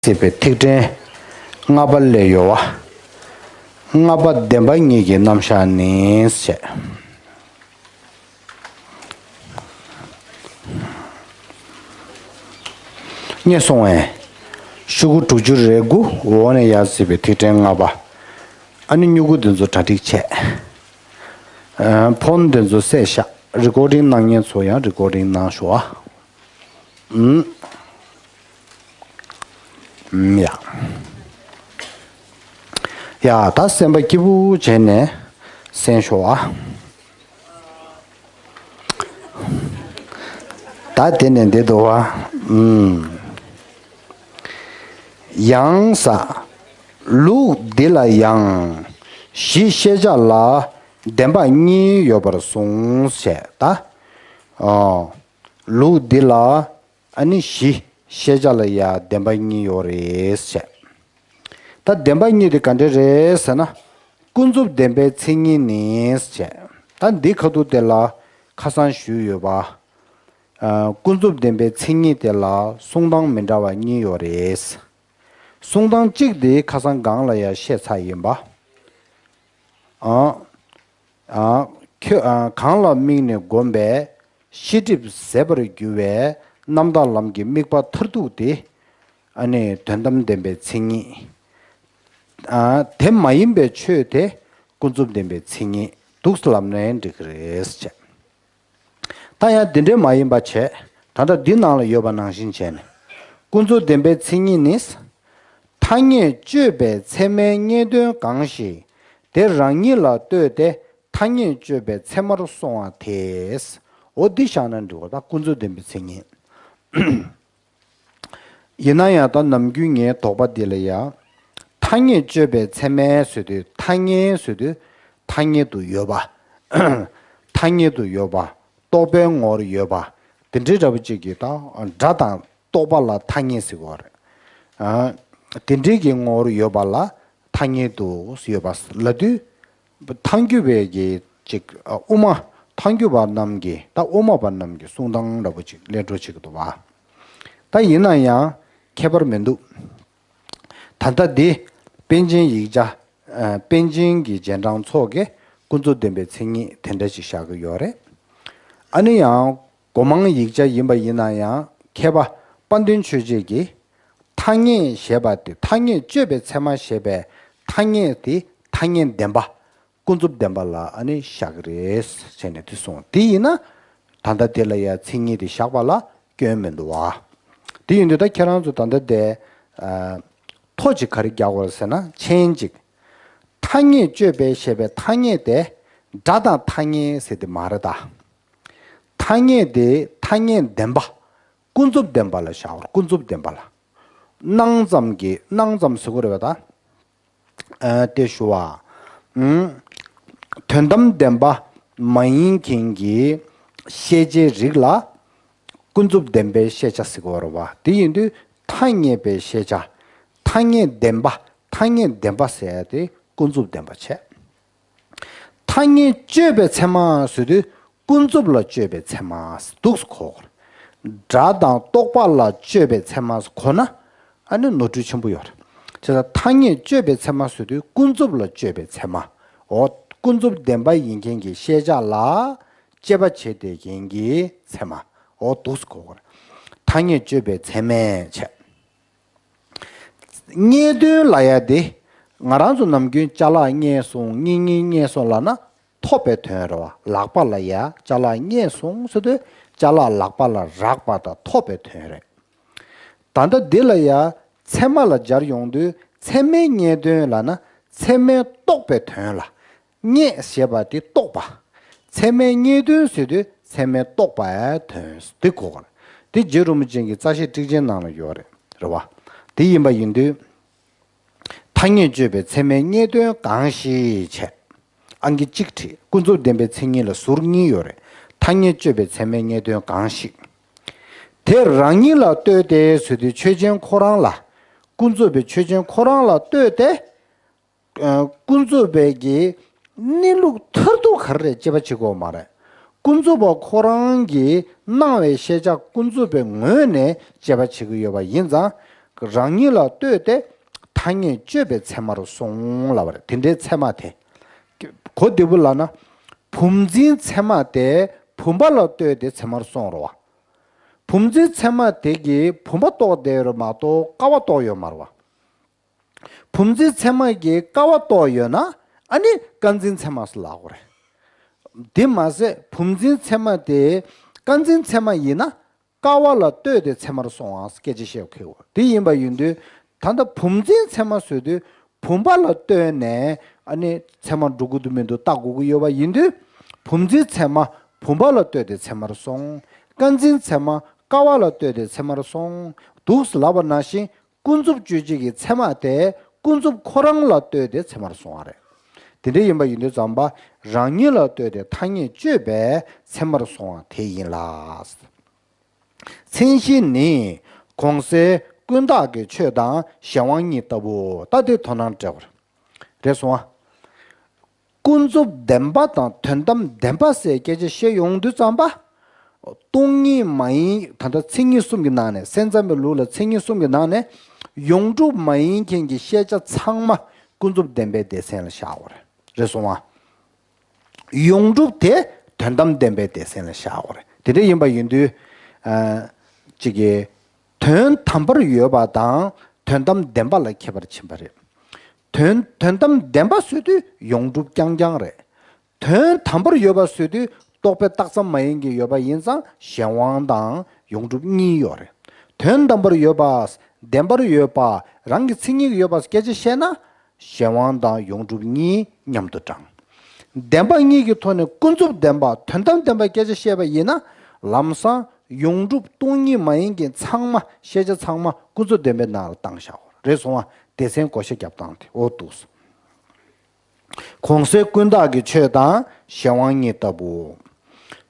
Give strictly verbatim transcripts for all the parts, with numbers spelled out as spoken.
ཟེར་བའི་ཐིག་ཕྲེང་ལྔ་པ་ལས་ཡོལ་བ། ལྔ་པ་བདེན་པ་གཉིས་ཀྱི་རྣམ་གཞག་ནི་ཞེས། ངས་སོང་བས། ཤོག་གུ་དྲུག་ཅུ་རེ་དགུ་འོག་ནས་ཡར་ཟེར་བའི་ཐིག་ཕྲེང་ལྔ་པ། ཨ་ནི་སྨྱུ་གུ་འདི་ཚོ་གྲ་སྒྲིག་བྱས། ཕོན་འདི་ཚོ་བསད་བཞག་རི་ཀོར་ཌིང་གནང་མཁན་ཚོ་ཡང་རི་ཀོར་ཌིང་གནང་ཤོག་ཨ། ཨུམ། ཡ། ཡ་ད་སེམས་པ་སྐྱིད་པོ་བྱས་ནས་གསན་ཤོག་ཨ། ད་དེ་ནས་འདི་འདུག་བ། ཨུམ། ཡང་ས། ལུགས་འདི་ལ་ཡང་། གཞི་ཤེས་བྱ་ལ་བདེན་པ་གཉིས་ཡོད་པར་གསུངས་ཞེས་ད། ཨོ། ལུགས་འདི་ལ་ཨ་ནི་གཞི་ཤེས་བྱ་ལ་ཡ་བདེན་པ་གཉིས་ཡོད་རེད་ཞེས། ད་བདེན་པ་གཉིས་དེ་ག་འདྲ་རེད་ཟེར་ན། ཀུན་རྫོབ་བདེན་པའི་མཚན་ཉིད་ནི་ཞེས། ད་འདི་ཁ་ཐུག་དེ་ལ་ཁ་སང་ཞུས་ཡོད་པ། ཨ། ཀུན་རྫོབ་བདེན་པའི་མཚན་ཉིད་དེ་ལ་གསུང་སྟངས་མི་འདྲ་བ་གཉིས་ཡོད་རེད། གསུང་སྟངས་གཅིག་དེ་ཁ་སང་སྒང་ལ་ཡ་བཤད་ཚར་ཡིན་པ། ཨ། ཨ། ཁྱོད་ཨ། གང་ལ་དམིགས་ནས་བསྒོམས་པས་ཤེས་སྒྲིབ་ཟད་པར་འགྱུར་བའི་རྣམ་དག་ལམ་གྱི་དམིགས་པ་མཐར་ཐུག་དེ། ཨ་ནི་དོན་དམ་བདེན་པའི་མཚན་ཉིད། ཨ། དེ་མ་ཡིན་པའི་ཆོས་དེ་ཀུན་རྫོབ་བདེན་པའི་མཚན་ཉིད་འདུག་ལབ་ནའི་འགྲིག་གི་རེད་ཅེས། ད་ཡང་འདི་འདྲའི་མ་ཡིན་པ་བྱས། ད་ལྟ་འདི་ནང་ལ་ཡོད་པ་ནང་བཞིན་བྱས་ནས། ཀུན་རྫོབ་བདེན་པའི་མཚན་ཉིད་ནི། ཐ་སྙད་དཔྱོད་པའི་ཚད་མའི་རྙེད་དོན་གང་ཞིག་དེ་རང་ཉིད་ལ་ལྟོས་ཏེ་ཐ་སྙད་དཔྱོད་པའི་ཚད་མར་སོང་བ་དེས། འོ་འདི་བཞག་ན་འགྲིག་གོ་ད་ཀུན་རྫོབ་བདེན་པའི་མཚན་ཉིད། ཡིན་ན་ཡང་ད་ནམ་རྒྱུན་ངའི་དོགས་པ་འདི་ལ་ཡ། ཐ་སྙད་དཔྱོད་པའི་ཚད་མའི་ཟེར་དུས་ཐ་སྙད་ཟེར་དུས་ཐ་སྙད་དུ་ཡོད་པ། ཐ་སྙད་དུ་ཡོད་པ། རྟོག་པའི་ངོ་བོར་ཡོད་པ། དེ་འདྲའི་འདྲ་པོ་ཅིག་གིས་ད་སྒྲ་དང་རྟོག་པ་ལ་ཐ་སྙད་ཟེར་གོ་རེད། ཨ། དེ་འདྲའི་གི་ངོ་བོར་ཡོད་པ་ལ་ཐ་སྙད་དུ་ཡོད་པ་ལབ་དུས། ཐལ་འགྱུར་བའི་གི་ཅིག་དབུ་མ་ཐལ་འགྱུར་བ་རྣམས་ཀྱི་ད་དབུ་མ་པ་རྣམས་ཀྱི་གསུང་སྟངས་འདྲ་པོ་ཅིག་ལས་འགྲོ་བྱེད་ཀྱི་འདུག་བ། ད་ཡིན་ན་ཡང་ཁྱད་པར་མི་འདུག་ད་ལྟ་འདི་པཎ་ཆེན་ཡིག་ཆ། ཨ། པཎ་ཆེན་གྱི་རྗེས་འབྲང་ཚོ་གིས་ཀུན་རྫོབ་བདེན་པའི་མཚན་ཉིད་དེ་འདྲ་ཅིག་བཞག་གི་ཡོད་རེད། ཨ་ནི་ཡང་སྒོ་མང་ཡིག་ཆ་ཡིན་པ་ཡིན་ན་ཡང་མཁས་པ་དཔལ་ལྡན་ཆོས་རྗེ་གིས། ཐ་སྙད་ཞེས་པ་དེ་ཐ་སྙད་དཔྱོད་པའི་ཚད་མ་ཞེས་པའི་ཐ་སྙད་དེ་ཐ་སྙད་བདེན་པ། ཀུན་རྫོབ་བདེན་པ་ལ་ཨ་ནི་བཞག་གི་རེད་ཟེར་ནས་དེ་གསུངས། དེ་ཡིན་ན་ད་ལྟ་དེ་ལ་ཡང་མཚན་ཉིད་དེ་བཞག་པ་ལ་སྐྱོན་མི་འདུག་བ། དེ་ཡིན་དུས་ད་ཁྱེད་རང་ཚོ་ད་ལྟ་དེ་ཨ། ཐོ་གཅིག་ག་རེ་རྒྱག་དགོས་ཟེར་ན་མཆན་གཅིག་ཐ་སྙད་དཔྱོད་པའི་ཞེས་པའི་ཐ་སྙད་དེ་སྒྲ་དང་ཐ་སྙད་ཟེར་དེ་མ་རེད་ད། ཐ་སྙད་དེ་ཐ་སྙད་བདེན་པ། ཀུན་རྫོབ་བདེན་པ་ལ་བཞག་པར་ཀུན་རྫོབ་བདེན་པ་ལ། སྣང་ཙམ་གྱི་སྣང་ཙམ་ཟེར་དགོས་རེད་པ་ད། ཨ། དེ་ཞུ་བ། ཨུམ། དོན་དམ་བདེན་པ་མ་ཡིན་མཁན་གྱི་ཤེས་བྱའི་རིགས་ལ་ཀུན་རྫོབ་བདེན་པའི་ཤེས་བྱ་ཟེར་གྱི་ཡོད་རེད་བ། དེ་ཡིན་དུས་ཐ་སྙད་པའི་ཤེས་བྱ། ཐ་སྙད་བདེན་པ། ཐ་སྙད་བདེན་པ་ཟེར་ཡ་དེ་ཀུན་རྫོབ་བདེན་པ་བྱས། ཐ་སྙད་དཔྱོད་པའི་ཚད་མ་ཟེར་དུས་ཀུན་རྫོབ་ལ་དཔྱོད་པའི་ཚད་མ་འདུག་སེ་གོ་དགོས་རེད། སྒྲ་དང་རྟོག་པ་ལ་དཔྱོད་པའི་ཚད་མ་གོ་ན་ཨ་ནི་ནོར་འཁྲུལ་ཆེན་པོ་ཡོད་རེད། བྱས་ཙང་ཐ་སྙད་དཔྱོད་པའི་ཚད་མ་ཟེར་དུས་ཀུན་རྫོབ་ལ་དཔྱོད་པའི་ཚད་མ། འོ། ཀུན་རྫོབ་བདེན་པ་ཡིན་མཁན་གྱི་ཤེས་བྱ་ལ་དཔྱད་པ་བྱེད་བསྡད་མཁན་གྱི་ཚད་མ། འོ་འདུག་སེ་གོ་དགོས་རེད། ཐ་སྙད་དཔྱོད་པའི་ཚད་མས་བྱས། རྙེད་དོན་ལབ་ཡ་དེ། ང་རང་ཚོ་ནམ་རྒྱུན་ཅ་ལག་རྙེད་སོང་། གཉེན་ཉེ་རྙེད་སོང་ལབ་ན་ཐོབ་པའི་དོན་རེད་བ། ལག་པ་ལ་ཡ་ཅ་ལག་རྙེད་སོང་ཟེར་དུས་ཅ་ལག་ལག་པ་ལ་རག་པ་དང་ཐོབ་པའི་དོན་རེད། ད་ལྟ་འདི་ལ་ཡ་ཚད་མ་ལ་སྦྱར་ཡོང་དུས་ཚད་མའི་རྙེད་དོན་ལབ་ན་ཚད་མས་རྟོགས་པའི་དོན་ལ། རྙེད་ཞེས་པ་དེ་རྟོགས་པ། ཚད་མའི་རྙེད་དོན་ཟེར་དུས་ཚད་མས་རྟོགས་པའི་དོན་དེ་གོ་དགོས་རེད། དེ་རྗེ་རིན་པོ་ཆེ་གི་རྩ་ཤེ་ཊཱིཀ་ཆེན་ནང་ལ་ཡོད་རེད། རེད་བ། དེ་ཡིན་པ་ཡིན་དུས། ཐ་སྙད་དཔྱོད་པའི་ཚད་མའི་རྙེད་དོན་གང་ཞིག་བྱས། ཨང་ཀི་གཅིག་བྲིས། ཀུན་རྫོབ་བདེན་པའི་མཚན་ཉིད་ལ་ཟུར་གཉིས་ཡོད་རེད། ཐ་སྙད་དཔྱོད་པའི་ཚད་མའི་རྙེད་དོན་གང་ཞིག་དེ་རང་ཉིད་ལ་ལྟོས་ཏེ་ཟེར་དུས་ཆོས་ཅན་ཁོ་རང་ལ། ཀུན་རྫོབ་པའི་ཆོས་ཅན་ཁོ་རང་ལ་ལྟོས་ཏེ། ཨ། ཀུན་རྫོབ་པའི་གི་གནས་ལུགས་མཐར་ཐུག་ག་རེ་རེད་དཔྱད་པ་བྱེད་དགོས་མ་རེད། ཀུན་རྫོབ་པ་ཁོ་རང་གིས་སྣང་བའི་ཤེས་བྱ་ཀུན་རྫོབ་པའི་ངོས་ནས་དཔྱད་པ་བྱེད་ཀྱི་ཡོད་པ་ཡིན་ཙང་། རང་ཉིད་ལ་ལྟོས་ཏེ་ཐ་སྙད་དཔྱོད་པའི་ཚད་མར་སོང་ལབ་པ་རེད། དེ་འདྲའི་ཚད་མ་དེ། གོ་བདེ་པོ་ལབ་ན། བུམ་འཛིན་ཚད་མ་དེ་བུམ་པ་ལ་ལྟོས་ཏེ་ཚད་མར་སོང་རེད་བ། བུམ་འཛིན་ཚད་མ་དེ་གིས་བུམ་པ་རྟོགས་བསྡད་ཡོད་རེད་མ་གཏོགས་ཀ་བ་རྟོགས་ཡོད་མ་རེད་བ། བུམ་འཛིན་ཚད་མ་གིས་ཀ་བ་རྟོགས་ཡོད་ན། ཨ་ནི་ཀ་འཛིན་ཚད་མ་ཟེར་ལབ་དགོས་རེད། དེ་མ་ཟད་བུམ་འཛིན་ཚད་མ་དེ་ཀ་འཛིན་ཚད་མ་ཡིན་ན། ཀ་བ་ལ་ལྟོས་ཏེ་ཚད་མར་སོང་བ་སྐད་ཆ་བཤད་ཁེལ་བ་དེ་ཡིན་པ་ཡིན་དུས། ད་ལྟ་བུམ་འཛིན་ཚད་མ་ཟེར་དུས་བུམ་པ་ལ་ལྟོས་ནས་ཨ་ནི་ཚད་མ་འགྲོ་གི་འདུག་མི་འདུག་ལྟ་དགོས་ཀྱི་ཡོད་པ་ཡིན་དུས། བུམ་འཛིན་ཚད་མ་བུམ་པ་ལ་ལྟོས་ཏེ་ཚད་མར་སོང་། ཀ་འཛིན་ཚད་མ་ཀ་བ་ལ་ལྟོས་ཏེ་ཚད་མར་སོང་། འདུག་ལབ་པ་ནང་བཞིན། ཀུན་རྫོབ་དཔྱོད་བྱེད་ཀྱི་ཚད་མ་དེ་ཀུན་རྫོབ་ཁོ་རང་ལ་ལྟོས་ཏེ་ཚད་མར་སོང་བ་རེད། དེ་འདྲ་ཡིན་པ་ཡིན་དུས་ཙམ་པ། རང་ཉིད་ལ་ལྟོས་ཏེ་ཐ་སྙད་དཔྱོད་པའི་ཚད་མར་སོང་བ་དེ་ཡིན་ལ། མཚན་གཞི་ནི་གོང་གསལ་ཀུན་བརྟགས་ཀྱི་ཆོས་དང་གཞན་དབང་གཉིས་ལྟ་བུ། ད་དེ་དོ་སྣང་སྤྲད་པ་རེད། རེད་སོང་ཨ། ཀུན་རྫོབ་བདེན་པ་དང་དོན་དམ་བདེན་པ་ཟེར་སྐད་ཆ་བཤད་ཡོང་དུས་ཙམ་པ། སྟོང་ཉིད་མ་ཡིན། ད་ལྟ་མཚན་ཉིད་གསུམ་གྱི་ནང་ནས། སེམས་ཙམ་པའི་ལུགས་ལ་མཚན་ཉིད་གསུམ་གྱི་ནང་ནས་ཡོངས་གྲུབ་མ་ཡིན་མཁན་གྱི་ཤེས་བྱ་ཚང་མ་ཀུན་རྫོབ་བདེན་པའི་སྡེ་ཚན་ལ་བཞག་དགོས་རེད། རེད་སོང་ཨ། ཡོངས་གྲུབ་དེ་དོན་དམ་བདེན་པའི་སྡེ་ཚན་ལ་བཞག་དགོས་རེད། དེ་འདྲ་ཡིན་པ་ཡིན་དུས། ཨ། གཅིག་གིས། དོན་དམ་པར་ཡོད་པ་དང་དོན་དམ་བདེན་པ་ལ་ཁྱད་པར་ཕྱིན་པ་རེད། དོན་དོན་དམ་བདེན་པ་ཟེར་དུས་ཡོངས་གྲུབ་རྐྱང་རྐྱང་རེད། དོན་དམ་པར་ཡོད་པ་ཟེར་དུས་རྟོག་པའི་རྟགས་ཙམ་མ་ཡིན་གྱི་ཡོད་པ་ཡིན་ཙང་གཞན་དབང་དང་ཡོངས་གྲུབ་གཉིས་ཡོད་རེད། དོན་དམ་པར་ཡོད་པ། བདེན་པར་ཡོད་པ། རང་གི་མཚན་ཉིད་ཀྱི་ཡོད་པ་སྐད་ཆ་བཤད་ན། གཞན་དབང་དང་ཡོངས་གྲུབ་གཉིས་མཉམ་དུ་བགྲང་། བདེན་པ་གཉིས་ཀྱི་ཐོག་ནས་ཀུན་རྫོབ་བདེན་པ་དོན་དམ་བདེན་པ་སྐད་ཆ་བཤད་པ་ཡིན་ན། ལམ་སང་ཡོངས་གྲུབ་སྟོང་ཉིད་མ་ཡིན་གྱི་ཚང་མ། ཤེས་བྱ་ཚང་མ་ཀུན་རྫོབ་བདེན་པའི་ནང་ལ་བཏང་བཞག་པ་རེད་སོང་བ། སྡེ་ཚན་བགོ་བཤའ་རྒྱབ་སྟངས་དེ་འོ་འདུག་གོང་གསལ་ཀུན་བརྟགས་ཀྱི་ཆོས་དང་གཞན་དབང་གཉིས་ལྟ་བུ།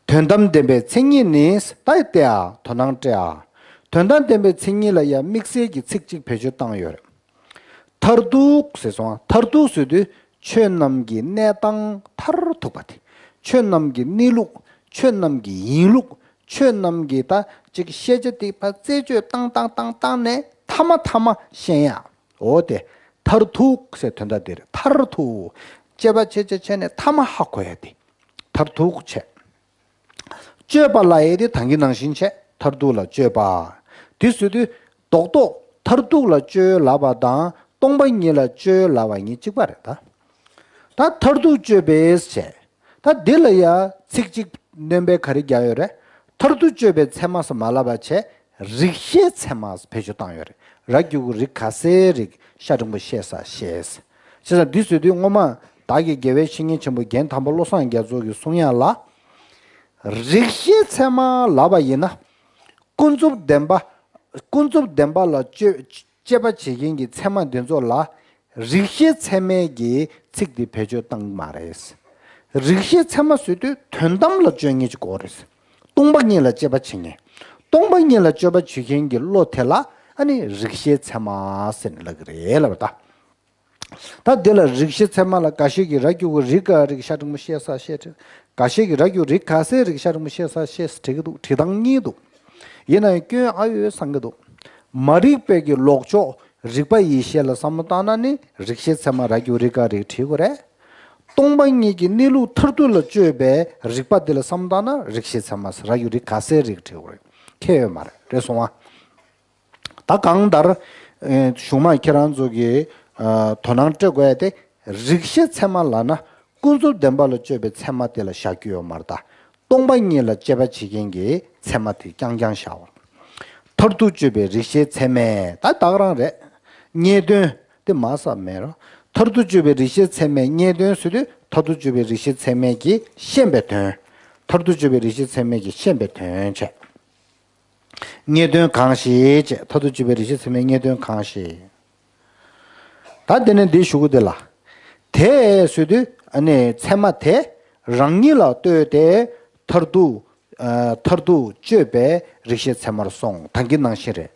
དོན་དམ་བདེན་པའི་མཚན་ཉིད་ནི། ད་ལྟ་ཡ་དོ་སྣང་སྤྲད་ཨ། དོན་དམ་བདེན་པའི་མཚན་ཉིད་ལ་ཡང་དམིགས་བསལ་གྱི་ཚིག་གཅིག་བེད་སྤྱོད་བཏང་ཡོད་རེད། མཐར་ཐུག་ཟེར་སོང་། མཐར་ཐུག་ཟེར་དུས་ཆོས་རྣམས་ཀྱི་གནས་སྟངས་མཐར་ཐུག་པ་དེ། ཆོས་རྣམས་ཀྱི་གནས་ལུགས། ཆོས་རྣམས་ཀྱི་ཡིན་ལུགས། ཆོས་རྣམས་ཀྱི་ད་ཅིག་ཤེས་བྱ་དེ་ཕར་རྩད་གཅོད་བཏང་བཏང་བཏང་བཏང་ནས་མཐའ་མ་མཐའ་མ་ཤེས་ཡ། འོ་དེ། མཐར་ཐུག་ཟེར་དོན་དག་དེ་རེད། མཐར་ཐུག་དཔྱད་པ་བྱས་བྱས་བྱས་ནས་མཐའ་མ་ཧ་གོ་ཡ་དེ། མཐར་ཐུག་བྱས། དཔྱོད་པ་ལབ་ཡས་དེ་ད་གིན་ནང་བཞིན་བྱས། མཐར་ཐུག་ལ་དཔྱོད་པ། དེ་ཟེར་དུས་རྡོག་རྡོག་མཐར་ཐུག་ལ་དཔྱོད་ལབ་པ་དང་སྟོང་པ་ཉིད་ལ་དཔྱོད་ལབ་པ་གཉིས་གཅིག་པ་རེད་ད། ད་མཐར་ཐུག་དཔྱོད་པས་བྱས། ད་འདི་ལ་ཡ་ཚིག་གཅིག་སྣོན་པ་ག་རེ་རྒྱག་ཡོད་རེད། མཐར་ཐུག་དཔྱོད་པའི་ཚད་མ་ཟེར་མ་ལབ་པ་བྱས། རིགས་ཤེས་ཚད་མ་ཟེར་བེད་སྤྱོད་བཏང་ཡོད་རེད། ར་གི་གུ་རིགས་ག་སའི་རིགས། ཤ་འགྲེང་བུ་ཤེ་ས་ཤེས། བྱས་ཙང་འདི་ཟེར་དུས་སྔོན་མ་བདག་གི་དགེ་བའི་བཤེས་གཉེན་ཆེན་པོ་རྒན་དམ་པ་བློ་བཟང་རྒྱ་མཚོ་གིས་གསུང་ཡ་ལ། རིགས་ཤེས་ཚད་མ་ལབ་པ་ཡིན་ན། ཀུན་རྫོབ་བདེན་པ། ཀུན་རྫོབ་བདེན་པ་ལ་དཔྱོད། དཔྱད་པ་བྱེད་མཁན་གྱི་ཚད་མ་འདི་ཚོ་ལ། རིགས་ཤེས་ཚད་མའི་གི་ཚིག་འདི་བེད་སྤྱོད་བཏང་གི་མ་རེད། རིགས་ཤེས་ཚད་མ་ཟེར་དུས་དོན་དམ་ལ་དཔྱོད་མཁན་ཅིག་དགོས་རེད། སྟོང་པ་ཉིད་ལ་དཔྱད་པ་བྱེད་མཁན། སྟོང་པ་ཉིད་ལ་དཔྱད་པ་བྱེད་མཁན་གྱི་བློ་དེ་ལ་ཨ་ནི་རིགས་ཤེས་ཚད་མ་ཟེར་ནས་ལབ་ཀྱི་རེད་ལབ་པ་ད། ད་འདི་ལ་རིགས་ཤེས་ཚད་མ་ལ་འགའ་ཤས་ཀྱིས་ར་གི་གུ་རིགས་ག་རིགས། ཤ་འགྲེང་བུ་ཤེ་ས་ཤེས་བྲིས། འགའ་ཤས་ཀྱིས་ར་གི་གུ་རིགས་ག་སའི་རིགས། ཤ་འགྲེང་བུ་ཤེ་ས་ཤེས་བྲིས་ཀྱི་འདུག་བྲིས་སྟངས་གཉིས་འདུག་ཡིན་ན་ཡང་སྐྱོན་ཨ་ཡོད་བསམ་གྱི་འདུག་མ་རིག་པའི་གི་ལོག་ཕྱོགས་རིག་པ་ཡེ་ཤེས་ལ་བསམ་བློ་བཏང་ན་ནི་རིགས་ཤེས་ཚད་མ་ར་གི་གུ་རིགས་ག་རིགས་བྲིས་དགོས་རེད། སྟོང་པ་ཉིད་ཀྱི་གནས་ལུགས་མཐར་ཐུག་ལ་དཔྱོད་པའི་རིགས་པ་འདི་ལ་བསམ་བློ་བཏང་ན་རིགས་ཤེས་ཚད་མ་ར་གི་གུ་རིགས་ག་སའི་རིགས་བྲིས་དགོས་རེད། ཁྱད་ཡོད་མ་རེད། རེད་སོང་ཨ། ད་གང་ལྟར། ཨེ། གཞུག་མ་ཁྱེད་རང་ཚོ་གིས། ཨ། དོ་སྣང་སྤྲད་དགོས་ཡ་དེ། རིགས་ཤེས་ཚད་མ་ལབ་ན་ཀུན་རྫོབ་བདེན་པ་ལ་དཔྱོད་པའི་ཚད་མ་དེ་ལ་བཞག་རྒྱུ་ཡོད་མ་རེད་ད། སྟོང་པ་ཉིད་ལ་དཔྱད་པ་བྱེད་མཁན་གྱི་ཚད་མ་དེ་རྐྱང་རྐྱང་བཞག་པ། མཐར་ཐུག་དཔྱོད་པའི་རིགས་ཤེས་ཚད་མས། ད་ད་ག་རང་རེད། རྙེད་དོན་དེ་མ་ཟ་མེད་རོ། མཐར་ཐུག་དཔྱོད་པའི་རིགས་ཤེས་ཚད་མས་རྙེད་དོན་ཟེར་དུས་མཐར་ཐུག་དཔྱོད་པའི་རིགས་ཤེས་ཚད་མས་ཀྱིས་ཤེས་པའི་དོན། མཐར་ཐུག་དཔྱོད་པའི་རིགས་ཤེས་ཚད་མས་ཀྱིས་ཤེས་པའི་དོན་བྱས། རྙེད་དོན་གང་ཞིག་ཅེས། མཐར་ཐུག་དཔྱོད་པའི་རིགས་ཤེས་ཚད་མས་རྙེད་དོན་གང་ཞིག་ད་དེ་ནས་འདི་ཞུ་གི་འདི་ལ། དེ་ཟེར་དུས་ཨ་ནི་ཚད་མ་དེ་རང་ཉིད་ལ་ལྟོས་ཏེ་མཐར་ཐུག་ཨ། མཐར་ཐུག་དཔྱོད་པའི་རིགས་ཤེས་ཚད་མར་སོང་། ད་གིན་ནང་བཞིན་རེད།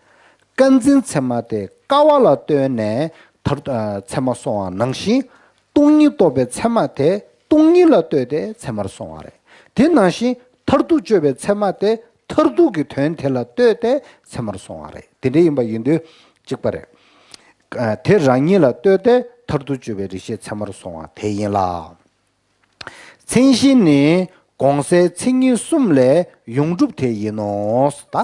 ཀ་འཛིན་ཚད་མ་དེ་ཀ་བ་ལ་ལྟོས་ནས་མཐར། ཨ། ཚད་མ་སོང་བ་ནང་བཞིན། སྟོང་ཉིད་རྟོགས་པའི་ཚད་མ་དེ་སྟོང་ཉིད་ལ་ལྟོས་ཏེ་ཚད་མར་སོང་བ་རེད། དེ་ནང་བཞིན་མཐར་ཐུག་དཔྱོད་པའི་ཚད་མ་དེ་མཐར་ཐུག་གི་དོན་དེ་ལ་ལྟོས་ཏེ་ཚད་མར་སོང་བ་རེད། དེ་འདྲ་ཡིན་པ་ཡིན་དུས་ གཅིག་པ་རེད། ཨ། དེ་རང་ཉིད་ལ་ལྟོས་ཏེ་མཐར་ཐུག་དཔྱོད་པའི་རིགས་ཤེས་ཚད་མར་སོང་བ་དེ་ཡིན་ལ། མཚན་གཞི་ནི་གོང་གསལ་མཚན་ཉིད་གསུམ་ལས་ཡོངས་གྲུབ་དེ་ཡིན་ནོ། ད་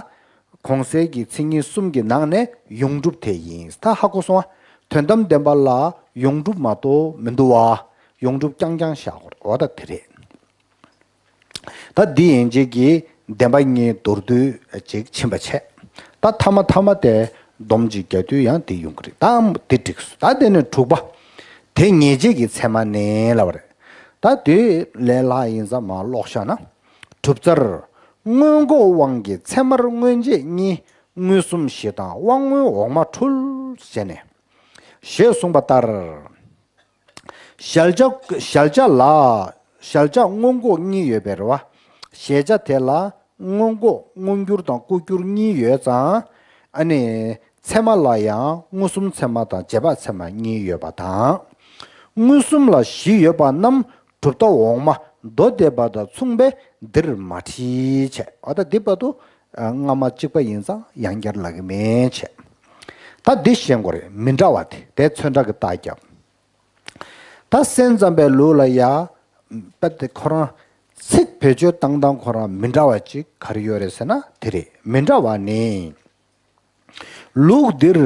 གོང་གསལ་གྱི་མཚན་ཉིད་གསུམ་གྱི་ནང་ནས་ཡོངས་གྲུབ་དེ་ཡིན། ད་ཧ་གོ་སོང་ཨ། དོན་དམ་བདེན་པ་ལ་ཡོངས་གྲུབ་མ་གཏོགས་མི་འདུག་བ། ཡོངས་གྲུབ་རྐྱང་རྐྱང་བཞག་དགོས་རེད། འོ་ད་དེ་རེད། ད་འདི་ཡན་ཆད་ཀྱི་བདེན་པ་གཉིས་མདོར་བསྡུས་ཅིག་ཕྱིན་པ་བྱས། ད་ཐ་མ་ཐ་མ་དེ་སྡོམ་གཅིག་རྒྱག་དུས་ཡང་དེ་ཡོང་གི་རེད། ད་འདི་འགྲིག་སོང་། ད་དེ་ནས་དྲུག་པ། དེ་ངེས་བྱེད་ཀྱི་ཚད་མ་ནི་ལབ་པ་རེད། ད་དེ་ལས་ལྷག་ཡིན་ཙང་མར་ཀློག་བཞག་ན། གྲུབ་རྩལ། མངོན་ལྐོག་དབང་གིས་ཚད་མར་མངོན་རྗེས་གཉིས། མངོན་སུམ་བཞི་དང་དབང་མངོན་འོག་མ་འཁྲུལ། ཞེས་ནས། ཞེས་གསུངས་པ་ལྟར། གཞལ་བྱ། གཞལ་བྱ་ལ། གཞལ་བྱ་མངོན་ལྐོག་གཉིས་ཡོད་པ་རེད་བ། གཞལ་བྱ་དེ་ལ་མངོན་ལྐོག་མངོན་གྱུར་དང་ལྐོག་གྱུར་གཉིས་ཡོད་ཙང་། ཨ་ནི། ཚད་མ་ལ་ཡང་མངོན་སུམ་ཚད་མ་དང་རྗེས་དཔག་ཚད་མ་གཉིས་ཡོད་པ་དང་། མངོན་སུམ་ལ་བཞི་ཡོད་པ་རྣམས་གྲུབ་མཐའ་འོག་མ་མདོ་སྡེ་པ་དང་མཚུངས་པས་འདིར་མ་བྲིས་བྱས། འོ་ད་འདི་བར་དུ་སྔ་མ་གཅིག་པ་ཡིན་ཙང་ཡང་བསྐྱར་ལབ་ཀྱི་མེད་བྱས། ད་འདི་ཤེས་དགོས་རེད། མི་འདྲ་བ་དེ་དེ་ཚོན་ཁྲ་གི་རྟགས་རྒྱབ། ད་སེམས་ཙམ་པའི་ལུགས་ལ་ཡ། དཔེ་དེ་ཁོ་རང་ཚིག་བེད་སྤྱོད་བཏང་སྟངས་ཁོ་རང་མི་འདྲ་བ་ཅིག་ག་རེ་ཡོད་རེད་ཟེར་ན་དེ་རེད། མི་འདྲ་བ་ནི། ལུགས་འདིར་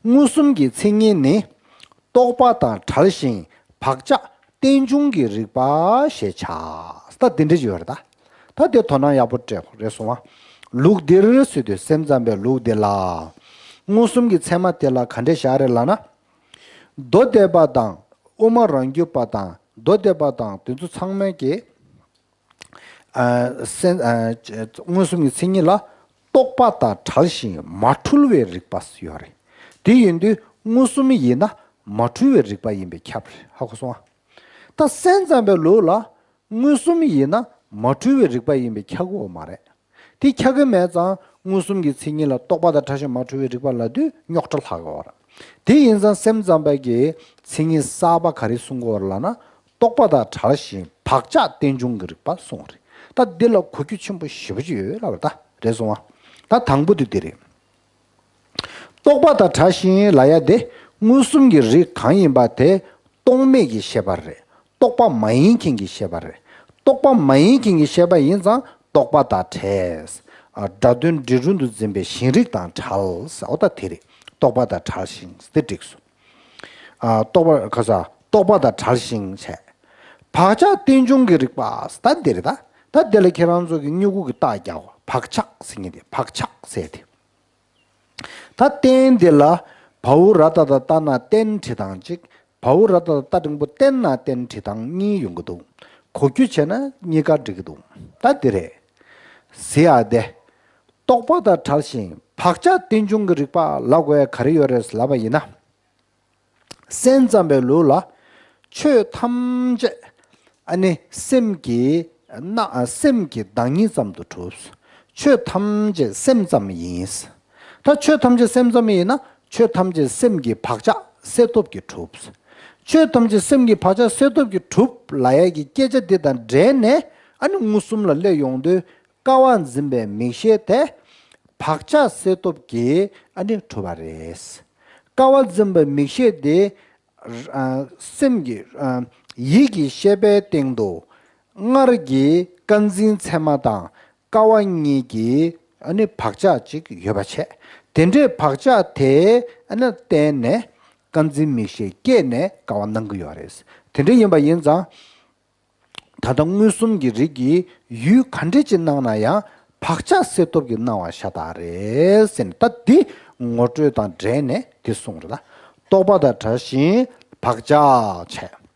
མངོན་སུམ་གྱི་མཚན་ཉིད་ནི། རྟོག་པ་དང་བྲལ་ཞིང་བག་ཆགས་རྟེན་འབྱུང་གི་རིག་པ་ཞེས་བྱ། ད་འདི་འདྲ་ཅིག་ཡོད་རེད་ད། ད་དེ་དོ་སྣང་ཡག་པོ་སྤྲད་དགོས་རེད་གསུངས་པ། ལུགས་འདིར་ཟེར་དུས་སེམས་ཙམ་པའི་ལུགས་འདི་ལ། མངོན་སུམ་གྱི་ཚད་མ་དེ་ལ་ག་འདྲ་བཞག་རེད་ལབ་ན། མདོ་སྡེ་པ་དང་དབུ་མ་རང་རྒྱུད་པ་དང་མདོ་སྡེ་པ་དང་དེ་ཚོ་ཚང་མས་ཀྱི། ཨ། སེམས། ཨ། མངོན་སུམ་གྱི་མཚན་ཉིད་ལ་རྟོག་པ་དང་བྲལ་ཞིང་མ་འཁྲུལ་བའི་རིག་པ་ཡོད་རེད། དེ་ཡིན་དུས་མངོན་སུམ་ཡིན་ན་མ་འཁྲུལ་བའི་རིག་པ་ཡིན་པས་ཁྱབ་རེད། ཧ་གོ་སོང་ཨ། ད་སེམས་ཙམ་པའི་ལུགས་ལ་མངོན་སུམ་ཡིན་ན་མ་འཁྲུལ་བའི་རིག་པ་ཡིན་པས་ཁྱབ་ཀྱི་ཡོད་མ་རེད། དེ་ཁྱབ་ཀྱི་མེད་ཙང་མངོན་སུམ་གྱི་མཚན་ཉིད་ལ་རྟོག་པ་དང་བྲལ་ཞིང་མ་འཁྲུལ་བའི་རིག་པ་ལབ་དུས་རྙོག་དྲ་ལྷག་གི་ཡོད་རེད། དེ་ཡིན་ཙང་སེམས་ཙམ་པ་གིས་མཚན་ཉིད་གསར་པ་ག་རེ་གསུང་གི་ཡོད་རེད་ལབ་ན། རྟོག་པ་དང་བྲལ་ཞིང་བག་ཆགས་རྟེན་འབྱུང་གི་རིག་པ་གསུངས་རེད། ད་འདི་ལ་གོ་རྒྱུ་ཆེན་པོ་ཞེ་པོ་ཅིག་ཡོད་ལབ་རེད། ད་རེད་སོང་ཨ། ད་དང་པོ་དེ་འདི་རེད། རྟོག་པ་དང་བྲལ་ཞིང་ལབ་ཡ་དེ་མངོན་སུམ་གྱི་རིགས་གང་ཡིན་པ་དེ་རྟོག་མེད་ཀྱི་ཤེས་པ་རེད། རྟོག་པ་མ་ཡིན་མཁན་གྱི་ཤེས་པ་རེད། རྟོག་པ་མ་ཡིན་མཁན་གྱི་ཤེས་པ་ཡིན་ཙང་རྟོག་པ་དང་བྲལ། ཨ། སྒྲ་དོན་འབྲས་རུམ་དུ་འཛིན་པའི་གཞན་རིག་དང་བྲལ་ཟེར། འོ་ད་དེ་རེད། རྟོག་པ་དང་བྲལ་ཞིང་དེ་འགྲིག་སོང་། ཨ། རྟོག་པ་ག་ས་རྟོག་པ་དང་བྲལ་ཞིང་བྱས། བག་ཆགས་རྟེན་འབྱུང་གི་རིག་པ་ད་འདི་རེད་ད། ད་འདི་ལ་ཁྱེད་རང་ཚོ་གི་མྱུ་གུ་གི་རྟགས་རྒྱག་དགོས། བག་ཆགས་ཟེར་མཁན་དེ་བག་ཆགས་ཟེར་དེ། ད་རྟེན་འདི་ལ་བ་འོག་ར་བཏགས་ཏ་བཏགས་ན་རྟེན་བྲིས་སྟངས་གཅིག་བ་འོག་ར་བཏགས་ཏ་འགྲེང་བུ་བརྟེན་ན་རྟེན་བྲིས་སྟངས་གཉིས་ཡོང་གི་འདུག་གོ་རྒྱུ་བྱས་ན་གཉིས་ཀ་འགྲིག་གི་འདུག་ད་འདི་རེད། ཟེར་ཡ་དེ། རྟོག་པ་དང་བྲལ་ཞིང་བག་ཆགས་རྟེན་འབྱུང་གི་རིག་པ་ལབ་དགོས་ཡ་ག་རེ་ཡོད་རེད་ལབ་པ་ཡིན་ན། སེམས་ཙམ་པའི་ལུགས་ལ། ཆོས་ཐམས་ཅད། ཨ་ནི་སེམས་ཀྱི་སྣང་། སེམས་ཀྱི་བདག་ཉིད་ཙམ་དུ་གྲུབ། ཆོས་ཐམས་ཅད་སེམས་ཙམ་ཡིན། ད་ཆོས་ཐམས་ཅད་སེམས་ཙམ་ཡིན་ན་ཆོས་ཐམས་ཅད་སེམས་ཀྱི་བག་ཆགས་སེལ་སྟོབས་ཀྱིས་གྲུབ། ཆོས་ཐམས་ཅད་སེམས་ཀྱི་བག་ཆགས་སེལ་སྟོབས་ཀྱིས་གྲུབ་ལབ་ཡ་གི་སྐད་ཆ་འདི་དང་འབྲེལ་ནས་ཨ་ནི་མངོན་སུམ་ལ་སླེབས་ཡོང་དུས། ཀ་བ་འཛིན་པའི་མིག་ཤེས་དེ་བག་ཆགས་སེལ་སྟོབས་ཀྱིས་ཨ་ནི་གྲུབ་པ་རེད། ཀ་བ་འཛིན་པའི་མིག་ཤེས་དེ་ཨ་སེམས་ཀྱི་ཨ་ཡིད་ཀྱི་ཤེས་པའི་སྟེང་དུ་སྔར་གྱི་ཀ་འཛིན་ཚད་མ་དང་ཀ་བ་གཉིས་ཀྱི་ཨ་ནི་བག་ཆགས་ཅིག་ཡོད་པ་བྱས། དེ་འདྲའི་བག་ཆགས་དེ་ཨ་ནི་བརྟེན་ནས་ཀ་འཛིན་མིག་ཤེས་སྐྱེས་ནས་ཀ་བ་སྣང་གི་ཡོད་རེད། དེ་འདྲ་ཡིན་པ་ཡིན་ཙང་། ད་ལྟ་མངོན་སུམ་གྱི་རིགས་ཀྱིས་ཡུལ་ག་འདྲ་ཅིག་སྣང་ན་ཡང་བག་ཆགས་སེལ་སྟོབས་ཀྱིས་སྣང་བ་ཤ་སྟག་རེད་ཟེར་ནས། ད་འདི་ངོ་སྤྲོད་དང་འབྲེལ་ནས་འདི་གསུངས་རེད་ད། རྟོག་པ་དང་བྲལ་ཞིང་བག་ཆགས་བྱས།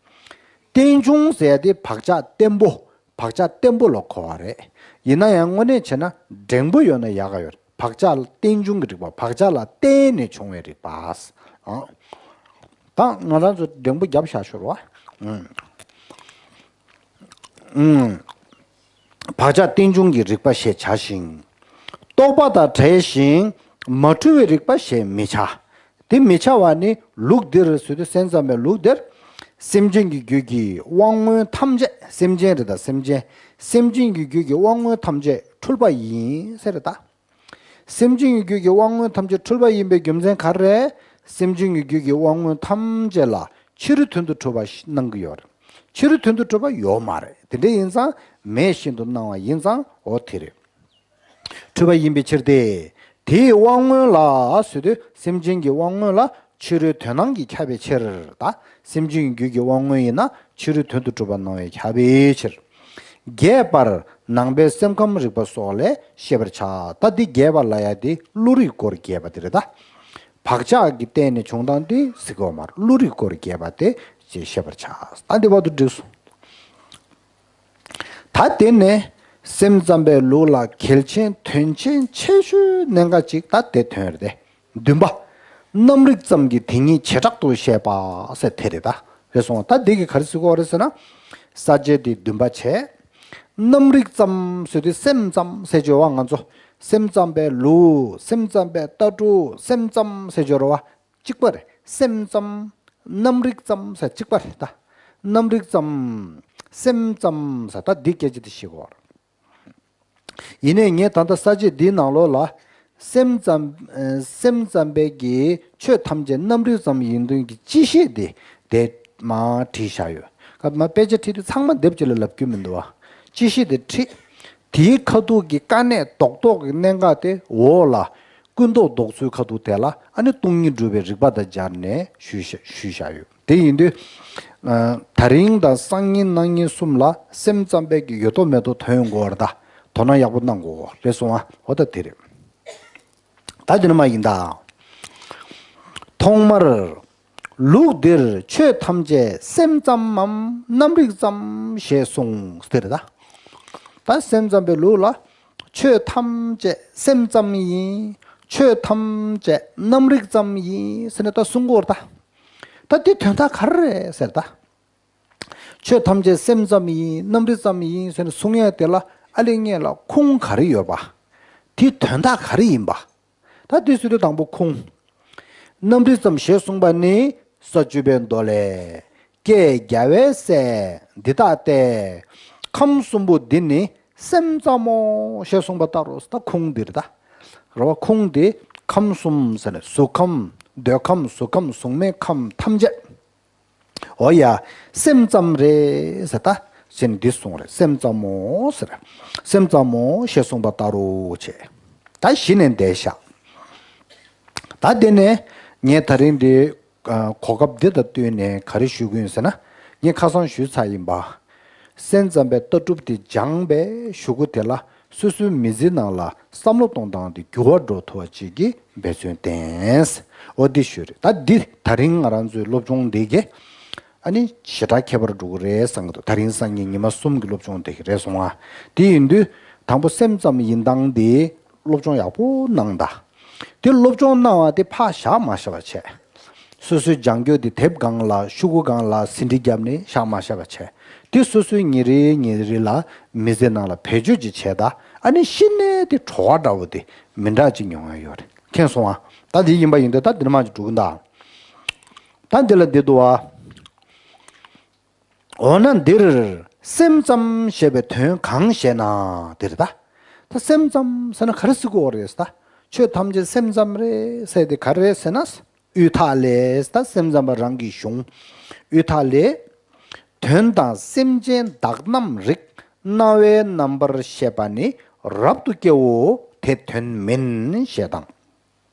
རྟེན་འབྱུང་ཟེར་ཡ་དེ་བག་ཆགས་བརྟན་པོ། བག་ཆགས་བརྟན་པོ་ལ་གོ་བ་རེད། ཡིན་ན་ཡང་དངོས་གནས་བྱས་ན་འགྲེང་བུ་ཡོད་ན་ཡག་ག་ཡོད་རེད། བག་ཆགས་ལ་རྟེན་འབྱུང་གི་རིག་པ། བག་ཆགས་ལ་བརྟེན་ནས་བྱུང་བའི་རིག་པ། ཨང་། ད་ང་རང་ཚོ་འགྲེང་བུ་རྒྱབ་བཞག་ཤོར་བ། ཨང་། ཨང་། བག་ཆགས་རྟེན་འབྱུང་གི་རིག་པ་ཞེས་བྱ་ཞིང་། རྟོག་པ་དང་བྲལ་ཞིང་མ་འཁྲུལ་བའི་རིག་པ་ཞེས་མི་བྱ། དེ་མི་བྱ་བ་ནི་ལུགས་འདིར་ཟེར་དུས་སེམས་ཙམ་པའི་ལུགས་འདིར། སེམས་ཅན་གྱི་རྒྱུད་ཀྱི་དབང་མངོན་ཐམས་ཅད། སེམས་ཅན་རེད་ད་སེམས་ཅན། སེམས་ཅན་གྱི་རྒྱུད་ཀྱི་དབང་མངོན་ཐམས་ཅད་འཁྲུལ་པ་ཡིན་ཟེར་རེད་ད། སེམས་ཅན་གྱི་རྒྱུད་ཀྱི་དབང་མངོན་ཐམས་ཅད་འཁྲུལ་པ་ཡིན་པའི་རྒྱུ་མཚན་ག་རེ་རེད། སེམས་ཅན་གྱི་རྒྱུད་ཀྱི་དབང་མངོན་ཐམས་ཅད་ལ་ཕྱི་རོལ་དོན་དུ་གྲུབ་པ་ཞིག་སྣང་གི་ཡོད་རེད། ཕྱི་རོལ་དོན་དུ་གྲུབ་པ་ཡོད་མ་རེད། དེ་འདྲ་ཡིན་ཙང་མེད་བཞིན་དུ་སྣང་བ་ཡིན་ཙང་འོ་དེ་རེད། འཁྲུལ་པ་ཡིན་པའི་ཕྱིར་ཏེ། དེའི་དབང་མངོན་ལ་ཟེར་དུས་སེམས་ཅན་གྱི་དབང་མངོན་ལ་ཕྱི་རོལ་དོན་སྣང་གིས་ཁྱབ་པའི་ཕྱིར་ད། སེམས་ཅན་གྱི་རྒྱུད་ཀྱི་དབང་མངོན་ཡིན་ན་ཕྱི་རོལ་དོན་དུ་གྲུབ་པ་སྣང་བས་ཁྱབ་པའི་ཕྱིར། རྒྱས་པར་ནང་པའི་སེམས་ཁམས་རིག་པ་སོགས་ལས་ཤེས་པར་བྱ། ད་འདི་རྒྱས་པ་ལ་ཡ་དེ་བློ་རིག་སྐོར་རྒྱས་པ་དེ་རེད་ད། བག་ཆགས་ཀྱི་སྟེང་ནས་བྱུང་སྟངས་དེ་གཟིགས་དགོས་མ་རེད། བློ་རིག་སྐོར་རྒྱས་པ་དེ་ཅེས་ཤེས་པར་བྱ། ད་འདི་བར་དུ་འགྲིག་སོང་། ད་དེ་ནས་སེམས་ཙམ་པའི་ལུགས་ལ་གལ་ཆེན་དོན་ཆེན་ཆེ་ཤོས་གནད་འགག་ཅིག་ད་དེ་ཐོན་རེད་དེ། བདུན་པ། རྣམ་རིག་ཙམ་གྱི་དེ་ཉིད་བྱེ་བྲག་ཏུ་བཤད་པ་ཟེར་དེ་རེད་ད། རེད་སོང་། ད་དེ་གི་ག་རེ་ཟེར་གྱི་ཡོད་རེད་ཟེར་ན། ས་བཅད་དེ་བདུན་པ་བྱས། རྣམ་རིག་ཙམ་ཟེར་དུས་སེམས་ཙམ་ཟེར་གྱི་ཡོད་པ། ང་ཚོ་སེམས་ཙམ་པའི་ལུགས། སེམས་ཙམ་པའི་ལྟ་གྲུབ། སེམས་ཙམ་ཟེར་གྱི་ཡོད་རེད་པ། གཅིག་པ་རེད། སེམས་ཙམ། རྣམ་རིག་ཙམ་ཟེར་གཅིག་པ་རེད་ད། རྣམ་རིག་ཙམ། སེམས་ཙམ་ཟེར་ད་འདི་སྐད་ཆ་དེ་ཤེས་དགོས། ཡིན་ནའི་ངས་ད་ལྟ་ས་བཅད་འདིའི་ནང་ལོགས་ལ། སེམས་ཙམ། ཨ། སེམས་ཙམ་པའི་གི་ཆོས་ཐམས་ཅད་རྣམ་རིག་ཙམ་ཡིན་དོན་གྱི་སྤྱི་བཤད་དེ་དེ་མར་བྲིས་བཞག་ཡོད། ཀ་མ་དཔེ་ཆ་ཁྲིད་དུས་ཚང་མ་དེབ་ཅིག་ལ་ལབ་རྒྱུ་མི་འདུག་བ། སྤྱི་བཤད་དེ་ཁྲིད། དེའི་ཁ་ཐུག་གི་དཀའ་གནད་རྡོག་རྡོག་གི་གནད་འགག་དེ་འོག་ལ། ཀུན་རྟོག་ལྡོག་ཚུལ་ཁ་ཐུག་དེ་ལ་ཨ་ནི་སྟོང་ཉིད་སྒྲུབ་པའི་རིགས་པ་དང་སྦྱར་ནས་ཞུས་བཞག་ཞུས་བཞག་ཡོད། དེ་ཡིན་དུས། ཨ། ད་རིང་དང་སང་ཉིན་གནངས་ཉིན་གསུམ་ལ་སེམས་ཙམ་པའི་གི་ཡོད་དོ་མེད་དོ་ཐོན་དགོས་རེད་ད། དོ་སྣང་ཡག་པོ་གནང་དགོས་རེད་སོང་ཨ། འོ་ད་དེ་རེད། ད་དེ་ནི་མ་ཡིན་ད། ཐོག་མར། ལུགས་འདིར་ཆོས་ཐམས་ཅད་སེམས་ཙམ་མམ་རྣམ་རིག་ཙམ་ཞེས་གསུངས་ཟེར་ད། ད་སེམས་ཙམ་པའི་ལུགས་ལ་ཆོས་ཐམས་ཅད་སེམས་ཙམ་ཡིན། ཆོས་ཐམས་ཅད་རྣམ་རིག་ཙམ་ཡིན་ཟེར་ནས་ད་གསུང་གི་ཡོད་རེད་ད། ད་འདི་དོན་དག་ག་རེ་རེད་ཟེར་ད། ཆོས་ཐམས་ཅད་སེམས་ཙམ་ཡིན། རྣམ་རིག་ཙམ་ཡིན་ཟེར་ནས་གསུང་ཡས་དེ་ལ་ཨ་ལེ་ངེད་ལ་ཁུངས་ག་རེ་ཡོད་པ། དེ་དོན་དག་ག་རེ་ཡིན་པ། ད་དེ་སུ་དེ་དང་པོ་ཁུངས། རྣམ་རིག་ཙམ་ཞེས་གསུངས་པ་ནི། ས་བཅུ་པའི་མདོ་ལས། ཀྱེ་རྒྱལ་བའི་སྲས་འདི་ལྟ་སྟེ། ཁམས་གསུམ་པོ་འདི་ནི་སེམས་ཙམ་མོ་ཞེས་གསུངས་པ་ལྟར་རོ། ད་ཁུངས་འདིར་ད། རེད་བ། ཁུངས་འདི་ཁམས་གསུམ་ཟེར་ནས་གཟུགས་ཁམས། འདོད་ཁམས། གཟུགས་ཁམས། གཟུགས་མེད་ཁམས་ཐམས་ཅད། འོ་ཡ། སེམས་ཙམ་རེད་ཟེར་ད། ཞེས་འདི་གསུངས་རེད། སེམས་ཙམ་མོ་ཟེར། སེམས་ཙམ་མོ་ཞེས་གསུངས་པ་ལྟར་རོ་བྱས། ད་གཞི་ནས་འདས་ཤག་ད་དེ་ནས་ངས་ད་རིང་འདི། ཨ། གོ་སྐབས་འདི་དང་བསྟུན་ནས་ག་རེ་ཞུ་གི་ཡིན་ཟེར་ན། ངས་ཁ་སང་ཞུས་ཚར་ཡིན་པ། སེམས་ཙམ་པའི་ལྟ་གྲུབ་དེ་སྦྱངས་པའི་གཞུག་གུ་དེ་ལ་སོ་སོའི་མི་ཚེའི་ནང་ལ་བསམ་བློ་གཏོང་སྟངས་དེ་འགྱུར་བ་འགྲོ་ཐུབ་པ་ཅིག་གི་འབད་བརྩོན་བསྟེན། འོ་འདི་ཞུ་རེད། ད་འདི་ད་རིང་ང་རང་ཚོའི་སློབ་སྦྱོང་འདི་གི་ཨ་ནི་ཞེ་དྲག་ཁྱད་པར་འགྲོ་གི་རེད་བསམ་གི་འདུག་ད་རིང་སང་ཉིན་ཉི་མ་གསུམ་གི་སློབ་སྦྱོང་དེ་རེད་སོང་ང་། དེ་ཡིན་དུས་དང་པོ་སེམས་ཙམ་ཡིན་སྟངས་དེ་སློབ་སྦྱོང་ཡག་པོ་གནང་ད། དེ་སློབ་སྦྱོང་གནང་བ་དེ་ཕར་བཞག་མ་བཞག་པ་བྱས། སོ་སོའི་སྦྱང་རྒྱུ་དེ་དེབ་སྒང་ལ་ཤོག་གུ་སྒང་ལ་ཟིན་བྲིས་བརྒྱབ་ནས་བཞག་མ་བཞག་པ་བྱས། དེ་སོ་སོའི་ཉིན་རེ་ཉིན་རེ་ལ་མི་ཚེ་ནང་ལ་བེད་སྤྱོད་ཅིག་བྱས་ད། ཨ་ནི་གཞི་ནས་དེ་བྲོ་བ་འདྲ་བོ་དེ་མི་འདྲ་ཅིག་མྱོང་ཡ་ཡོད་རེད། མཁྱེན་སོང་ཨ། ད་དེ་ཡིན་པ་ཡིན་དུས་ད་འདིར་མ་ཅིག་འགྲོ་གི་འདུག་ད་འདི་ལ་འདི་འདུག་ཨ། འོ་ན་འདིར་སེམས་ཙམ་ཞེས་པའི་དོན་གང་ཞེ་ན་འདིར་ད། ད་སེམས་ཙམ་ཟེར་ན་ག་རེ་ཟེར་དགོས་རེད་ད། ཆོས་ཐམས་ཅད་སེམས་ཙམ་རེད་ཟེར་དེ་ག་རེ་ཟེར་ན། དབུས་མཐའ་ལས་ད་སེམས་ཙམ་པ་རང་གི་གཞུང་། དབུས་མཐའ་ལས། དོན་དང་སེམས་ཅན་དག་རྣམས་རིག་སྣང་བའི་རྣམ་པར་ཤེས་པ་ནི་རབ་ཏུ་སྐྱེའོ་དེ་དོན་མིན་ཞེས་དང་།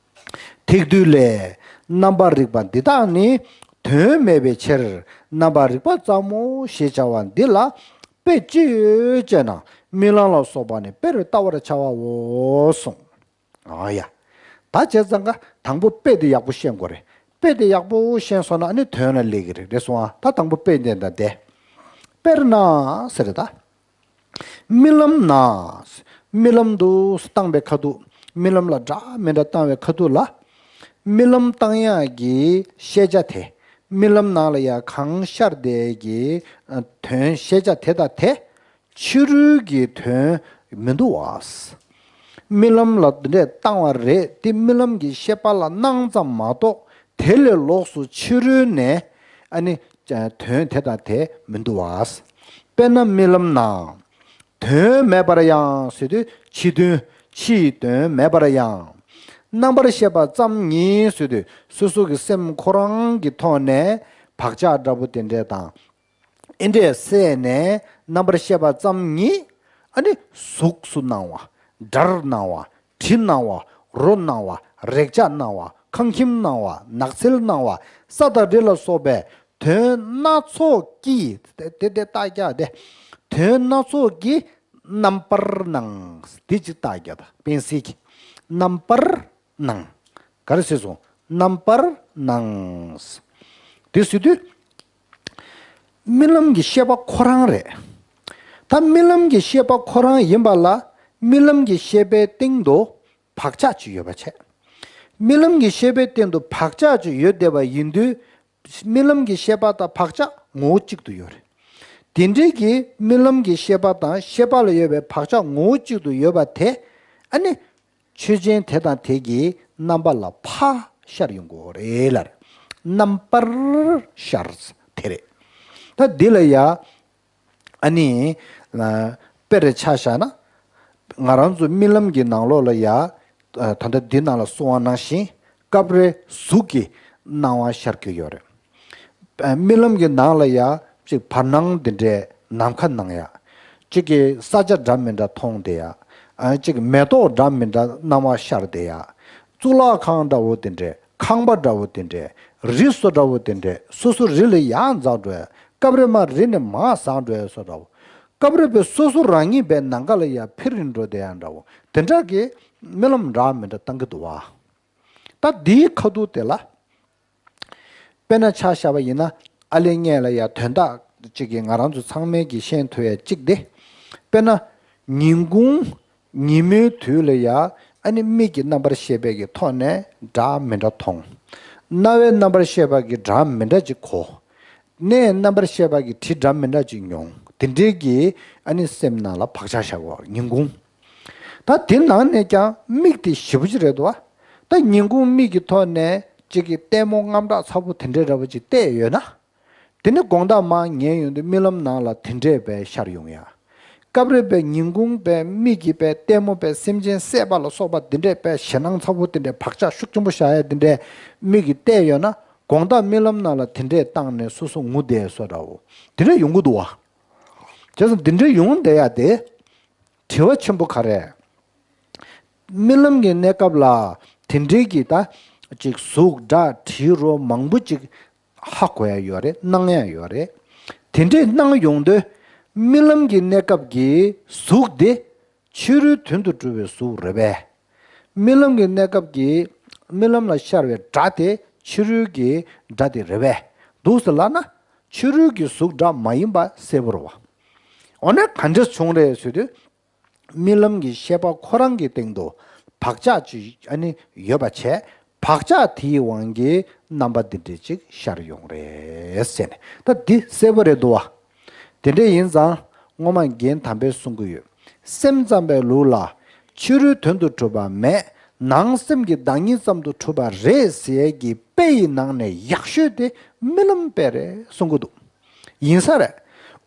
ཐེག་བསྡུས་ལས། རྣམ་པར་རིག་པ་འདི་དག་ནི་དོན་མེད་པའི་ཕྱིར་རྣམ་པར་རིག་པ་ཙམ་མོ་ཞེས་བྱ་བ་འདི་ལ་དཔེ་ཅི་ཡོད་ཅེ་ན་རྨི་ལམ་ལ་སོགས་པ་ནི་དཔེར་བལྟ་བར་བྱ་བའོ་གསུངས། ཨ་ཡ། ད་བྱས་ཙང་ཀ་དང་པོ་དཔེ་དེ་ཡག་པོ་ཤེས་དགོས་རེད། དཔེ་དེ་ཡག་པོ་ཤེས་སོང་ན་ཨ་ནི་དོན་ལ་སླེབས་ཀྱི་རེད། རེད་སོང་ཨ། ད་དང་པོ་དཔེ་འདི་འདྲ་བསྡད། དཔེར་ན་ཟེར་རེད་ད། རྨི་ལམ་ན། རྨི་ལམ་དུ་བཏང་བའི་ཁ་ཐུག་རྨི་ལམ་ལ་འདྲ་མི་འདྲ་བཏང་བའི་ཁ་ཐུག་ལ། རྨི་ལམ་བཏང་ཡག་གི་ཤེས་བྱ་དེ། རྨི་ལམ་ནང་ལ་ཡ་གང་ཤར་བསྡད་ཀྱི་དོན་ཤེས་བྱ་དེ་དང་དེ། ཕྱི་རོལ་གྱི་དོན་མི་འདུག་བ། རྨི་ལམ་ལ་འདི་འདྲས་བཏང་བ་རེད་དེ་རྨི་ལམ་གྱི་ཤེས་པ་ལ་སྣང་ཙམ་མ་གཏོགས་དེ་ལས་ལོགས་སུ་ཕྱི་རོལ་ནས་ཨ་ནི་དོན་དེ་དང་དེ་མི་འདུག་བ། དཔེར་ན་རྨི་ལམ་ན། དོན་མེད་པར་ཡང་ཟེར་དུས་ཕྱི་དོན། ཕྱིའི་དོན་མེད་པར་ཡང་། རྣམ་པར་ཤེས་པ་ཙམ་ཉིད་ཟེར་དུས་སོ་སོ་གི་སེམས་ཁོ་རང་གི་ཐོག་ནས་བག་ཆགས་འདྲ་པོ་དེ་འདྲས་དང་། ཨེ་འདྲས་བསད་ནས་རྣམ་པར་ཤེས་པ་ཙམ་ཉིད། ཨ་ནི་གཟུགས་སུ་སྣང་བ། སྒྲར་སྣང་བ། དྲི་སྣང་བ། རོ་སྣང་བ། རེག་བྱ་སྣང་བ། ཁང་ཁྱིམ་སྣང་བ། ནགས་ཚལ་སྣང་བ། ས་དང་རི་ལ་སོགས་པའི་དོན་སྣ་ཚོགས་ཀྱིས། དེ་དེ་དེ་རྟགས་རྒྱག་སྟེ། དོན་སྣ་ཚོགས་ཀྱིས་རྣམ་པར་སྣང་། དེ་ཅིག་རྟགས་རྒྱག་དང་། དཔེ་གཟིགས་ཀྱི་རྣམ་པར་སྣང་། ག་རེ་ཟེར་སོང་། རྣམ་པར་སྣང་། དེ་ཟེར་དུས། རྨི་ལམ་གྱི་ཤེས་པ་ཁོ་རང་རེད། ད་རྨི་ལམ་གྱི་ཤེས་པ་ཁོ་རང་ཡིན་པ་ལ། རྨི་ལམ་གྱི་ཤེས་པའི་སྟེང་དུ་བག་ཆགས་ཅིག་ཡོད་པ་བྱས། རྨི་ལམ་གྱི་ཤེས་པའི་སྟེང་དུ་བག་ཆགས་ཅིག་ཡོད་བསྡད་པ་ཡིན་དུས། རྨི་ལམ་གྱི་ཤེས་པ་དང་བག་ཆགས་ངོ་བོ་གཅིག་ཏུ་ཡོད་རེད། དེ་འདྲའི་གི་རྨི་ལམ་གྱི་ཤེས་པ་དང་ཤེས་པ་ལ་ཡོད་པའི་བག་ཆགས་ངོ་བོ་གཅིག་ཏུ་ཡོད་པ་དེ། ཨ་ནི། ཆོས་ཅན་དེ་དང་དེ་གི་རྣམ་པ་ལ་ཕར་ཤར་ཡོང་གི་ཡོད་རེད་ལབ། རྣམ་པར་ཤར། དེ་རེད། ད་འདི་ལ་ཡ། ཨ་ནི། ཨ། དཔེར་ཆ་བཞག་ན། ང་རང་ཚོ་རྨི་ལམ་གྱི་ནང་ལོགས་ལ་ཡ། ཨ། ད་ལྟ་འདི་ནང་ལ་གསུངས་པ་ནང་བཞིན་སྐབས་རེ་གཟུགས་ཀྱི་སྣང་བ་ཤར་གྱི་ཡོད་རེད། ཨ། རྨི་ལམ་གྱི་ནང་ལ་ཡ་གཅིག་བར་སྣང་འདི་འདྲའི་ནམ་མཁའ་སྣང་ཡ། གཅིག་གི་ས་ཆ་འདྲ་མི་འདྲ་མཐོང་བསྡད་ཡ། ཨ། གཅིག་མེ་ཏོག་འདྲ་མི་འདྲ་སྣང་བ་ཤར་བསྡད་ཡ། གཙུག་ལག་ཁང་འདྲ་བོ་དེ་འདྲས། ཁང་པ་འདྲ་བོ་དེ་འདྲས། རི་སོ་འདྲ་བོ་དེ་འདྲས། སོ་སོ་རི་ལ་ཡར་འཛེགས་འགྲོ་ཡ། སྐབས་རེ་མར་རི་ནས་མར་ཟགས་འགྲོ་ཡ་སོ་འདྲ་བོ། སྐབས་རེ་བས་སོ་སོ་རང་ཉིད་པའི་ནམ་མཁའ་ལ་ཡར་འཕུར་རིང་འགྲོ་བསྡད་ཡ་འདྲ་བོ། དེ་འདྲ་གི་རྨི་ལམ་འདྲ་མི་འདྲ་བཏང་གི་འདུག་བ། ད་འདིའི་ཁ་ཐུག་དེ་ལ། དཔེར་ན་ཆ་བཞག་པ་ཡིན་ན། ཨ་ལེ་ངས་ལ་ཡ་དོན་དག་ཅིག་གིས་ང་རང་ཚོ་ཚང་མས་ཀྱིས་ཤེས་ཐུབ་ཡ་གཅིག་དེ། དཔེར་ན། ཉིན་གུང་། ཉིན་མོའི་དུས་ལ་ཡ། ཨ་ནི་མིག་གི་རྣམ་པར་ཤེས་པའི་གི་ཐོག་ནས་འདྲ་མི་འདྲ་མཐོང་། རྣ་བའི་རྣམ་པར་ཤེས་པ་གི་འདྲ་མི་འདྲ་ཅིག་གོ། སྣའི་རྣམ་པར་ཤེས་པ་གི་དྲི་འདྲ་མི་འདྲ་ཅིག་མྱོང་། དེ་འདྲའི་གི་ཨ་ནི་སེམས་ནང་ལ་བག་ཆགས་བཞག་གོ། ཉིན་གུང་། ད་དེ་ནང་ནས་ཀྱང་མིག་དེ་ཞེ་པོ་ཅིག་རེད་འདུག་བ། ད་ཉིན་གུང་མིག་གི་ཐོག་ནས་ཅིག་གི་ལྟད་མོ་རྔམ་དྲག་ཚ་པོ་དེ་འདྲའི་འདྲ་པོ་ཅིག་བལྟས་ཡོད་ན། དེ་ནས་དགོང་དག་མར་ཉལ་ཡོང་དུས་རྨི་ལམ་ནང་ལ་དེ་འདྲས་པའི་ཤར་ཡོང་ཡ། སྐབས་རེ་པའི་ཉིན་གུང་པའི་མིག་གིས་པའི་ལྟད་མོ་པའི་སེམས་ཅན་བསད་པ་ལ་སོགས་པ་དེ་འདྲས་པའི་ཞེད་སྣང་ཚ་པོ་དེ་འདྲས་བག་ཆགས་ཤུགས་ཆེན་པོ་བཞག་ཡ་དེ་འདྲས་མིག་གིས་བལྟས་ཡོད་ན། དགོང་དག་རྨི་ལམ་ནང་ལ་དེ་འདྲས་བཏང་ནས་སོ་སོ་ངུ་བསྡད་སོ་འདྲ་བོ། དེ་འདྲས་ཡོང་གི་འདུག་བ། བྱས་ཙང་དེ་འདྲས་ཡོང་བསྡད་ཡ་དེ། དྲི་བ་ཆེན་པོ་ག་རེ། རྨི་ལམ་གྱི་གནས་སྐབས་ལ་དེ་འདྲའི་གི་ད་ཅིག་གཟུགས་སྒྲ་དྲི་རོ་མང་པོ་ཅིག་ཧ་གོ་ཡ་ཡོད་རེད། སྣང་ཡ་ཡོད་རེད། དེ་འདྲའི་སྣང་ཡོང་དུས་རྨི་ལམ་གྱི་གནས་སྐབས་ཀྱི་གཟུགས་དེ་ཕྱི་རོལ་དོན་དུ་གྲུབ་པའི་གཟུགས་རེད་པས། རྨི་ལམ་གྱི་གནས་སྐབས་ཀྱི་རྨི་ལམ་ལ་ཤར་བའི་སྒྲ་དེ་ཕྱི་རོལ་གྱི་སྒྲ་དེ་རེད་པས། འདུག་སེ་ལབ་ན་ཕྱི་རོལ་གྱི་གཟུགས་སྒྲ་མ་ཡིན་པ་གསལ་པོ་རེད་བ། འོ་ན་ག་འདྲས་བྱུང་རེད་ཟེར་དུས། རྨི་ལམ་གྱི་ཤེས་པ་ཁོ་རང་གི་སྟེང་དུ་བག་ཆགས་ཅིག་ཨ་ནི་ཡོད་པ་བྱས། བག་ཆགས་དེའི་དབང་གིས་རྣམ་པ་འདི་འདྲའི་ཅིག་ཤར་ཡོང་རེད་ཟེར་ནས། ད་འདི་གསལ་པོ་རེད་འདུག་བ། དེ་འདྲ་ཡིན་ཙང་སྔོན་མ་རྒན་དམ་པས་གསུང་གི་ཡོད། སེམས་ཙམ་པའི་ལུགས་ལ་ཕྱི་རོལ་དོན་དུ་གྲུབ་པ་མེད། ནང་སེམས་ཀྱི་བདག་ཉིད་ཙམ་དུ་གྲུབ་པ་རེད་ཟེར་གྱི་དཔེ་ཡི་ནང་ནས་ཡག་ཤོས་དེ་རྨི་ལམ་དཔེ་རེད་གསུང་གི་འདུག། ཡིན་ས་རེད།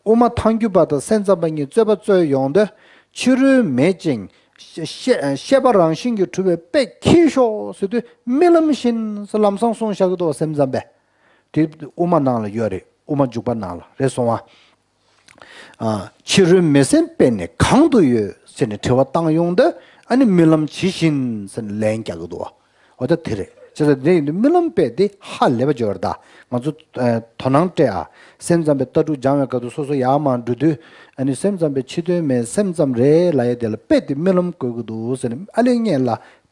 དབུ་མ་ཐལ་འགྱུར་པ་དང་སེམས་ཙམ་པ་གཉིས་རྩོད་པ་རྩོད་ཡོང་དུས། ཕྱི་རོལ་མེད་ཅིང་ཤེ- ཤེ- ཤེས་པ་རང་བཞིན་གྱིས་གྲུབ་པའི་དཔེ་ཁྱེར་ཤོག་ཟེར་དུས་རྨི་ལམ་བཞིན་ཟེར་ལམ་སང་གསུངས་བཞག་གི་འདུག། སེམས་ཙམ་པས། དེ་དབུ་མ་ནང་ལ་ཡོད་རེད། དབུ་མ་འཇུག་པ་ནང་ལ་རེད་སོང་བ། ཨ། ཕྱི་རོལ་མེད་སེམས་དཔེ་ནི་གང་དུ་ཡོད་ཟེར་ནས་དྲི་བ་བཏང་ཡོང་དུས། ཨ་ནི་རྨི་ལམ་ཇི་བཞིན་ཟེར་ནས་ལན་རྒྱག་གི་འདུག་བ། འོ་ད་དེ་རེད། བྱས་ཙང་དེ་ཡིན་དུས་རྨི་ལམ་དཔེ་དེ་ཧ་ལས་པ་ཅིག་ཡོད་རེད་ད། ང་ཚོ་ཨ་དོ་སྣང་སྤྲད་ཨ། སེམས་ཙམ་པའི་ལྟ་གྲུབ་སྦྱང་བའི་སྐབས་དུ་སོ་སོ་ཡར་མར་འགྲོ་དུས། ཨ་ནི་སེམས་ཙམ་པའི་ཕྱི་དོན་མེད་སེམས་ཙམ་རེད་ལབ་ཡ་དེ་ལ་དཔེ་དེ་རྨི་ལམ་བཀོད་ཀྱི་འདུག་ཟེར་ནས་ཨ་ལེ་ངས་ལ།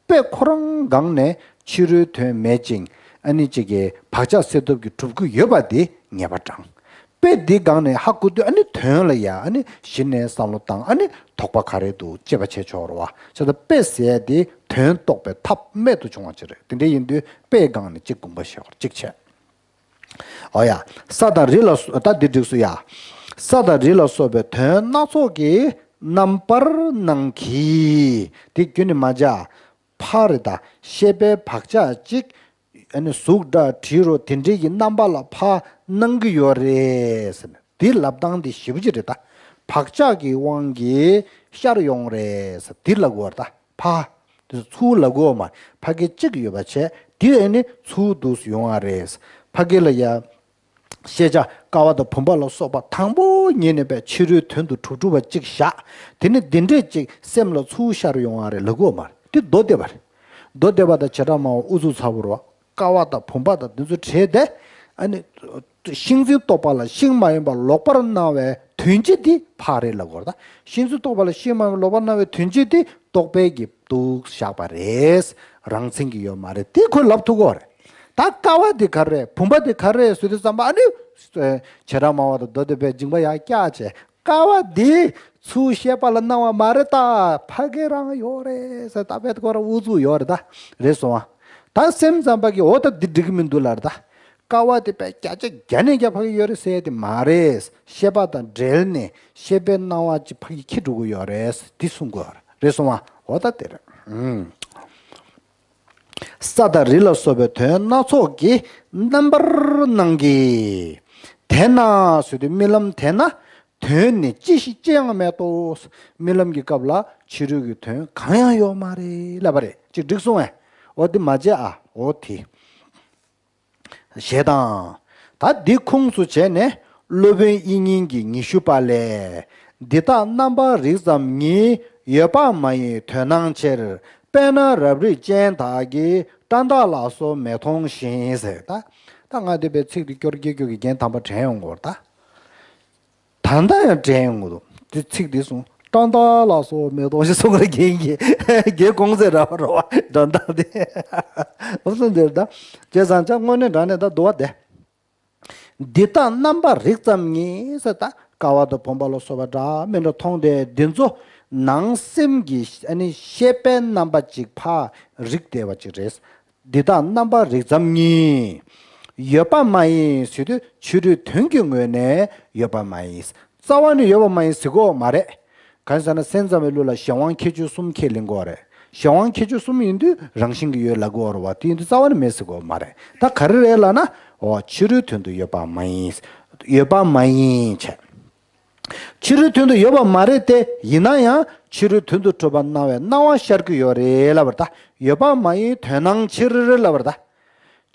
དཔེ་ཁོ་རང་སྒང་ནས་ཕྱི་རོལ་དོན་མེད་ཅིང་ཨ་ནི་གཅིག་གི་བག་ཆགས་སེལ་ཐབས་ཀྱི་གྲུབ་ཀྱི་ཡོད་པ་དེ་ངེས་པ་དྲངས། དཔེ་འདི་སྒང་ནས་ཧ་གོ་དུས་ཨ་ནི་དོན་ལ་ཡ་ཨ་ནི་གཞི་ནས་བསམ་བློ་བཏང་། ཨ་ནི་དོགས་པ་ག་རེ་འདུག་དཔྱད་པ་བྱས་ཆོག་རེད་བ། བྱས་ཙང་དཔེ་ཟེར་ཡ་དེ་དོན་རྟོགས་པའི་ཐབས་རྨད་དུ་བྱུང་བ་ཅིག་རེད། དེ་འདྲ་ཡིན་དུས་དཔེའི་སྒང་ནས་གཅིག་དགོངས་པ་བཞེས་པར་གཅིག་བྱས། འོ་ཡ། ས་དང་རི་ལ་སོགས། ད་འདི་འགྲིགས་སོང་ཡ། ས་དང་རི་ལ་སོགས་པའི་དོན་སྣ་ཚོགས་ཀྱི་རྣམ་པར་སྣང་གི། དེ་རྒྱུན་ནས་མ་བྱ། ཕར་རེད་ད། ཤེས་པའི་བག་ཆགས་གཅིག། ཨ་ནི་གཟུགས་སྒྲ་དྲི་རོ་དེ་འདྲའི་གི་རྣམ་པ་ལ་ཕར་སྣང་གི་ཡོད་རེད་ཟེར་ནས། འདི་ལབ་སྟངས་འདི་ཞེ་པོ་ཅིག་རེད་ད། བག་ཆགས་ཀྱི་དབང་གིས་ཤར་ཡོང་རེད་ཟེར་འདི་ལབ་དགོས་རེད་ད། ཕ། དེ་ཚུར་ལབ་དགོས་མ་རེད། ཕ་སྐད་གཅིག་ཡོད་པ་བྱས། དེ་ཨ་ནི་ཚུར་འདུག་ཡོང་བ་རེད། ཕ་སྐད་ལ་ཡ། ཤེས་བྱ་ཀ་བ་དང་བུམ་པ་ལ་སོགས་པ་དང་པོ་ཉིད་ནས་པའི་ཕྱི་རོལ་དོན་དུ་གྲུབ་གྲུབ་པ་གཅིག་བཞག་དེ་ནི་འདི་འདྲས་གཅིག་སེམས་ལ་ཚུར་ཤར་ཡོང་བ་རེད་ལབ་དགོས་མ་རེད། དེ་མདོ་སྡེ་པ་རེད། མདོ་སྡེ་པ་དང་བྱེ་བྲག་སྨྲ་བ་ཨུ་ཚུགས་ཚ་པོ་རེད་བ། ཀ་བ་དང་བུམ་པ་དང་འདི་ཚོ་བྲལ་ཏེ། ཨ་ནི། ཤིང་འཛིན་རྟོག་པ་ལ་ཤིང་མ་ཡིན་པ་ལོག་པར་སྣང་བའི་དོན་སྤྱི་དེ་ཕ་རེད་ལབ་དགོས་རེད་ད། ཤིང་འཛིན་རྟོག་པ་ལ་ཤིང་མ་ཡིན་པ་ལོག་པར་སྣང་བའི་དོན་སྤྱི་དེ་རྟོག་པའི་གི་འདུག་བཞག་པ་རེད། རང་མཚན་གྱི་ཡོད་མ་རེད། དེ་ཁོས་ལབ་ཐུབ་ཀྱི་ཡོད་རེད། ད་ཀ་བ་དེ་ག་རེ་རེད། བུམ་པ་དེ་ག་རེ་རེད་ཟེར་དུས་ཙམ་པ་ཨ་ནི། བྱེ་བྲག་སྨྲ་བ་དང་མདོ་སྡེ་པས་མཇིང་པ་ཡར་བཀྱགས་བྱས། ཀ་བ་འདི་ཚུར་ཤེས་པ་ལ་སྣང་བ་མ་རེད་ད། ཕ་གི་རང་ཡོད་རེད་ཟེར་ད་བེད་ཁོ་རང་ཨུ་ཚུགས་ཡོད་རེད་ད། རེད་སོང་ཨ། ད་སེམས་ཙམ་པ་གི་འོ་ད་འདི་འགྲིག་གི་མི་འདུག་ལབ་རེད་ད། ཀ་བ་དེ་པའི་བརྒྱ་ཆ་བརྒྱ་ནས་བརྒྱ་ཕ་གི་ཡོད་རེད་ཟེར་དེ་མ་རེད། ཤེས་པ་དང་འབྲེལ་ནས་ཤེས་པའི་སྣང་བ་ཅིག་ཕ་གི་འཁྱེར་འགྲོ་གི་ཡོད་རེད་འདི་གསུང་གི་ཡོད་རེད། རེད་སོང་ཨ། འོ་ད་དེ་རེད། ཨུམ། ས་དང་རི་ལ་སོགས་པའི་དོན་སྣ་ཚོགས་ཀྱི་རྣམ་པར་སྣང་གི། དེས་ན་ཟེར་དུས་རྨི་ལམ་དེས་ན་དོན་ནི་ཅི་ཞིག་ཅི་ཡང་མེད་དོ། རྨི་ལམ་གྱི་སྐབས་ལ་ཕྱི་རོལ་གྱི་དོན་གང་ཡང་ཡོད་མ་རེད་ལབ་པ་རེད། ཅིག་འགྲིག་སོང་ངས། འོ་དེ་མ་བརྗེད་ཨ། འོ་དེ། ཞེས་དང་། ད་འདི་ཁུངས་སུ་བྱས་ནས་སློབ་དཔོན་དབྱིག་གཉེན་གྱིས་ཉི་ཤུ་པ་ལས། འདི་དག་རྣམ་པར་རིག་ཙམ་ཉིད། ཡོད་པ་མ་ཡིན་དོན་སྣང་ཕྱིར། དཔེར་ན་རབ་རིབ་ཅན་དག་གིས། སྐྲ་མདའ་ལ་སོགས་མི་མཐོང་བཞིན་ཟེར་ད། ད་ང་འདི་པའི་ཚིག་འདི་སྐྱོར་སྐྱོར་སྐྱོར་གྱི་རྒྱན་དམ་པ་དྲན་ཡོང་གོ་ད། ད་ལྟ་ཡང་དྲན་ཡོང་གི་འདུག་དེ་ཚིག་འདི་གསུངས། སྐྲ་མདའ་ལ་སོགས་མི་མཐོང་ཞེས་གསུངས་ར་རྒན་གྱིས། རྒན་གོང་ཚེ་ར་བ་ར་བ་སྐྲ་མདའ་དེ། འོ་སོང་འདིར་ད། བྱས་ཙང་ཅག་དངོས་གནས་དྲང་གནས་ད་འདུག་བ་དེ། འདི་དག་རྣམ་པར་རིག་ཙམ་ཉིད་ཟེར་ད་ཀ་བ་དང་བུམ་པ་ལ་སོགས་པ་འདྲ་མི་འདྲ་མཐོང་སྟེ་འདི་ཚོ་ནང་སེམས་ཀྱི་ཨ་ནི་ཤེས་པའི་རྣམ་པ་ཅིག་ཕར་རིག་བསྡད་པ་ཅིག་རེད། འདི་དག་རྣམ་པར་རིག་ཙམ་ཉིད། ཡོད་པ་མ་ཡིན་ཟེར་དུས་ཕྱི་རོལ་དོན་གྱི་ངོས་ནས་ཡོད་པ་མ་ཡིན། རྩ་བ་ནས་ཡོད་པ་མ་ཡིན་ཟེར་གྱི་ཡོད་མ་རེད། གང་ཟེར་ན་སེམས་ཙམ་པའི་ལུགས་ལ་གཞན་དབང་ཁྱད་ཆོས་གསུམ་ཁས་ལེན་གྱི་ཡོད་རེད། གཞན་དབང་ཁྱད་ཆོས་གསུམ་ཡིན་དུས་རང་བཞིན་གྱིས་ཡོད་ལབ་ཀྱི་ཡོད་རེད་བ། དེ་ཡིན་དུས་རྩ་བ་ནས་མེད་ཟེར་གྱི་ཡོད་མ་རེད། ད་ག་རེ་རེད་ལབ་ན། འོ་ཕྱི་རོལ་དོན་དུ་ཡོད་པ་མ་ཡིན། ཡོད་པ་མ་ཡིན་བྱས། ཕྱི་རོལ་དོན་དུ་ཡོད་པ་མ་རེད་དེ། ཡིན་ན་ཡང་ཕྱི་རོལ་དོན་དུ་གྲུབ་པ་སྣང་བའི་སྣང་བ་ཤར་གྱི་ཡོད་རེད་ལབ་པ་རེད་ད། ཡོད་པ་མ་ཡིན་དོན་སྣང་ཕྱིར་ལབ་པ་རེད་ད།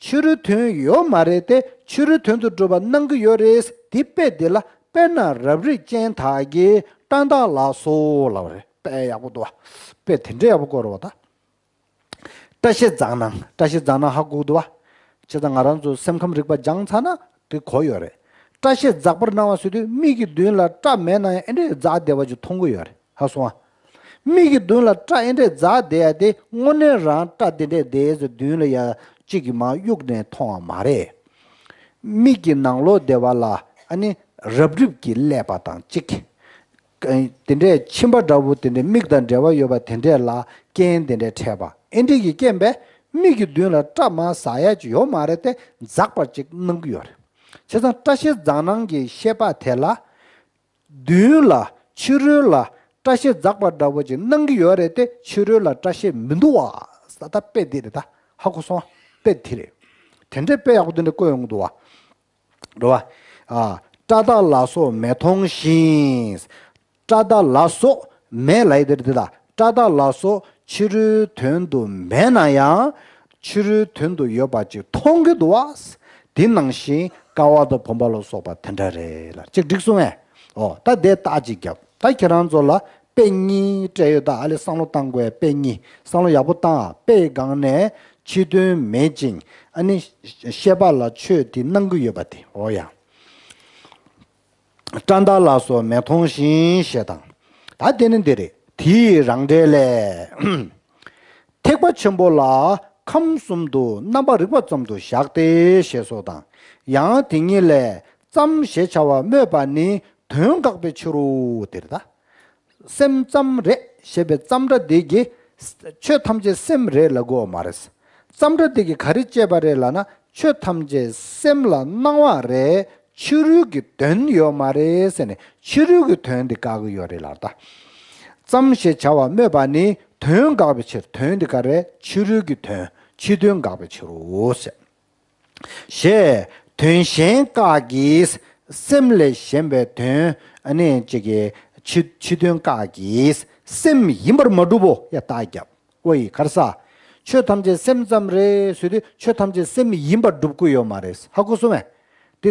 ཕྱི་རོལ་དོན་ཡོད་མ་རེད་དེ། ཕྱི་རོལ་དོན་དུ་གྲུབ་པ་སྣང་གི་ཡོད་རེད། དེ་དཔེ་དེ་ལ་དཔེར་ན་རབ་རིབ་ཅན་དག་གིས་སྐྲ་མདའ་ལ་སོགས་ལབ་པ་རེད། དཔེ་ཡག་པོ་འདུག་བ། དཔེ་དེ་འདྲའི་ཡག་པོ་བཀོད་རེད་བ་ད། སྐྲ་ཤད་འཛག་སྣང་། སྐྲ་ཤད་འཛག་སྣང་ཧ་གོ་གི་འདུག་བ། བྱས་ཙང་ང་རང་ཚོ་སེམས་ཁམས་རིག་པ་སྦྱངས་ཚར་ན་དེ་གོ་ཡོད་རེད། སྐྲ་ཤད་འཛག་པར་སྣང་བ་ཟེར་དུས་མིག་གི་མདུན་ལ་སྐྲ་མེད་ན་ཡང་ཨེ་འདྲས་འཛག་བསྡད་པ་ཅིག་མཐོང་གི་ཡོད་རེད། ཧ་སོང་ཨ། མིག་གི་མདུན་ལ་སྐྲ་ཨེ་འདྲས་འཛག་བསྡད་ཡ་དེ་དངོས་གནས་རང་སྐྲ་དེ་འདྲས་བསྡད་ཟེར་མདུན་ལ་ཡ་གཅིག་གིས་མར་གཡུགས་ནས་མཐོང་བ་མ་རེད། མིག་གི་ནང་ལོགས་བསྡད་པ་ལ་ཨ་ནི་རབ་རིབ་ཀྱིས་བསླད་པ་དང་གཅིག་དེ་འདྲས་མཆིན་པ་འདྲ་བོ་དེ་འདྲས་མིག་དང་འབྲེལ་བ་ཡོད་པ་དེ་འདྲས་ལ་རྐྱེན་དེ་འདྲས་འཕྲད་པ་ཨེ་འདྲས་ཀྱི་རྐྱེན་པས་མིག་གི་མདུན་ལ་སྐྲ་མར་འཛག་ཡ་ཅིག་ཡོད་མ་རེད་དེ་འཛག་པ་ཅིག་སྣང་གི་ཡོད་རེད། བྱས་ཙང་སྐྲ་ཤད་འཛག་སྣང་གི་ཤེས་པ་དེ་ལ། མདུན་ལ་ཕྱི་རོལ་ལ་སྐྲ་ཤད་འཛག་པ་འདྲ་བོ་ཅིག་སྣང་གི་ཡོད་རེད་དེ། ཕྱི་རོལ་ལ་སྐྲ་ཤད་མི་འདུག་བ། ས་ད་དཔེ་འདི་རེད་ད། ཧ་གོ་སོང་། དཔེ་འདི་རེད། དེ་འདྲའི་དཔེ་ཡག་པོ་འདི་འདྲ་བཀོད་ཡོང་གི་འདུག་བ། རེད་བ། ཨ། སྐྲ་མདའ་ལ་སོགས་མི་མཐོང་ཞིང་། སྐྲ་མདའ་ལ་སོགས་མེད་ལབ་ཡི་དེ་རེད་ད། སྐྲ་མདའ་ལ་སོགས་ཕྱི་རོལ་དོན་དུ་མེད་ན་ཡང་། ཕྱི་རོལ་དོན་དུ་ཡོད་པ་ཅིག་མཐོང་གི་འདུག་བ། དེ་ནང་བཞིན་ཀ་བ་དང་བུམ་པ་ལ་སོགས་པ་དེ་འདྲ་རེད་ལ་ཅིག་འགྲིག་སོང་ངས། ཨོ་ད་དེ་རྟགས་ཅིག་རྒྱབ། ད་ཁྱེད་རང་ཚོ་ལ་དཔེ་གཉིས་སྤྲད་ཡོད། ད་ཨ་ལེ་བསམ་བློ་བཏང་དགོས་དཔེ་གཉིས། བསམ་བློ་ཡག་པོ་བཏང་། དཔེའི་སྒང་ནས་ཕྱི་དོན་མེད་ཅིང་ཨ་ནི་ཤེས་པ་ལ་ཆོས་དེ་སྣང་གི་ཡོད་པ་དེ། ཨོ་ཡ། སྐྲ་མདའ་ལ་སོགས་མི་མཐོང་ཞིང་ཞེས་དང་། ད་དེ་ནི་འདི་རེད། དེའི་རང་འགྲེལ་ལས། ཐེག་པ་ཆེན་པོ་ལ་ཁམས་གསུམ་དུ་རྣམ་པར་རིག་པ་ཙམ་དུ་བཞག་སྟེ་ཞེས་སོགས་དང་། ཡང་དེ་ཉིད་ལས་ཙམ་ཞེས་བྱ་བ་སྨོས་པ་ནི་དོན་དགག་པའི་ཕྱིར་རོ། དེ་རེད་ད། སེམས་ཙམ་རེད་ཞེས་པའི་ཙམ་སྒྲ་འདི་གིས་ཆོས་ཐམས་ཅད་སེམས་རེད་ལབ་དགོས་པ་མ་རེད། ཙམ་སྒྲ་འདི་གིས་ག་རེ་བྱས་པ་རེད་ལབ་ན། ཆོས་ཐམས་ཅད་སེམས་ལ་སྣང་བ་རེད། ཕྱི་རོལ་གྱི་དོན་ཡོད་མ་རེད་ཟེར་ནས་ཕྱི་རོལ་གྱི་དོན་འདི་བཀག་གི་ཡོད་རེད་ལབ་ད། ཙམ་ཞེས་བྱ་བ་སྨོས་པ་ནི་དོན་དགག་པའི་ཕྱིར། དོན་འདི་ག་རེ་རེད། ཕྱི་རོལ་གྱི་དོན། ཕྱི་དོན་དགག་པའི་ཕྱིར་རོ་ཟེར། ཞེས་དོན་གཞན་བཀག་གིས་སེམས་ལས་གཞན་པའི་དོན་ཨ་ནི་གཅིག་གིས་ཕྱི་ཕྱི་དོན་བཀག་གིས་སེམས་ཡིན་པར་མ་གྲུབ་བོ། ཡ་རྟགས་རྒྱབ། ཨོ་ཡིས་ག་རེ་ཟེར། ཆོས་ཐམས་ཅད་སེམས་ཙམ་རེད་ཟེར་དུས་ཆོས་ཐམས་ཅད་སེམས་ཡིན་པར་སྒྲུབ་ཀྱི་ཡོད་མ་རེད། ཧ་གོ་སོང་ངས། དེ་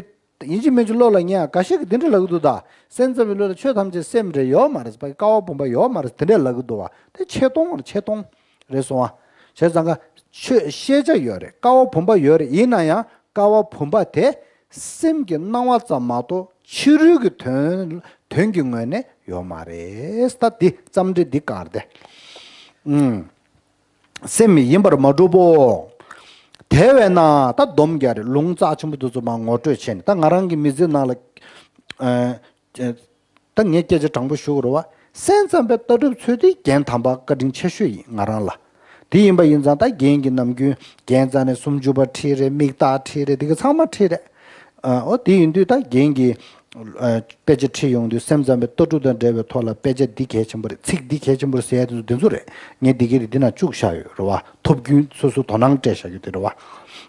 ཡིན་གཅིག་མིན་གཅིག་བློ་ལ་ངས་འགའ་ཤས་ཀྱིས་འདི་འདྲ་ལབ་ཀྱི་འདུག་ད། སེམས་ཙམ་པའི་བློ་ལ་ཆོས་ཐམས་ཅད་སེམས་རེད་ཡོད་མ་རེད། ཀ་བ་བུམ་པ་ཡོད་མ་རེད་དེ་འདྲ་ལབ་ཀྱི་འདུག་བ། དེ་ཆེ་མཐོང་རེད། ཆེ་མཐོང་རེད་སོང་བ། བྱས་ཙང་ཀ་ཆོས་ཤེས་བྱ་ཡོད་རེད། ཀ་བ་བུམ་པ་ཡོད་རེད། ཡིན་ན་ཡང་ཀ་བ་བུམ་པ་དེ་སེམས་ཀྱི་སྣང་བ་ཙམ་མ་གཏོགས་ཕྱི་རོལ་གྱི་དོན་དོན་གྱི་ངོས་ནས་ཡོད་མ་རེད། ད་འདི་རྩོམ་འབྲི་འདི་གར་དེ། ཨུམ། སེམས་ཡིན་པར་མ་གྲུབ་བོ། དེ་བས་ན་ད་སྡོམ་རྒྱག་རེད། ལུང་རྩ་ཆེན་པོ་འདི་ཚོ་མར་ངོ་སྤྲོད་བྱས་ནས། ད་ང་རང་གི་མི་ཚེའི་ནང་ལ་ཨ་ད་ངས་སྐད་ཆ་དྲང་པོ་ཞུ་དགོས་རེད་བ། སེམས་ཙམ་པའི་ལྟ་གྲུབ་ཚོ་དེ་རྒྱན་དམ་པ་བཀའ་དྲིན་ཆེ་ཤོས་ཡིན་ང་རང་ལ། དེ་ཡིན་པ་ཡིན་ཙང་ད་རྒྱན་གྱི་ནམ་རྒྱུན་རྒྱན་རྩ་ནས་སུམ་ཅུ་པ་ཁྲིད་རེད། མིག་རྟགས་ཁྲིད་རེད། དེ་ག་ཚང་མ་ཁྲིད་རེད། ཨ་འོ་དེ་ཡིན་དུས་ད་རྒྱན་གྱི་ཨ་དཔེ་ཆ་ཁྲིད་ཡོང་དུས་སེམས་ཙམ་པའི་ལྟ་གྲུབ་དང་འབྲེལ་བའི་ཐོག་ལ་དཔེ་ཆ་འདི་གལ་ཆེན་པོ་རེད། ཚིག་འདི་གལ་ཆེན་པོ་རེད་ཟེར་ཡ་དེ་ཚོ་འདི་ཚོ་རེད། ངས་འདི་གའི་རིགས་འདི་ན་བཅུག་བཞག་ཡོད་རེད་བ། ཐོབ་རྒྱུན་སོ་སོ་དོ་སྣང་སྤྲད་བཞག་རྒྱུ་དེ་རེད་བ།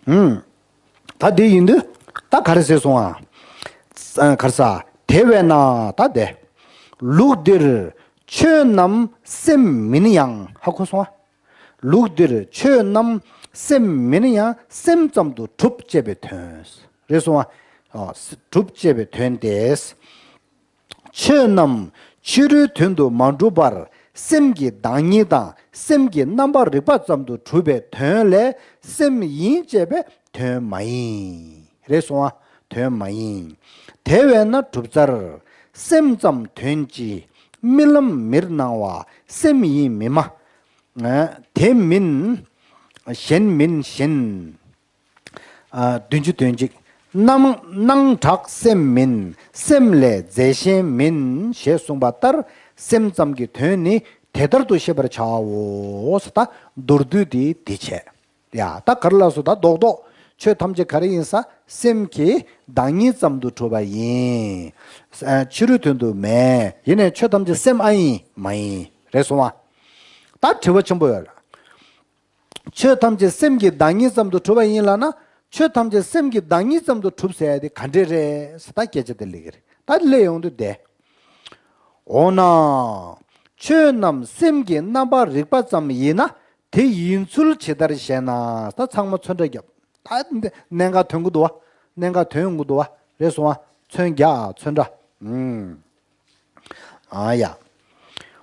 ཨུམ། ད་དེ་ཡིན་དུས་ད་ག་རེ་ཟེར་སོང་ཨ། ཨ་ག་རེ་ཟ། དེ་བས་ན་ད་དེ། ལུགས་འདིར་ཆོས་རྣམས་སེམས་མིན་ཡང་། ཧ་གོ་སོང་ཨ། ལུགས་འདིར་ཆོས་རྣམས་སེམས་མིན་ཡང་སེམས་ཙམ་དུ་གྲུབ་ཅེས་པའི་དོན། རེད་སོང་ཨ། གྲུབ་ཅེས་པའི་དོན་ཏེ། ཆོས་རྣམས་ཕྱི་རོལ་དོན་དུ་མ་གྲུབ་པར་སེམས་ཀྱི་བདག་ཉིད་དང་སེམས་ཀྱི་རྣམ་པར་རིག་པ་ཙམ་དུ་གྲུབ་པའི་དོན་ལས་སེམས་ཡིན་ཅེས་པའི་དོན་མ་ཡིན། རེད་སོང་ཨ། དོན་མ་ཡིན། དེ་བས་ན་གྲུབ་ཚར། སེམས་ཙམ་དོན་སྤྱི་རྨི་ལམ་མིར་སྣང་བ་སེམས་ཡིན་མི་སྨྲ། དེ་མིན་གཞན་མིན་གཞན། ཨ་བདུན་ཅུ་དོན་གཅིག་སྣང་སྣང་གྲགས་སེམས་མིན། སེམས་ལས་རྫས་གཞན་མིན། ཞེས་གསུངས་པ་ལྟར་སེམས་ཙམ་གྱི་དོན་ནི་དེ་ལྟར་དུ་ཤེས་པར་བྱའོ། ད་མདོར་བསྡུས་དེ་འདི་བྱས། ཡ་ད་ག་རེ་ལབ་སོང་། ད་རྡོག་རྡོག་ཆོས་ཐམས་ཅད་ག་རེ་ཡིན་ས། སེམས་ཀྱི་བདག་ཉིད་ཙམ་དུ་གྲུབ་པ་ཡིན། ཨ་ཕྱི་རོལ་དོན་དུ་མེད། ཡིན་ནའི་ཆོས་ཐམས་ཅད་སེམས་ཨ་ཡིན་མ་ཡིན། རེད་སོང་བ། ད་དྲི་བ་ཆེན་པོ་ཡོད་རེད། ཆོས་ཐམས་ཅད་སེམས་ཀྱི་བདག་ཉིད་ཙམ་དུ་གྲུབ་པ་ཡིན་ལབ་ན། ཆོས་ཐམས་ཅད་སེམས་ཀྱི་བདག་ཉིད་ཙམ་དུ་གྲུབ་ཟེར་ཡ་དེ་ག་འདྲས་རེད་ཟེར། ད་སྐད་ཆ་དེ་སླེབས་ཀྱི་རེད། ད་སླེབས་ཡོང་དུས་དེ། འོ་ན། ཆོས་རྣམས་སེམས་ཀྱི་རྣམ་པར་རིག་པ་ཙམ་ཡིན་ན་དེ་ཡིན་ཚུལ་ཇི་ལྟར་ཤེས་ན། ད་ཚང་མ་ཚོན་ཁྲ་བརྒྱབ། ད་འདི་གནད་འགག་ཐོན་གི་འདུག་བ། གནད་འགག་ཐོན་ཡོང་གི་འདུག་བ། རེད་སོང་བ། ཚོན་རྒྱག་ཚོན་ཁྲ། ཨུམ། ཨ་ཡ།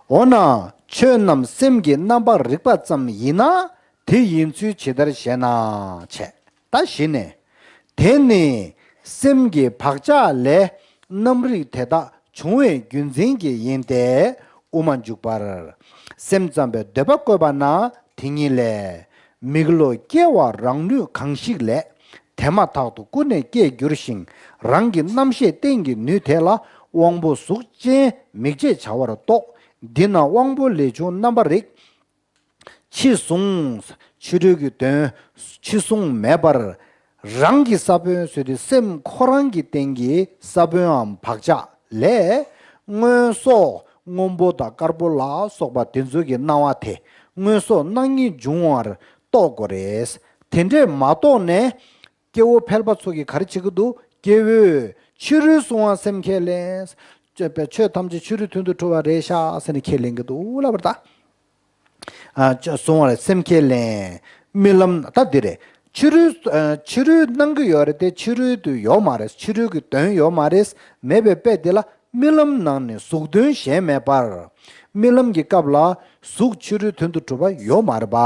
འོ་ན་ཆོས་རྣམས་སེམས་ཀྱི་རྣམ་པར་རིག་པ་ཙམ་ཡིན་ན་དེ་ཡིན་ཚུལ་ཇི་ལྟར་ཤེས་ན་བྱས། ད་གཞི་ནས། དེ་ནི་སེམས་ཀྱི་བག་ཆགས་ལས་རྣམ་རིག་དེ་དག་འབྱུང་བའི་རྒྱུ་མཚན་གྱིས་ཡིན་ཏེ། དབུ་མ་འཇུག་པར་སེམས་ཙམ་པའི་འདོད་པ་བཀོད་པ་ན་དེ་ཉིད་ལས། མིག་བློ་སྐྱེ་བ་རང་ནུས་གང་ཞིག་ལས། དེ་མ་ཐག་ཏུ་ཀུན་ནས་སྐྱེས་འགྱུར་ཞིང་། རང་གི་རྣམ་ཤེས་རྟེན་གྱི་ནུས་དེ་ལ་དབང་པོ་གཟུགས་ཅན་མིག་ཅེས་བྱ་བར་རྟོག། འདི་ན་དབང་པོ་ལས་བྱུང་རྣམ་པར་རིག་ཕྱི་གཟུང་། ཕྱི་རོལ་གྱི་དོན་ཕྱི་གཟུང་མེད་པར། རང་གི་ས་བོན་ཟེར་དུས་སེམས་ཁོ་རང་གི་སྟེང་གི་ས་བོནའམ་བག་ཆགས་ལས། སྔོན་སོགས་སྔོན་པོ་དང་དཀར་པོ་ལ་སོགས་པ་དེ་ཚོ་གི་སྣང་བ་དེ། སྔོན་སོགས་སྣང་ཉིད་འབྱུང་བར་རྟོགས་དགོས་རེད། དེ་འདྲས་མ་རྟོགས་ནས། སྐྱེ་བོ་ཕལ་པ་ཚོ་གིས་ག་རེ་བྱེད་ཀྱི་འདུག་སྐྱེ་བོས་ཕྱི་རོལ་གཟུང་བ་སེམས་ཁས་ལེན། ཆོས་པའི་ཆོས་ཐམས་ཅད་ཕྱི་རོལ་དོན་དུ་གྲུབ་པ་རེད་ཤག་ཟེར་ནས་ཁས་ལེན་གྱི་འདུག་ལབ་པ་རེད་ད། ཨ་ཅོ་གཟུང་བ་རེད་སེམས་ཁས་ལེན། རྨི་ལམ་ད་འདི་རེད། ཕྱི་རོལ་ཨ་ཕྱི་རོལ་སྣང་གི་ཡོད་རེད་དེ་ཕྱི་རོལ་དུ་ཡོད་མ་རེད། ཕྱི་རོལ་གྱི་དོན་ཡོད་མ་རེད། མེད་པའི་དཔེ་འདི་ལ་རྨི་ལམ་ནང་ནས་གཟུགས་དོན་གཞན་མེད་པར། རྨི་ལམ་གྱི་སྐབས་ལ་གཟུགས་ཕྱི་རོལ་དོན་དུ་གྲུབ་པ་ཡོད་མ་རེད་པ།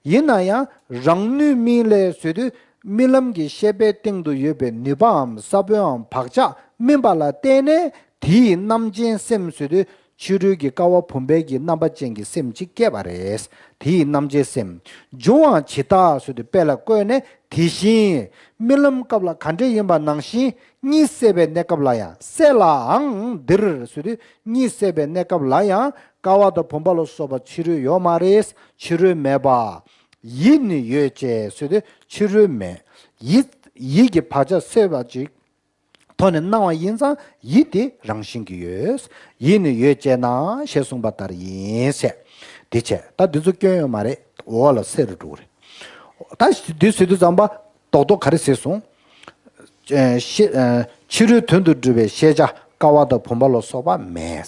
ཡིན་ན་ཡང་རང་ནུས་རྨིས་ལས་ཟེར་དུས་རྨི་ལམ་གྱི་ཤེས་པའི་སྟེང་དུ་ཡོད་པའི་ནུས་པའམ་ས་བོནའམ་བག་ཆགས་རྨིས་པ་ལ་བརྟེན་ནས་དེའི་རྣམ་ཅན་སེམས་ཟེར་དུས་ཕྱི་རོལ་གྱི་ཀ་བ་བུམ་པའི་གི་རྣམ་པ་ཅན་གྱི་སེམས་གཅིག་སྐྱེས་པ་རེད། དེའི་རྣམ་ཅན་སེམས་འབྱུང་བ་ཇི་ལྟ་ཟེར་དུས་དཔེ་ལ་བཀོད་ནས་དེ་བཞིན་རྨི་ལམ་སྐབས་ལ་ག་འདྲས་ཡིན་པ་ནང་བཞིན་གཉིད་སད་པའི་གནས་སྐབས་ལ་ཡང་སད་ལའང་འདིར་ཟེར་དུས་གཉིད་སད་པའི་གནས་སྐབས་ལ་ཡང་ཀ་བ་དང་བུམ་པ་ལ་སོགས་པ་ཕྱི་རོལ་ཡོད་མ་རེད། ཕྱི་རོལ་མེད་པ། ཡིད་ནི་ཡོད་ཅེས་ཟེར་དུས་ཕྱི་རོལ་མེད། ཡིད་ཡིད་ཀྱི་བག་ཆགས་སད་པ་ཅིག་ཐོག་ནས་སྣང་བ་ཡིན་ཙང་ཡིད་དེ་རང་བཞིན་གྱིས་ཡོད། ཡིད་ནི་ཡོད་ཅེ་ན་ཞེས་གསུངས་པ་ལྟར་ཡིན་ཟེར། དེ་བྱས་ད་འདི་ཚོ་སྐྱོན་ཡོད་མ་རེད། འོག་ལ་སེ་རུ་འགྲོ་གི་རེད། ད་འདི་ཟེར་དུས་ཙམ་པ་རྡོག་རྡོག་ག་རེ་ཟེར་སོང་། ཨེ་ཤེ་ཨེ་ཕྱི་རོལ་དོན་དུ་གྲུབ་པའི་ཤེས་བྱ་ཀ་བ་དང་བུམ་པ་ལ་སོགས་པ་མེད།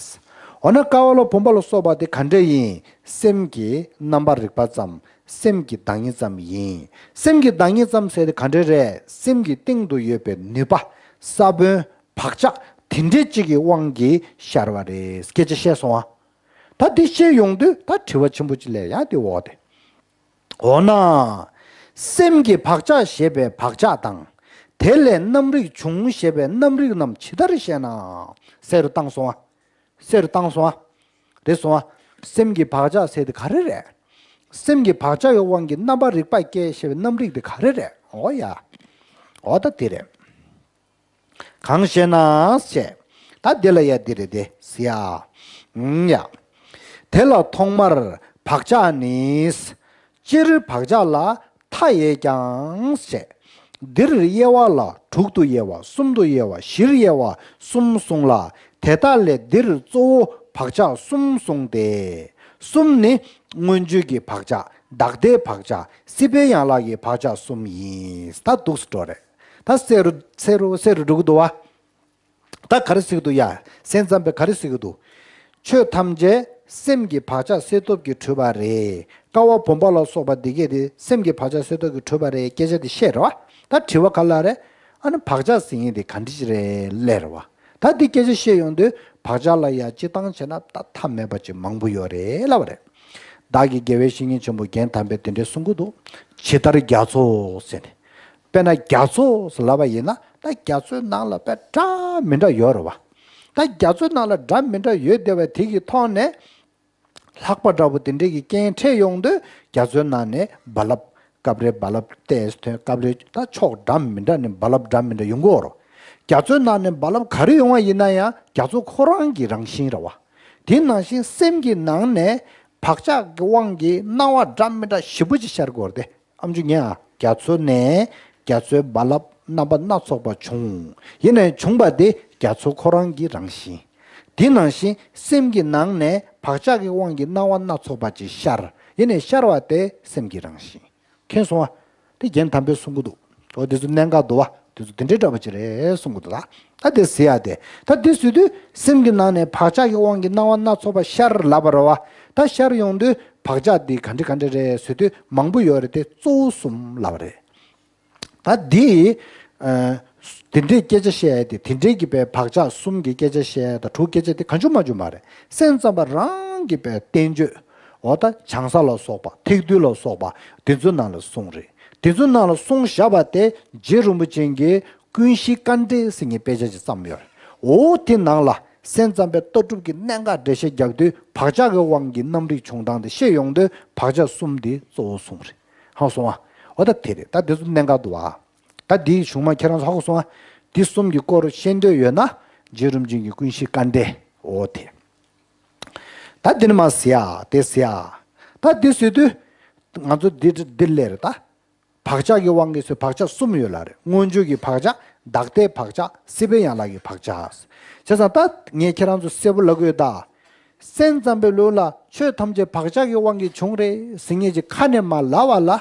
འོ་ན་ཀ་བ་ལ་བུམ་པ་ལ་སོགས་པ་དེ་ག་འདྲ་ཡིན། སེམས་ཀྱི་རྣམ་པར་རིག་པ་ཙམ། སེམས་ཀྱི་བདག་ཉིད་ཙམ་ཡིན། སེམས་ཀྱི་བདག་ཉིད་ཙམ་ཟེར་དེ་ག་འདྲ་རེད། སེམས་ཀྱི་སྟེང་དུ་ཡོད་པའི་ནུས་པ། ས་བོན། བག་ཆགས་དེ་འདྲའི་གཅིག་གི་དབང་གིས་ཤར་བ་རེད། སྐད་ཆ་བཤད་སོང་ཨ། ད་འདི་བཤད་ཡོང་དུས་ད་དྲི་བ་ཆེན་པོ་གཅིག་སླེབས་ཡ་དེ་འོ་དེ། འོ་ན། སེམས་ཀྱི་བག་ཆགས་ཞེས་པའི་བག་ཆགས་དང་། དེ་ལས་རྣམ་རིག་བྱུང་ཞེས་པའི་རྣམ་རིག་རྣམས་ཇི་ལྟར་ཤེས་ན། གསལ་རུ་བཏང་སོང་ཨ། གསལ་རུ་བཏང་སོང་ཨ། རེད་སོང་ཨ། སེམས་ཀྱི་བག་ཆགས་ཟེར་དེ་ག་རེ་རེད། སེམས་ཀྱི་བག་ཆགས་ཀྱི་དབང་གིས་རྣམ་པར་རིག་པ་སྐྱེ་ཞེས་པའི་རྣམ་རིག་དེ་ག་རེ་རེད། འོ་ཡ། འོ་ད་དེ་རེད། གང་ཞེ་ན་ཞེས། ད་འདི་ལ་ཡ་འདི་རེད་དེ་ཟེར་ཡ། ཨུམ་ཡ། དེ་ལ་ཐོག་མར་བག་ཆགས་ནི། སྤྱིར་བག་ཆགས་ལ་མཐའ་ཡས་ཀྱང་ཞེས། འདིར་དབྱེ་བ་ལ་དྲུག་ཏུ་དབྱེ་བ། གསུམ་དུ་དབྱེ་བ། བཞིར་དབྱེ་བ་གསུམ་གསུངས་ལ། དེ་དག་ལས་འདིར་གཙོ་བོ་བག་ཆགས་གསུམ་གསུངས་ཏེ། གསུམ་ནི་མངོན་བརྗོད་ཀྱི་བག་ཆགས། བདག་ལྟའི་བག་ཆགས། སྲིད་པའི་ཡན་ལག་གི་བག་ཆགས་གསུམ་ཡིན། ད་འདུག་སེ་འགྲོ་རེད། ད་གསལ་རུ་གསལ་རུ་གསལ་རུ་འགྲོ་གི་འདུག་བ། ད་ག་རེ་ཟེར་གི་འདུག་ཡ། སེམས་ཙམ་པས་ག་རེ་ཟེར་གི་འདུག་ཆོས་ཐམས་ཅད་སེམས་ཀྱི་བག་ཆགས་སེལ་སྟོབས་ཀྱིས་གྲུབ་པ་རེད། ཀ་བ་བུམ་པ་ལ་སོགས་པ་འདི་གས་དེ་སེམས་ཀྱི་བག་ཆགས་སེལ་སྟོབས་ཀྱིས་གྲུབ་པ་རེད། སྐད་ཆ་དེ་བཤད་རེད་བ། ད་དྲི་བ་ག་ལ་རེད། ཨ་ནི་བག་ཆགས་ཟེར་མཁན་དེ་ག་འདྲ་ཅིག་རེད་ལབ་རེད་བ། ད་འདི་སྐད་ཆ་བཤད་ཡོང་དུས་བག་ཆགས་ལ་ཡ་སྤྱིར་བཏང་བྱས་ན་ད་མཐའ་མེད་པ་ཅིག་མང་པོ་ཡོད་རེད་ལབ་པ་རེད། བདག་གིས་དགེ་བའི་བཤེས་གཉེན་ཆེན་པོ་རྒན་དམ་པས་དེ་འདྲ་གསུང་གི་འདུག་ཇི་ལྟར་རྒྱ་མཚོ་ཟེར་ནས། དཔེར་ན་རྒྱ་མཚོ་ཟེར་ལབ་པ་ཡིན་ན་ད་རྒྱ་མཚོའི་ནང་ལ་དཔེ་འདྲ་མི་འདྲ་ཡོད་རེད་བ། ད་རྒྱ་མཚོའི་ནང་ལ་འདྲ་མི་འདྲ་ཡོད་བསྡད་པ་དེ་གི་ཐོག་ནས། ལྷགས་པ་འདྲ་པོ་དེ་འདྲས་ཀྱི་རྐྱེན་འཕྲད་ཡོང་དུས་རྒྱ་མཚོའི་ནང་ནས་རྦ་རླབས་སྐབས་རེ་རྦ་རླབས་ཏོག་ཙམ་ཐོན། སྐབས་རེ་ད་ཕྱོགས་འདྲ་མི་འདྲ་ནས་རྦ་རླབས་འདྲ་མི་འདྲ་ཡོང་གི་ཡོད་རེད། རྒྱ་མཚོའི་ནང་ནས་རྦ་རླབས་ག་རེ་ཡོང་བ་ཡིན་ན་ཡང་རྒྱ་མཚོ་ཁོ་རང་གི་རང་བཞིན་རེད་བ། དེ་ནང་བཞིན་སེམས་ཀྱི་ནང་ནས་བག་ཆགས་ཀྱི་དབང་གིས་སྣང་བ་འདྲ་མི་འདྲ་ཞེ་པོ་ཅིག་ཤར་གྱི་ཡོད་རེད་དེ། ཨམ་ཅོག་ཉན་ཨ། རྒྱ་མཚོ་ནས་རྒྱ་མཚོའི་རྦ་རླབས་རྣམ་པ་སྣ་ཚོགས་པ་བྱུང་། ཡིན་ནའི་བྱུང་བ་དེ་རྒྱ་མཚོ་ཁོ་རང་གི་རང་བཞིན། དེ་ནང་བཞིན་སེམས་ཀྱི་ནང་ནས་བག་ཆགས་ཀྱི་དབང་གིས་སྣང་བ་སྣ་ཚོགས་པ་ཅིག་ཤར། ཡིན་ནའི་ཤར་བ་དེ་སེམས་ཀྱི་རང་བཞིན། མཁྱེན་སོང་ཨ། དེ་རྒན་དམ་པས་གསུང་གི་འདུག་འོ་དེ་ཚོ་གནད་འགག་འདུག་བ། དེ་ཚོ་དེ་འདྲའི་འདྲ་པོ་ཅིག་རེད་གསུང་གི་འདུག་ད་ད་དེ་ཟེར་ཡ་དེ། ད་དེ་ཟེར་དུས་སེམས་ཀྱི་ནང་ནས་བག་ཆགས་ཀྱི་དབང་གིས་སྣང་བ་སྣ་ཚོགས་པ་ཤར་ལབ་པ་རེད་བ། ད་ཤར་ཡོང་དུས་བག་ཆགས་འདི་ག་འདྲ་ག་འདྲ་རེད་ཟེར་དུས་མང་པོ་ཡོད་རེད་དེ་གཙོ་བོ་གསུམ་ལབ་པ་རེད། ད་འདི། ཨ། དེ་འདྲའི་སྐད་ཆ་བཤད་ཡ་དེ་དེ་འདྲའི་གི་པའི་བག་ཆགས་གསུམ་གྱི་སྐད་ཆ་བཤད་ཡ་དང་དྲུག་སྐད་ཆ་དེ་གང་བྱུང་མ་བྱུང་མ་རེད། སེམས་ཙམ་པ་རང་གི་པའི་བསྟན་བཅོས། འོ་ད་བྱང་ས་ལ་སོགས་པ་ཐེག་བསྡུས་ལ་སོགས་པ་དེ་ཚོའི་ནང་ལ་གསུངས་རེད། དེ་ཚོའི་ནང་ལ་གསུངས་བཞག་པ་དེ་རྗེ་རིན་པོ་ཆེ་གིས་ཀུན་གཞི་དཀའ་འགྲེལ་ཟེར་མཁན་དཔེ་ཆ་ཅིག་བརྩམས་ཡོད་རེད། འོ་དེ་ནང་ལ་སེམས་ཙམ་པའི་ལྟ་གྲུབ་ཀྱི་གནད་འགག་འགྲེལ་བཤད་རྒྱག་དུས་བག་ཆགས་ཀྱི་དབང་གིས་རྣམ་རིག་བྱུང་སྟངས་དེ་བཤད་ཡོང་དུས་བག་ཆགས་གསུམ་དེ་གཙོ་བོ་གསུངས་རེད། ཧ་གོ་སོང་ཨ། འོ་ད་དེ་རེད། ད་དེ་ཚོ་གནད་འགག་འདུག་ཨ། ད་འདིའི་གཞུང་མ་ཁྱེད་རང་ཚོ་ཧ་གོ་སོང་ཨ། འདི་གསུམ་གྱི་སྐོར་ཤེས་འདོད་ཡོད་ན་རྗེ་རིན་པོ་ཆེ་གི་ཀུན་གཞི་དཀའ་འགྲེལ། འོ་དེ། ད་འདི་ནི་མ་ཟེར་ཡ་དེ་ཟེར་ཡ། ད་འདི་ཟེར་དུས། ང་ཚོ་འདི་འདི་ལས་རེད་ད། བག་ཆགས་ཀྱི་དབང་གིས་སོ་བག་ཆགས་གསུམ་ཡོད་ལ་རེད། མངོན་བརྗོད་ཀྱི་བག་ཆགས། བདག་ལྟའི་བག་ཆགས། སྲིད་པའི་ཡན་ལག་གི་བག་ཆགས། བྱས་ཙང་ད་ངས་ཁྱེད་རང་ཚོ་གསལ་པོ་ལབ་ཀྱི་ཡོད་ད། སེམས་ཙམ་པའི་ལུགས་ལ་ཆོས་ཐམས་ཅད་བག་ཆགས་ཀྱི་དབང་གིས་བྱུང་རེད་ཟེར་མཁན་ཅིག་ཁ་ནས་མ་ལབ་པ་ལ།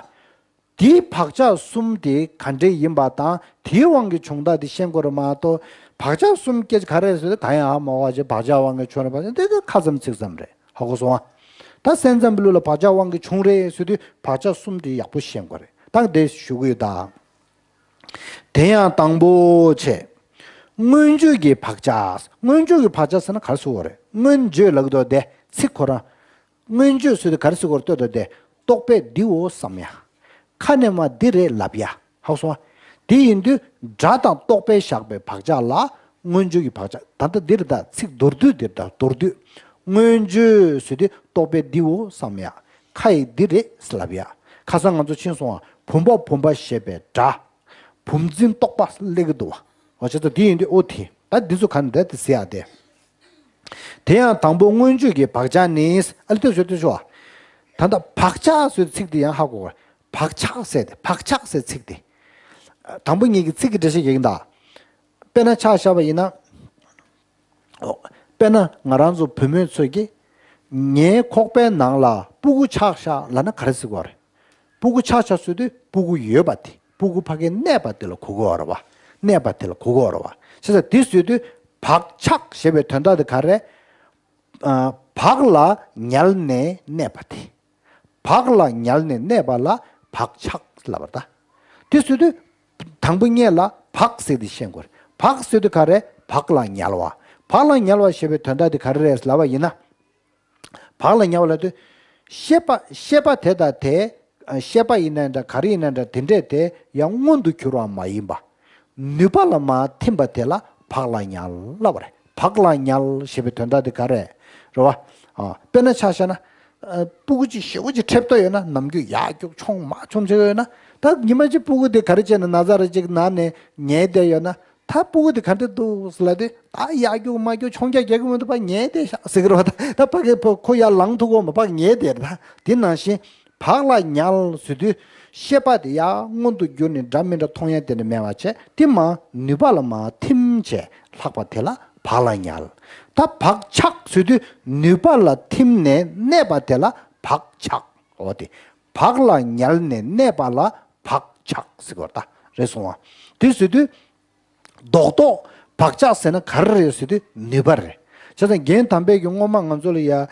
དེའི་བག་ཆགས་གསུམ་དེ་ག་འདྲས་ཡིན་པ་དང་དེའི་དབང་གིས་བྱུང་སྟངས་དེ་ཤེས་དགོས་རེད་མ་གཏོགས། བག་ཆགས་གསུམ་སྐད་ཆ་ག་རེ་ཟེར་ཏེ་གང་ཡང་ཧ་མ་གོ་བ་ཅིག་བག་ཆགས་དབང་གིས་བྱུང་རེད་པ་དེ་དེ་ཁ་ཙམ་ཚིག་ཙམ་རེད། ཧ་གོ་སོང་ཨ། ད་སེམས་ཙམ་པའི་ལུགས་ལ་བག་ཆགས་དབང་གིས་བྱུང་རེད་ཟེར་དུས་བག་ཆགས་གསུམ་དེ་ཡག་པོ་ཤེས་དགོས་རེད། ད་དེ་ཞུ་གི་ཡོད་ད། དེ་ཡང་དང་པོ་བྱས། མངོན་བརྗོད་ཀྱི་བག་ཆགས། མངོན་བརྗོད་ཀྱི་བག་ཆགས་ཟེར་ན་ག་རེ་ཟེར་དགོས་རེད། མངོན་བརྗོད་ལབ་ཀྱི་འདུག་དེ་ཚིག་ཁོ་རང་། མངོན་བརྗོད་ཟེར་དུས་ག་རེ་ཟེར་དགོས་རེད་ལྟོས་དང་དེ། རྟོག་པས་འདིའོ་བསམ་ཡ། ཁ་ནས་མ་འདི་རེད་ལབ་ཡ། ཧ་གོ་སོང་ཨ། དེ་ཡིན་དུས་སྒྲ་དང་རྟོག་པས་བཞག་པའི་བག་ཆགས་ལ་མངོན་བརྗོད་ཀྱི་བག་ཆགས། ད་ལྟ་འདིར་ད་ཚིག་མདོར་བསྡུས་འདིར་ད་མདོར་བསྡུས། མངོན་བརྗོད་ཟེར་དུས་རྟོག་པས་འདིའོ་བསམ་ཡ། ཁ་ཡིས་འདི་རེད་ལབ་ཡ། ཁ་སང་ང་ཚོ་ཕྱིན་སོང་ཨ། བུམ་པ་བུམ་པ་ཞེས་པའི་སྒྲ། བུམ་འཛིན་རྟོག་པ་སླེབས་ཀྱི་འདུག་བ། འོ་བྱས་ཙང་དེ་ཡིན་དུས་ཨོ་དེ་ད་འདི་ཚོ་ག་ནས་འདྲ་དེ་ཟེར་ཡ་དེ། དེ་ཡང་དང་པོ་མངོན་བརྗོད་ཀྱི་བག་ཆགས་ནི། ཨ་ལྟོས་ཤོག་ལྟོས་ཤོག་ད་ལྟ་བག་ཆགས་ཟེར་ཚིག་དེ་ཡང་ཧ་གོ། བག་ཆགས་ཟེར་ཏེ་བག་ཆགས་ཟེར་ཚིག་དེ། དང་པོ་ངེད་ཀྱི་ཚིག་གི་འགྲེལ་བཤད་རྒྱག་གི་ད། དཔེར་ན་ཆ་བཞག་པ་ཡིན་ན། ཨོ། དཔེར་ན་ང་རང་ཚོ་བུད་མེད་ཚོས་ཀྱིས། ངའི་ཁོག་པའི་ནང་ལ་སྤུ་གུ་ཆགས་ཤག་ལབ་ན་ག་རེ་ཟེར་དགོས་རེད། སྤུ་གུ་ཆགས་ཤག་ཟེར་དུས་སྤུ་གུ་ཡོད་པ་དེ་སྤུ་གུ་ཕ་གིར་གནས་པ་དེ་ལ་གོ་དགོས་རེད་བ། གནས་པ་དེ་ལ་གོ་དགོས་རེད་བ། བྱས་ཙང་དེ་ཟེར་དུས་བག་ཆགས་ཞེས་པའི་དོན་དག་དེ་ག་རེ། ཨ། བག་ལ་ཉལ་ནས་གནས་པ་དེ། བག་ལ་ཉལ་ནས་གནས་པ་ལ་བག་ཆགས་ལབ་པ་རེད་ད། དེ་ཟེར་དུས། དང་པོ་སྔོན་ལ་བག་ཟེར་དེ་ཤེས་དགོས་རེད། བག་ཟེར་དུས་ག་རེ། བག་ལ་ཉལ་བ། བག་ལ་ཉལ་བ་ཞེས་པའི་དོན་དག་དེ་ག་རེ་རེད་ལབ་པ་ཡིན་ན། བག་ལ་ཉལ་བ་ལབ་དུས། ཤེས་པ་ཤེས་པ་དེ་དང་དེ། ཤེས་པ་ཡིན་ན་འདྲ་ག་རེ་ཡིན་ན་འདྲ་དེ་འདྲས་དེ་ཡང་མངོན་དུ་གྱུར་བ་མ་ཡིན་པ། ནུས་པ་ལ་མར་ཐིམ་པ་དེ་ལ་བག་ལ་ཉལ་ལབ་པ་རེད། བག་ལ་ཉལ་ཞེས་པའི་དོན་དག་དེ་ག་རེ་རེད་བ། ཨ། དཔེར་ན་ཆ་བཞག་ན། ཨ། སྤུ་གུ་གཅིག་ཞེ་པོ་ཅིག་ཁྲེབ་ཏོ་ཡོད་ན་ནམ་རྒྱུན་ཡར་རྒྱུག་མཆོང་མར་མཆོང་བྱེད་ཀྱི་ཡོད་ན། ད་ཉི་མ་གཅིག་སྤུ་གུ་དེ་ག་རེ་བྱས་ནས་ན་ཚ་རེ་གཅིག་ན་ནས་ཉལ་བསྡད་ཡོད་ན། ད་སྤུ་གུ་དེ་ག་འདྲ་འདུག་ལབ་དུས། ད་ཡར་རྒྱུག་མར་རྒྱུག་མཆོང་རྒྱག་རྒྱག་གི་མི་འདུག་ཕར་ཉལ་བསྡད་ཤག་ཟེར་གི་རེད་བ། ད་ད་ཕ་གི་ཕ་ཁོ་ཡར་ལངས་ཐུབ་ཀྱི་ཡོད་མ། ཕར་ཉལ་བསྡད་རེད། ད་དེ་ནང་བཞིན་བག་ལ་ཉལ་ཟེར་དུས། ཤེས་པ་དེ་ཡར་མངོན་དུ་གྱུར་ནས་འདྲ་མི་འདྲ་མཐོང་ཡ་དེ་འདྲ་མེད་པ་བྱས། དེ་མར་ནུས་པ་ལ་མར་ཐིམ་བྱས་ལྷག་པ་དེ་ལ་བག་ལ་ཉལ། ད་བག་ཆགས་ཟེར་དུས། ནུས་པ་ལ་ཐིམ་ནས་གནས་པ་དེ་ལ་བག་ཆགས། འོ་དེ། བག་ལ་ཉལ་ནས་གནས་པ་ལ་བག་ཆགས་ཟེར་གི་རེད་ད། རེད་སོང་བ། དེ་ཟེར་དུས། རྡོག་རྡོག་བག་ཆགས་ཟེར་ན་ག་རེ་རེད་ཟེར་དུས་ནུས་པ་རེད། བྱས་ཙང་རྒན་དམ་པས་ཀྱིས་སྔོན་མ་ང་ཚོ་ལ་ཡ།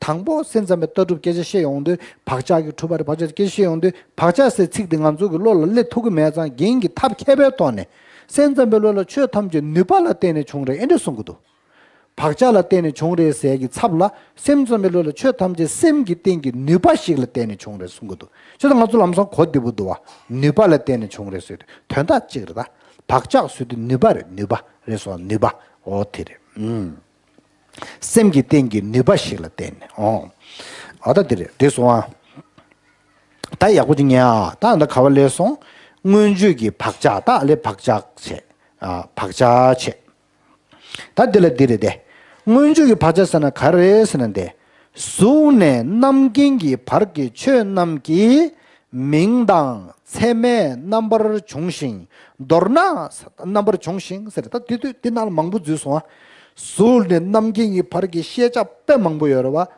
དང་པོ་སེམས་ཙམ་པའི་ལྟ་གྲུབ་སྐད་ཆ་བཤད་ཡོང་དུས་བག་ཆགས་ཀྱིས་འཁྲུལ་པ་རེད། བག་ཆགས་ཀྱིས་སྐད་ཆ་བཤད་ཡོང་དུས་བག་ཆགས་ཟེར་ཚིག་དེ་ང་ཚོ་གི་བློ་ལ་སླེབས་ཐུབ་ཀྱི་མེད་ཙང་། རྒན་གྱིས་ཐབས་མཁས་པའི་ཐོག་ནས་སེམས་ཙམ་པའི་བློ་ལ་ཆོས་ཐམས་ཅད་ནུས་པ་ལ་བརྟེན་ནས་བྱུང་རེད་ཨེ་འདྲ་གསུང་གི་འདུག་བག་ཆགས་ལ་བརྟེན་ནས་བྱུང་རེད་ཟེར་གྱི་ཚབ་ལ། སེམས་ཙམ་པའི་བློ་ལ་ཆོས་ཐམས་ཅད་སེམས་ཀྱི་སྟེང་གི་ནུས་པ་ཞིག་ལ་བརྟེན་ནས་བྱུང་རེད་གསུང་གི་འདུག་བྱས་ཙང་ང་ཚོ་ལམ་སང་གོ་བདེ་པོ་འདུག་བ། ནུས་པ་ལ་བརྟེན་ནས་བྱུང་རེད་ཟེར་དུས་དོན་དག་གཅིག་རེད་ད། བག་ཆགས་ཟེར་དུས་ནུས་པ་རེད། ནུས་པ་རེད་སོང་། ནུས་པ། འོ་དེ་རེད། ཨུམ། སེམས་ཀྱི་སྟེང་གི་ནུས་པ་ཞིག་ལ་བརྟེན་ནས། འོ། འོ་ད་དེ་རེད། དེ་སོང་ཨ། ད་ཡག་པོ་ཅིག་ཉན་ཨ། ད་ད་ག་བ་སླེབས་སོང་། མངོན་བརྗོད་ཀྱི་བག་ཆགས། ད་ལས་བག་ཆགས་བྱས། ཨ། བག་ཆགས་བྱས། ད་འདི་ལ་འདི་རེད་དེ། མངོན་བརྗོད་ཀྱི་བག་ཆགས་ཟེར་ན་ག་རེ་ཟེར་ན་དེ། གཟུགས་ནས་རྣམ་མཁྱེན་གྱི་བར་གྱི་ཆོས་རྣམས་ཀྱི་མིང་དང་མཚན་མས་རྣམ་པར་བྱུང་ཞིང་། མདོར་ན། རྣམ་པར་བྱུང་ཞིང་ཟེར། ད་དེ་དུས་དེ་ནང་ལ་མང་པོ་འཛུལ་སོང་ཨ། གཟུགས་ནས་རྣམ་མཁྱེན་གྱི་བར་གྱི་ཤེས་བྱ་དཔེ་མང་པོ་ཡོད་རེད་བ།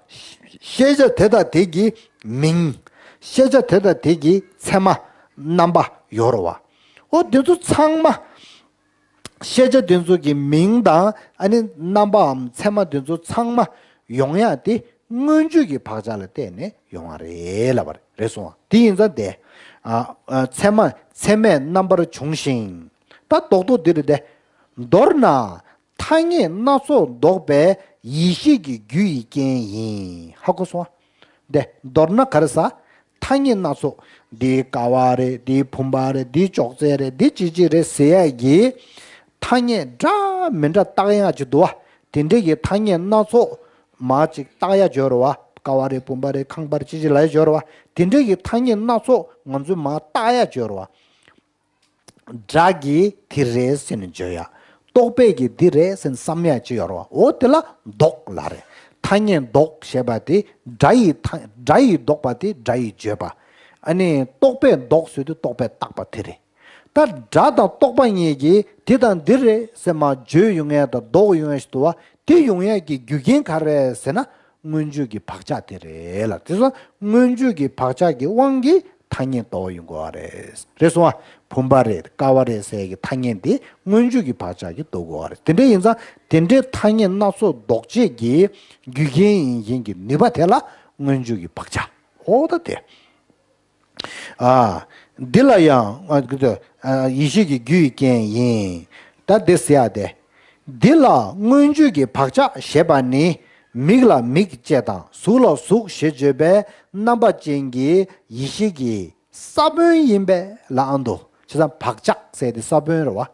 ཤེས་བྱ་དེ་དང་དེ་གི་མིང་། ཤེས་བྱ་དེ་དང་དེ་གི་མཚན་མ་རྣམ་པ་ཡོད་རེད་བ། འོ་དེ་ཚོ་ཚང་མ། ཤེས་བྱ་དེ་ཚོ་གི་མིང་དང་ཨ་ནི་རྣམ་པའམ་མཚན་མ་དེ་ཚོ་ཚང་མ་ཡོང་ཡ་དེ་མངོན་བརྗོད་ཀྱི་བག་ཆགས་ལ་བརྟེན་ནས་ཡོང་བ་རེད་ལབ་པ་རེད། རེད་སོང་བ། དེ་ཡིན་ཙང་དེ། ཨ། ཨ། མཚན་མ་མཚན་མས་རྣམ་པར་བྱུང་ཞིང་། ད་རྡོག་རྡོག་འདི་རེད་དེ། མདོར་ན། ཐ་སྙད་སྣ་ཚོགས་འདོགས་པའི་ཡེ་ཤེས་ཀྱི་རྒྱུ་ཡི་རྐྱེན་ཡིན། ཧ་གོ་སོང་བ། དེ་མདོར་ན་ག་རེ་ཟ། ཐ་སྙད་སྣ་ཚོགས། འདིའི་ཀ་བ་རེད། འདིའི་བུམ་པ་རེད། འདིའི་ཅོག་ཙེ་རེད། འདི་ཅི་ཅི་རེད་ཟེར་ཡ་གི་ཐ་སྙད་འདྲ་མི་འདྲ་བཏགས་ཡ་ཅིག་འདུག་བ། དེ་འདྲའི་གི་ཐ་སྙད་སྣ་ཚོགས་མར་ཅིག་བཏགས་ཡ་ཅིག་ཡོད་རེད་བ། ཀ་བ་རེད། བུམ་པ་རེད། ཁང་པ་རེད། ཅི་ཅི་ལབ་ཡ་ཅིག་ཡོད་རེད་བ། དེ་འདྲའི་གི་ཐ་སྙད་སྣ་ཚོགས་ང་ཚོས་མར་བཏགས་ཡ་ཅིག་ཡོད་རེད་བ། སྒྲ་གིས་དེ་རེད་ཟེར་ནས་བརྗོད་ཡ། རྟོག་པས་ཀྱིས་འདི་རེད་ཟེར་ནས་བསམ་ཡ་ཅིག་ཡོད་རེད་བ། འོ་དེ་ལ་འདོགས་ལབ་རེད། ཐ་སྙད་འདོགས་ཞེས་པ་དེ་སྒྲ་ཡི་ཐ། སྒྲ་ཡིས་འདོགས་པ་དེ་སྒྲ་ཡིས་བརྗོད་པ། ཨ་ནི་རྟོག་པས་འདོགས་ཟེར་དུས་རྟོག་པས་བཏགས་པ་དེ་རེད། ད་སྒྲ་དང་རྟོག་པ་གཉིས་ཀྱིས་དེ་དང་འདི་རེད་ཟེར་མར་བརྗོད་ཡོང་ཡ་དང་འདོགས་ཡོང་ཡ་ཞིག་འདུག་བ། དེ་ཡོང་ཡ་གི་རྒྱུ་རྐྱེན་ག་རེ་རེད་ཟེར་ན། མངོན་བརྗོད་ཀྱི་བག་ཆགས་དེ་རེད་ལ། དེ་ཚོ་མངོན་བརྗོད་ཀྱི་བག་ཆགས་ཀྱི་དབང་གིས་ཐ་སྙད་འདོགས་ཡོང་དགོས་པ་རེད། རེད་སོང་བ། བུམ་པ་རེད། ཀ་བ་རེད་ཟེར་གྱི་ཐ་སྙད་དེ་མངོན་བརྗོད་ཀྱི་བག་ཆགས་ཀྱིས་འདོགས་དགོས་པ་རེད། དེ་འདྲ་ཡིན་ཙང་དེ་འདྲའི་ཐ་སྙད་སྣ་ཚོགས་འདོགས་བྱེད་ཀྱི་རྒྱུ་རྐྱེན་ཡིན་མཁན་གྱི་ནུས་པ་དེ་ལ་མངོན་བརྗོད་ཀྱི་བག་ཆགས། འོ་ད་དེ། ཨ། འདི་ལ་ཡང་། ཨ། ཡེ་ཤེས་ཀྱི་རྒྱུ་ཡི་རྐྱེན་ཡིན། ད་འདི་ཟེར་ཡ་དེ། འདི་ལ་མངོན་བརྗོད་ཀྱི་བག་ཆགས་ཞེས་པ་ནི། མིག་ལ་མིག་ཅེས་དང་གཟུགས་ལ་གཟུགས་ཞེས་བརྗོད་པའི་རྣམ་པ་ཅན་གྱི་ཡེ་ཤེས་ཀྱི་ས་བོན་ཡིན་པས་ལབ་འདུག་བྱས་ཙང་བག་ཆགས་ཟེར་དེ་ས་བོན་རེད་བ།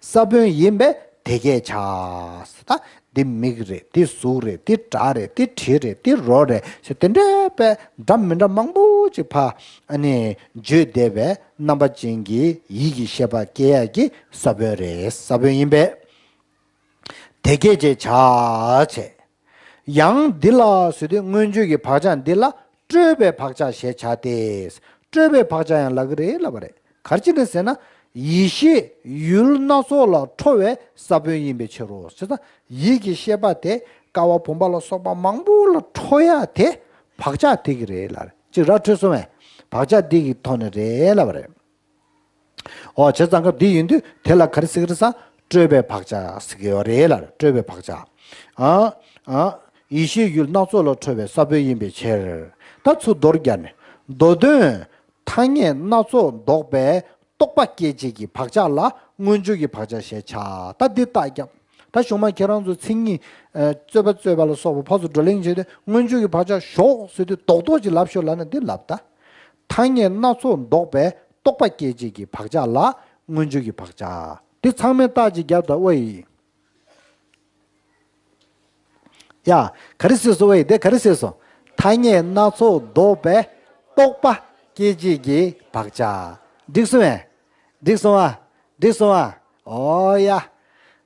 ས་བོན་ཡིན་པས་དེ་སྐད་བྱ། ད་འདི་མིག་རེད། འདི་གཟུགས་རེད། འདི་སྒྲ་རེད། འདི་དྲི་རེད། འདི་རོ་རེད་ཟེར་དེ་འདྲའི་དཔེ་འདྲ་མི་འདྲ་མང་པོ་ཅིག་ཕར་ཨ་ནི་བརྗོད་བསྡད་པའི་རྣམ་པ་ཅན་གྱི་ཡིད་ཀྱི་ཤེས་པ་སྐྱེ་ཡག་གི་ས་བོན་རེད། ས་བོན་ཡིན་པས་དེ་སྐད་ཅེས་བྱ་བྱས། ཡང་འདི་ལ་ཟེར་དུས་མངོན་བརྗོད་ཀྱི་བག་ཆགས་འདི་ལ་སྤྲོས་པའི་བག་ཆགས་ཞེས་བྱ་སྟེ། སྤྲོས་པའི་བག་ཆགས་ཡང་ལབ་ཀྱི་རེད་ལབ་པ་རེད། ག་རེ་བྱས་ནས་ཟེར་ན། ཡེ་ཤེས་ཡུལ་སྣ་ཚོགས་ལ་འཕྲོ་བའི་ས་བོན་ཡིན་པའི་ཕྱིར་རོ། བྱས་ཙང་ཡིད་ཀྱི་ཤེས་པ་དེ་ཀ་བ་བུམ་པ་ལ་སོགས་པ་མང་པོ་ལ་འཕྲོ་ཡ་དེ་བག་ཆགས་དེ་གི་རེད་ལབ་རེད། ཅིག་ར་འཕྲོད་སོང་བས། བག་ཆགས་འདི་གི་ཐོག་ནས་རེད་ལབ་པ་རེད། འོ་བྱས་ཙང་སྐབས་འདི་ཡིན་དུས་དེ་ལ་ག་རེ་ཟེར་གི་རེད་ཟེར། སྤྲོས་པའི་བག་ཆགས་ཟེར་གི་ཡོད་རེད་ལབ་རེད། སྤྲོས་པའི་བག་ཆགས། ཨ། ཨ། ཡེ་ཤེས་ཡུལ་སྣ་ཚོགས་ལ་འཕྲོ་བའི་ས་བོན་ཡིན་པའི་ཕྱིར། ད་ཚུར་མདོར་བསྒྱུར་ནས་མདོ་དོན། ཐ་སྙད་སྣ་ཚོགས་འདོགས་པའི་རྟོག་པ་སྐྱེད་བྱེད་ཀྱི་བག་ཆགས་ལ་མངོན་བརྗོད་ཀྱི་བག་ཆགས་ཞེས་བྱ། ད་འདི་རྟགས་རྒྱབ། ད་གཞུག་མ་ཁྱེད་རང་ཚོ་མཚན་ཉིད། ཨ། རྩོད་པ་རྩོད་པ་ལ་སོགས་པ་ཕར་ཚུར་བགྲོ་གླེང་བྱས་ཏེ་མངོན་བརྗོད་ཀྱི་བག་ཆགས་ཞོག་ཟེར་དུས་རྡོག་རྡོག་ཅིག་ལབ་ཤོག་ལབ་ན་འདི་ལབ་ད། ཐ་སྙད་སྣ་ཚོགས་འདོགས་པའི་རྟོག་པ་སྐྱེད་བྱེད་ཀྱི་བག་ཆགས་ལ་མངོན་བརྗོད་ཀྱི་བག་ཆགས། འདི་ཚང་མས་རྟགས་ཅིག་རྒྱབ་ད། ཨོ་ཡི། ཡ། ག་རེ་ཟེར་སོང་བས། དེ་ག་རེ་ཟེར་སོང་། ཐ་སྙད་སྣ་ཚོགས་འདོགས་པའི་རྟོག་པ་སྐྱེད་བྱེད་ཀྱི་བག་ཆགས། འགྲིག་སོང་བས། འགྲིག་སོང་ཨ། འགྲིག་སོང་ཨ། ཨོ་ཡ།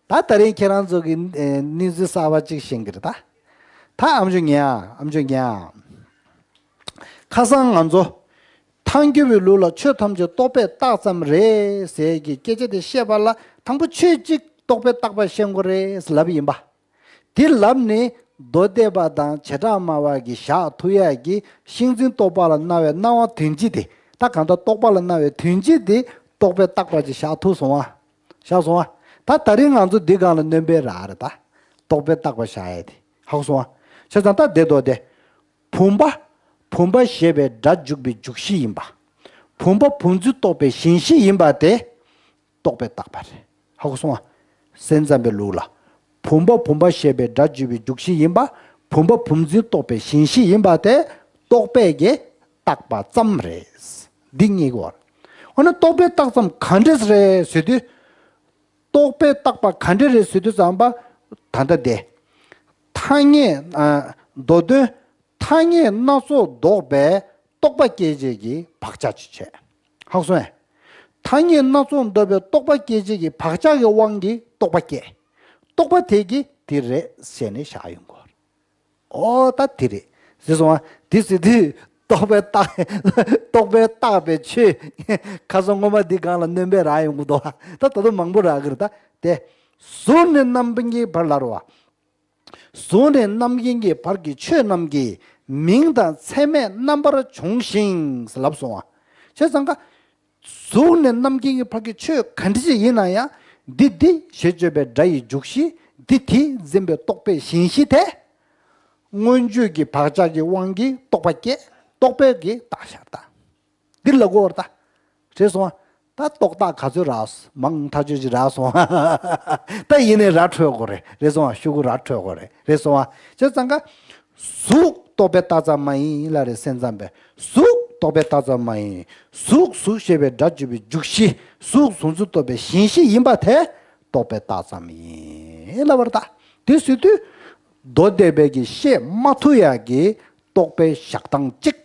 ད་ད་རིང་ཁྱེད་རང་ཚོ་གི་ཨེ་གནས་ཚུལ་གསར་པ་གཅིག་ཤེས་ཀྱི་རེད་ད། ད་ཨམ་ཅོག་ཉན་ཨ། ཨམ་ཅོག་ཉན་ཨ། ཁ་སང་ང་ཚོ། ཐལ་འགྱུར་བའི་ལུགས་ལ་ཆོས་ཐམས་ཅད་རྟོག་པས་བཏགས་ཙམ་རེད་ཟེར་གྱི་སྐད་ཆ་དེ་བཤད་པ་ལ་དང་པོ་ཆོས་གཅིག་རྟོག་པས་བཏགས་པ་བཤད་དགོས་རེད་ལབ་ཡིན་པ། དེ་ལབ་ནས་མདོ་སྡེ་པ་དང་བྱེ་བྲག་སྨྲ་བ་གིས་བཞག་ཐུབ་ཡག་གི་ཤིང་འཛིན་རྟོག་པ་ལ་སྣང་བའི་སྣང་བ་དོན་སྤྱི་དེ། ད་གང་ལྟར་རྟོག་པ་ལ་སྣང་བའི་དོན་སྤྱི་དེ་རྟོག་པས་བཏགས་པ་ཅིག་བཞག་ཐུབ་སོང་བ། བཞག་སོང་བ། ད་ད་རིང་ང་ཚོ་འདི་སྒང་ལ་སྣོན་པའི་ར་རེད་ད། རྟོག་པས་བཏགས་པ་བཞག་ཡ་དེ་ཧ་གོ་སོང་བ། བྱས་ཙང་ད་དེ་མདོ་སྡེ། བུམ་པ། བུམ་པ་ཞེས་པའི་སྒྲ་འཇུག་པའི་འཇུག་གཞི་ཡིན་པ། བུམ་པ་བུམ་འཛིན་རྟོག་པའི་ཞེན་གཞི་ཡིན་པ་དེ་རྟོག་པས་བཏགས་པ་རེད། ཧ་གོ་སོང་ཨ། སེམས་ཙམ་པའི་ལུགས་ལ། བུམ་པ་བུམ་པ་ཞེས་པའི་སྒྲ་འཇུག་པའི་འཇུག་གཞི་ཡིན་པ། བུམ་པ་བུམ་འཛིན་རྟོག་པའི་ཞེན་གཞི་ཡིན་པ་དེ་རྟོག་པས་ཀྱིས་བཏགས་པ་ཙམ་རེད། འདི་གཉིས་ཀྱི་བར། འོ་ན་རྟོག་པས་བཏགས་ཙམ་ག་འདྲས་རེད་ཟེར་དུས། རྟོག་པས་བཏགས་པ་ག་འདྲས་རེད་ཟེར་དུས་ཙམ་པ། ད་ལྟ་དེ། ཐ་སྙད། ཨ། མདོ་དོན། ཐ་སྙད་སྣ་ཚོགས་འདོགས་པའི་རྟོག་པ་སྐྱེད་བྱེད་ཀྱི་བག་ཆགས་ཅིག་བྱས། ཧ་གོ་སོང་ངས། ཐ་སྙད་སྣ་ཚོགས་འདོགས་པའི་རྟོག་པ་སྐྱེད་བྱེད་ཀྱི་བག་ཆགས་ཀྱི་དབང་གིས་རྟོག་པ་སྐྱེ། རྟོག་པ་དེ་གིས་དེ་རེད་ཟེར་ནས་བཞག་ཡོང་གི་རེད། ཨོ་ད་དེ་རེད་ཟེར་སོང་ང་། དེ་ཟེར་དུས་རྟོག་པས་བཏགས། རྟོག་པས་བཏགས་པའི་ཆོས། ཁ་སང་སྔོན་མ་འདི་སྒང་ལ་སྣོན་པ་རག་ཡོང་གི་འདུག་ད་ད་དུང་མང་པོ་རག་གི་རེད་ད། དེ། གཟུགས་ནས་རྣམ་མཁྱེན་གྱི་བར་ལ་རོ། གཟུགས་ནས་རྣམ་མཁྱེན་གྱི་བར་གྱི་ཆོས་རྣམས་ཀྱི་མིང་དང་མཚན་མས་རྣམ་པར་བྱུང་ཞིང་ལབ་སོང་བ། བྱས་ཙང་ཀ། གཟུགས་ནས་རྣམ་མཁྱེན་གྱི་བར་གྱི་ཆོས་ག་འདྲ་ཞིག་ཡིན་ན་ཡང་། འདི་འདི་ཞེས་བརྗོད་པའི་སྒྲ་ཡི་འཇུག་གཞི། འདི་དེས་འཛིན་པའི་རྟོག་པའི་ཞེན་གཞི་དེ། མངོན་བརྗོད་ཀྱི་བག་ཆགས་ཀྱི་དབང་གིས་རྟོག་པ་སྐྱེ། རྟོག་པས་ཀྱིས་བཏགས་ཤར་ད། འདི་ལ་གོ་བར་ད། རེད་སོང་ཨ། ད་རྟོག་བཏགས་ག་ཚོད་རག་མང་ཐག་ཆོད་ཅིག་རག་སོང་ཨ། ད་ཡིན་ནའི་ར་འཕྲོད་དགོས་རེད། རེད་སོང་ཨ། ཤོག་གུ་ར་འཕྲོད་དགོས་རེད། རེད་སོང་ཨ། བྱས་ཙང་ཀ། གཟུགས་རྟོག་པས་བཏགས་ཙམ་མ་ཡིན་ལ་རེད། སེམས་ཙམ་པས་གཟུགས་རྟོག་པས་བཏགས་ཙམ་མ་ཡིན། གཟུགས་གཟུགས་ཞེས་པའི་སྒྲ་བརྗོད་པའི་འཇུག་གཞི། གཟུགས་གཟུགས་འཛིན་རྟོག་པའི་ཞེན་གཞི་ཡིན་པ་དེ་རྟོག་པས་བཏགས་ཙམ་ཡིན་ལབ་པ་རེད་ད། དེ་ཟེར་དུས། མདོ་སྡེ་པའི་གི་བཤད་མ་ཐུབ་ཡག་གི་རྟོག་པའི་བཞག་སྟངས་གཅིག་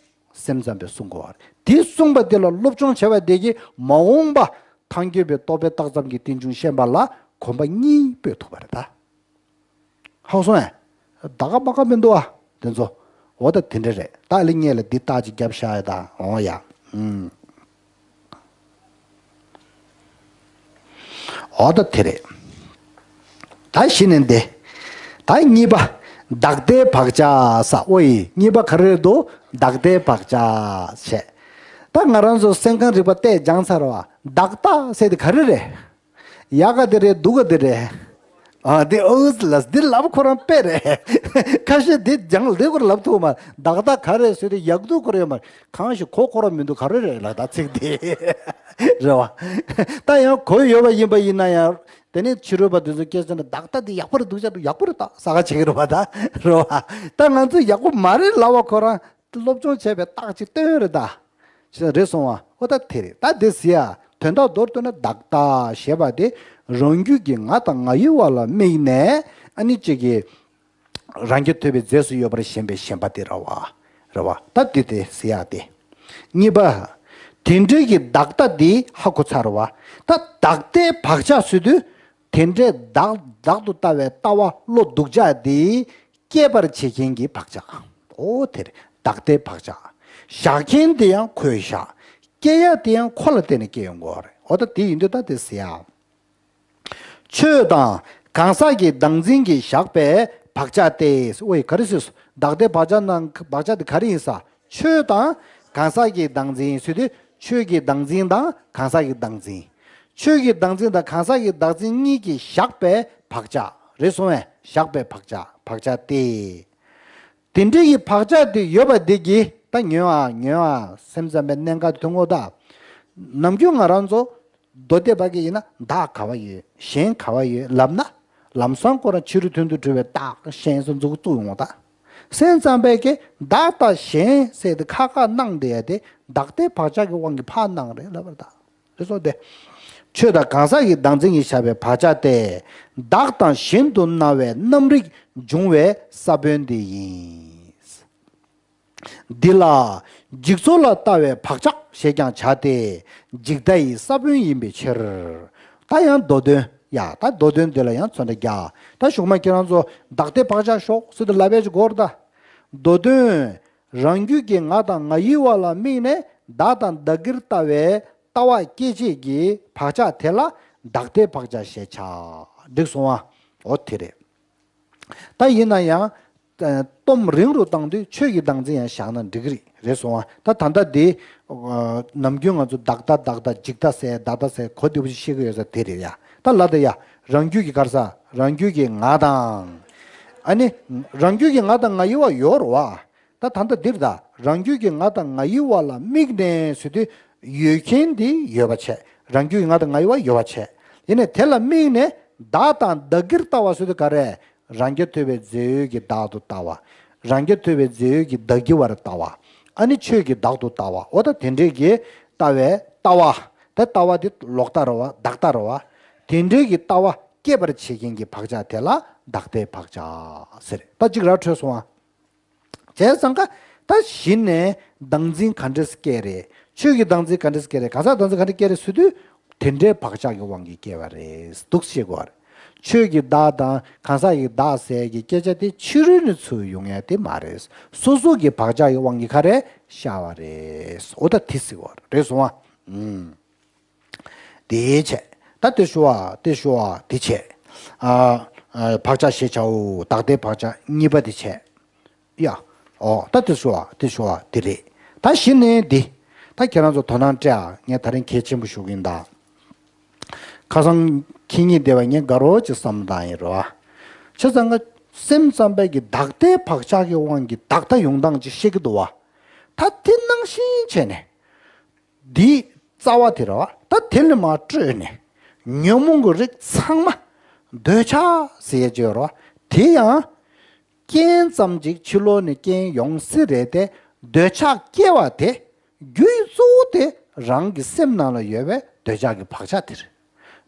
སེམས་ཙམ་པས་གསུང་དགོས་པ་རེད། དེ་གསུངས་པ་དེ་ལ་སློབ་སྦྱོང་བྱས་པ་དེ་གིས་མ་འོངས་པ་ཐལ་འགྱུར་བའི་རྟོག་པས་བཏགས་ཙམ་གྱི་རྟེན་འབྱུང་ཤེས་པ་ལ་གོམ་པ་གཉིས་སྤོས་ཐུབ་པ་རེད་ད། ཧ་གོ་སོང་ངས། ད་ག་མ་ག་མི་འདུག་ཨ། དེ་ཚོ། འོ་ད་དེ་འདྲ་རེད། ད་ཨ་ལེ་ངས་ལ་འདི་རྟགས་ཅིག་རྒྱབ་བཞག་ཡ་ད། འོ་ཡ། ཨུམ། འོ་ད་དེ་རེད། ད་གཞི་ནས་འདི། ད་གཉིས་པ། བདག་ལྟའི་བག་ཆགས་ས། ཨོ་ཡི། གཉིས་པ་ག་རེ་རེད་འདུག་བདག་ལྟའི་བག་ཆགས་བྱས། ད་ང་རང་ཚོ་སེམས་ཁམས་རིག་པ་བལྟས་སྦྱངས་ཚར་བ། བདག་ལྟ་ཟེར་དེ་ག་རེ་རེད། ཡག་ག་དེ་རེད། སྡུག་ག་དེ་རེད། ཨ། འདི་ཨོ་ལ་འདི་ལབ་ཁོ་རང་དཔེ་རེད། ཁ་ཤས་འདི་སྦྱངས་ལེ་ཁོ་རང་ལབ་ཐུབ་མ། བདག་ལྟ་ག་རེ་ཟེར་དེ་ཡག་སྡུག་ཁོ་རང་ཡོད་མ་རེད། གང་ཞིག་གོ་ཁོ་རང་མི་འདུག་ག་རེ་རེད་ལ་ད་ཚིག་དེ། རེད་བ། ད་ཡང་གོ་ཡོད་པ་ཡིན་པ་ཡིན་ན་ཡང་། དེ་ནས་ཕྱི་རོལ་པ་དེ་ཚོ་སྐད་ཆ་ནི་བདག་ལྟ་འདི་ཡག་པོ་རེད་འདུག་ཅག་འདུག་ཡག་པོ་རེད་ད་ཟ་ག་བྱེད་ཀྱི་རེད་བ་ད། རེད་བ། ད་ང་ཚོ་ཡག་པོ་མ་རེད་ལབ་པ་ཁོ་རང་སློབ་སྦྱོང་བྱས་པའི་རྟགས་ཅིག་སྟོན་རེད་ད། ཅི་རེད་སོང་བ། ཨོ་ད་དེ་རེད། ད་དེ་ཟེར་ཡ། དོན་དག་མདོར་བསྡུས་ན་བདག་ལྟ་ཞེས་པ་དེ་རང་རྒྱུད་ཀྱི་ང་དང་ང་ཡུལ་བ་ལ་དམིགས་ནས་ཨ་ནི་གཅིག་གིས་རང་རྒྱུད་ཐོས་པའི་རྫས་སུ་ཡོད་པར་ཞེན་པའི་ཞེན་པ་དེ་རེད་བ། རེད་བ། ད་དེ་དེ་ཟེར་ཡ་དེ། གཉིས་པ། དེ་འདྲའི་གི་བདག་ལྟ་དེ་ཧ་གོ་ཚར་བ། ད་བདག་ལྟའི་བག་ཆགས་ཟེར་དུས། དེ་འདྲའི་བདག་བདག་ཏུ་ལྟ་བའི་ལྟ་བ་བློ་སྡུག་ཅག་དེ་སྐྱེད་པར་བྱེད་མཁན་གྱི་བག་ཆགས། ཨོ་དེ་རེད། བདག་ལྟའི་བག་ཆགས། བཞག་མཁན་དེ་ཡང་ཁོས་བཞག་སྐྱེ་ཡ་དེ་ཡང་ཁོ་ལ་བརྟེན་ནས་སྐྱེ་ཡོང་གི་རེད། ཨོ་ད་དེ་ཡིན་དུས་ད་དེ་ཟེར་ཡ། ཆོས་དང་གང་ཟག་གི་བདག་འཛིན་གྱིས་བཞག་པའི་བག་ཆགས་ཏེ། ཨོ་ཡི་ག་རེ་ཟེར། བདག་ལྟའི་བག་ཆགས་ནང་བག་ཆགས་དེ་ག་རེ་ཡིན་ས། ཆོས་དང་གང་ཟག་གི་བདག་འཛིན་ཟེར་དུས་ཆོས་ཀྱི་བདག་འཛིན་དང་གང་ཟག་གི་བདག་འཛིན། ཆོས་ཀྱི་བདག་འཛིན་དང་གང་ཟག་གི་བདག་འཛིན་གཉིས་ཀྱིས་བཞག་པའི་བག་ཆགས་རེད་སོང་བས། བཞག་པའི་བག་ཆགས་བག་ཆགས་ཏེ། དེ་འདྲའི་གི་བག་ཆགས་དེ་ཡོད་པ་དེ་གིས་ད་ཉོན་ཨ་ཉོན་ཨ་སེམས་ཙམ་པའི་གནད་འགག་དེ་ཐོན་གོ་ད། ནམ་རྒྱུན་ང་རང་ཚོ་མདོ་སྡེ་པ་གི་ཡིན་ན་བདག་ག་བ་ཡོད། གཞན་ག་བ་ཡོད་ལབ་ན། ལམ་སང་ཁོ་རང་ཕྱི་རོལ་མཐུན་དུ་གྲུབ་པའི་བདག་གཞན་སོགས་མཛུབ་བཙུགས་ཡོང་ད། སེམས་ཙམ་པས་ཀྱི་བདག་དང་གཞན་ཟེར་ཏེ་ཁ་ཁ་གནང་བསྡད་ཡ་དེ་བདག་ལྟའི་བག་ཆགས་ཀྱི་དབང་གིས་ཕར་གནང་རེད་ལབ་པར་ད། རེད་སོ་དེ། ཆོས་དང་གང་ཟག་གི་བདག་འཛིན་གྱིས་བཞག་པའི་བག་ཆགས་ཏེ། བདག་དང་གཞན་དུ་སྣང་བའི་རྣམ་རིག་འབྱུང་བའི་ས་བོན་དེ་ཡིན། འདི་ལ་འཇིག་ཚོགས་ལ་ལྟ་བའི་བག་ཆགས་ཞེས་ཀྱང་བྱ་སྟེ། འཇིག་ལྟ་ཡི་ས་བོན་ཡིན་པའི་ཕྱིར། ད་ཡང་མདོ་དོན་ཡ་ད་མདོ་དོན་འདི་ལ་ཡང་ཚོན་ཁྲ་རྒྱག་ད་གཞུག་མ་ཁྱེད་རང་ཚོ་བདག་ལྟའི་བག་ཆགས་ཞོག་ཟེར་དུ་ལབ་པའི་ཅིག་གོ་ར་ད། མདོ་དོན། རང་རྒྱུད་ཀྱི་ང་དང་ང་ཡི་བ་ལ་དམིགས་ནས་བདག་དང་བདག་གིར་ལྟ་བའི་ལྟ་བ་སྐྱེད་བྱེད་ཀྱི་བག་ཆགས་དེ་ལ་བདག་ལྟའི་བག་ཆགས་ཞེས་བྱ། འགྲིག་སོང་ཨ། འོ་དེ་རེད། ད་ཡིན་ན་ཡང་། ཨ་སྟོབས་རིང་རུ་བཏང་དུས་ཆོས་ཀྱི་བདག་འཛིན་ཡང་བཞག་ན་འགྲིག་གི་རེད། རེད་སོང་ཨ། ད་ད་ལྟ་འདི། ཨ་ནམ་རྒྱུན་ང་ཚོ་བདག་ལྟ་བདག་ལྟ་འཇིག་ལྟ་ཟེར་བདག་ལྟ་ཟེར་གོ་བདེ་པོ་ཞིག་ཤེས་ཀྱི་ཡོད་ས་དེ་རེད་ཡ། ད་ལ་ད་ཡ། རང་རྒྱུད་ཀྱི་ག་རེ་ཟ། རང་རྒྱུད་ཀྱི་ང་དང་། ཨ་ནི། རང་རྒྱུད་ཀྱི་ང་དང་ང་ཡི་བ་ཡོད་རེད་བ། ད་ད་ལྟ་འདིར་ད་རང་རྒྱུད་ཀྱི་ང་དང་ང་ཡི་བ་ལ་དམིགས་ནས་ཟེར་དུས་ཡོད་མཁན་འདི་ཡོད་པ་བྱས། རང་རྒྱུད་ཀྱི་ང་དང་ང་ཡི་བ་ཡོད་པ་བྱས། ཡིན་ནའི་དེ་ལ་དམིགས་ནས་བདག་དང་བདག་གིར་ལྟ་བ་ཟེར་དུས་ག་རེ། རང་རྐྱ་ཐུབ་པའི་རྫས་ཡོད་ཀྱི་བདག་ཏུ་ལྟ་བ། རང་རྐྱ་ཐུབ་པའི་རྫས་ཡོད་ཀྱི་བདག་གི་བར་ལྟ་བ། ཨ་ནི་ཆོས་ཀྱི་བདག་ཏུ་ལྟ་བ། འོ་ད་དེ་འདྲས་ཀྱི་ལྟ་བའི་ལྟ་བ། ད་ལྟ་བ་འདི་ལོག་ལྟ་རེད་བ་བདག་ལྟ་རེད་བ། དེ་འདྲས་ཀྱི་ལྟ་བ་སྐྱེད་པར་བྱེད་མཁན་གྱི་བག་ཆགས་དེ་ལ་བདག་ལྟའི་བག་ཆགས་ཟེར། ད་གཅིག་ར་འཕྲོད་སོང་ཨ། བྱས་ཙང་ཀ་ད་གཞི་ནས་བདག་འཛིན་ག་འདྲས་སྐྱེ་རེད། ཆོས་ཀྱི་བདག་འཛིན་ག་འདྲས་སྐྱེ་རེད། གང་ཟག་བདག་འཛིན་ག་འདྲས་སྐྱེ་རེད་ཟེར་དུས། དེ་འདྲའི་བག་ཆགས་ཀྱི་དབང་གིས་སྐྱེ་བ་རེད་འདུག་ཤེས་དགོས་པ་རེད། ཆོས་ཀྱི་བདག་དང་གང་ཟག་གི་བདག་ཟེར་གྱི་སྐད་ཆ་དེ་ཕྱི་རོལ་ནས་ཚུར་ཡོང་ཡ་དེ་མ་རེད། སོ་སོ་གི་བག་ཆགས་ཀྱི་དབང་གིས་ག་རེ་ཤར་བ་རེད། འོ་ད་དེ་ཟེར་དགོས་པ་རེད་སོང་བ། ཨུམ། དེའི་ཆེད། ད་དེ་ཞུ་བ་དེ་ཞུ་བ་དེ་བྱས། ཨ། ཨ་བག་ཆགས་ཞེས་བྱའོ། བདག་ལྟའི་བག་ཆགས་གཉིས་པ་དེ་བྱས། ཡ། ཨོ་ད་དེ་ཞུ་བ་དེ་ཞུ་བ་དེ་རེད། ད་གཞི་ནས་འདི། ད་ཁྱེད་རང་ཚོ་དོ་སྣང་སྤྲད་ཨ། ངས་ད་རིང་གལ་ཆེན་པོ་ཞུ་གི་ཡིན་ད། ཁ་སང་ཁྱེད་གཉིས་བསྡད་པ་ངས་དགའ་རོགས་ཀྱི་བསམ་བློ་བཏང་ཡིན་རོ། བྱས་ཙང་ང་སེམས་ཙམ་པས་ཀྱི་བདག་ལྟའི་བག་ཆགས་ཀྱི་དབང་གིས་བདག་ལྟ་ཡོང་སྟངས་ཅིག་བཤད་ཀྱི་འདུག་བ། ད་དེ་ནང་བཞིན་བྱས་ནས། འདིའི་རྩ་བ་དེ་རེད་བ། ད་དེ་ལས་མར་སྤྲོས་ནས། ཉོན་མོངས་ཀྱི་རིགས་ཚང་མ། འདོད་ཆགས་ཟེར་ཡས་ཅིག་ཡོད་རེད་བ། དེ་ཡང་། རྐྱེན་ཙམ་ཅིག་ཕྱི་ལོགས་ནས་རྐྱེན་ཡོང་སྲིད་རེད་དེ། འདོད་ཆགས་སྐྱེ་བ་དེ། རྒྱུའི་གཙོ་བོ་དེ་རང་གི་སེམས་ནང་ལ་ཡོད་པའི་འདོད་ཆགས་ཀྱི་བག་ཆགས་དེ་རེད།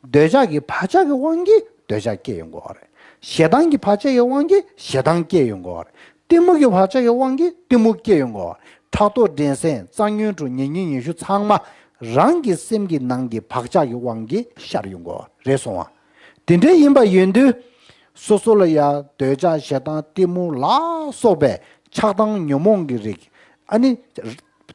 འདོད་ཆགས་ཀྱི་བག་ཆགས་ཀྱི་དབང་གིས་འདོད་ཆགས་སྐྱེ་ཡོང་གི་ཡོད་རེད། ཞེ་སྡང་གི་བག་ཆགས་ཀྱི་དབང་གིས་ཞེ་སྡང་སྐྱེ་ཡོང་གི་ཡོད་རེད། གཏི་མུག་གི་བག་ཆགས་ཀྱི་དབང་གིས་གཏི་མུག་སྐྱེ་ཡོང་གི་ཡོད་རེད། ཕྲག་དོག་འགྲན་སེམས་རྩ་ཉོན་དྲུག་ཉེ་ཉོན་ཉེ་ཞུ་ཚང་མ་རང་གི་སེམས་ཀྱི་ནང་གི་བག་ཆགས་ཀྱི་དབང་གིས་ཤར་ཡོང་གི་ཡོད་རེད་སོང་བ། དེ་འདྲ་ཡིན་པ་ཡིན་དུས། སོ་སོ་ལ་ཡང་འདོད་ཆགས་ཞེ་སྡང་གཏི་མུག་ལ་སོགས་པའི་ཆགས་སྡང་ཉོན་མོངས་ཀྱི་རིགས། ཨ་ནི།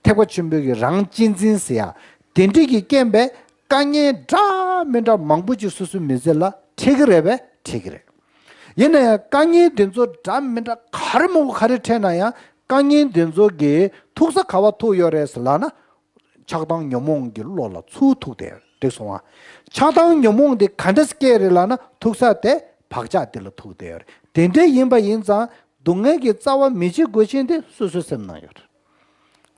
ཐེག་པ་ཆེན་པོའི་གི་རང་གཅེས་འཛིན་ཟེར་ཡ། དེ་འདྲས་ཀྱི་རྐྱེན་པས་དཀའ་ངལ་འདྲ་མི་འདྲ་མང་པོ་ཅིག་སོ་སོའི་མི་ཚེ་ལ་འཕྲད་ཀྱི་རེད་པས་འཕྲད་ཀྱི་རེད། ཡིན་ན་ཡང་དཀའ་ངལ་དེ་ཚོ་འདྲ་མི་འདྲ་ག་རེ་མང་པོ་ག་རེ་འཕྲད་ན་ཡང་དཀའ་ངལ་དེ་ཚོ་གི་ཐུག་ས་ག་བ་ཐུག་ཡོད་རེད་ཟེར་ལབ་ན། ཆགས་སྡང་ཉོན་མོངས་ཀྱི་བློ་ལ་ཚུར་ཐུག་སྟེ་འགྲིག་སོང་ང་། ཆགས་སྡང་ཉོན་མོངས་དེ་ག་འདྲ་སྐྱེས་རེད་ལབ་ན་ཐུག་ས་དེ་བག་ཆགས་དེ་ལ་ཐུག་སྟེ་ཡོད་རེད། དེ་འདྲ་ཡིན་པ་ཡིན་ཙང་སྡུག་བསྔལ་གྱི་རྩ་བ་མི་བྱེད་དགོས་ཆེན་དེ་སོ་སོའི་སེམས་ནང་ཡོད་རེད།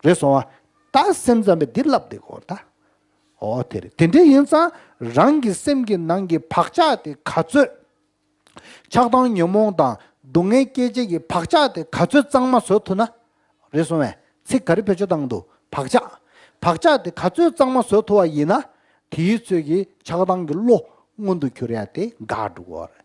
རེད་སོང་ང་། ད་སེམས་ཙམ་པས་འདི་ལབ་བསྡད་དགོས་རེད་ད། འོ་དེ་རེད། དེ་འདྲ་ཡིན་ཙང་རང་གི་སེམས་ཀྱི་ནང་གི་བག་ཆགས་དེ་ག་ཚོད། ཆགས་སྡང་ཉོན་མོངས་དང་སྡུག་བསྔལ་སྐྱེད་བྱེད་ཀྱི་བག་ཆགས་དེ་ག་ཚོད་གཙང་མ་བཟོ་ཐུབ་ན། རེད་སོང་བས། ཚིག་ག་རེ་བེད་སྤྱོད་བཏང་འདུག་བག་ཆགས། བག་ཆགས་དེ་ག་ཚོད་གཙང་མ་བཟོ་ཐུབ་པ་ཡིན་ན། དེའི་ཚོད་ཀྱི་ཆགས་སྡང་གི་བློ་མངོན་དུ་གྱུར་ཡ་དེ་འགག་འགྲོ་གི་ཡོད་རེད།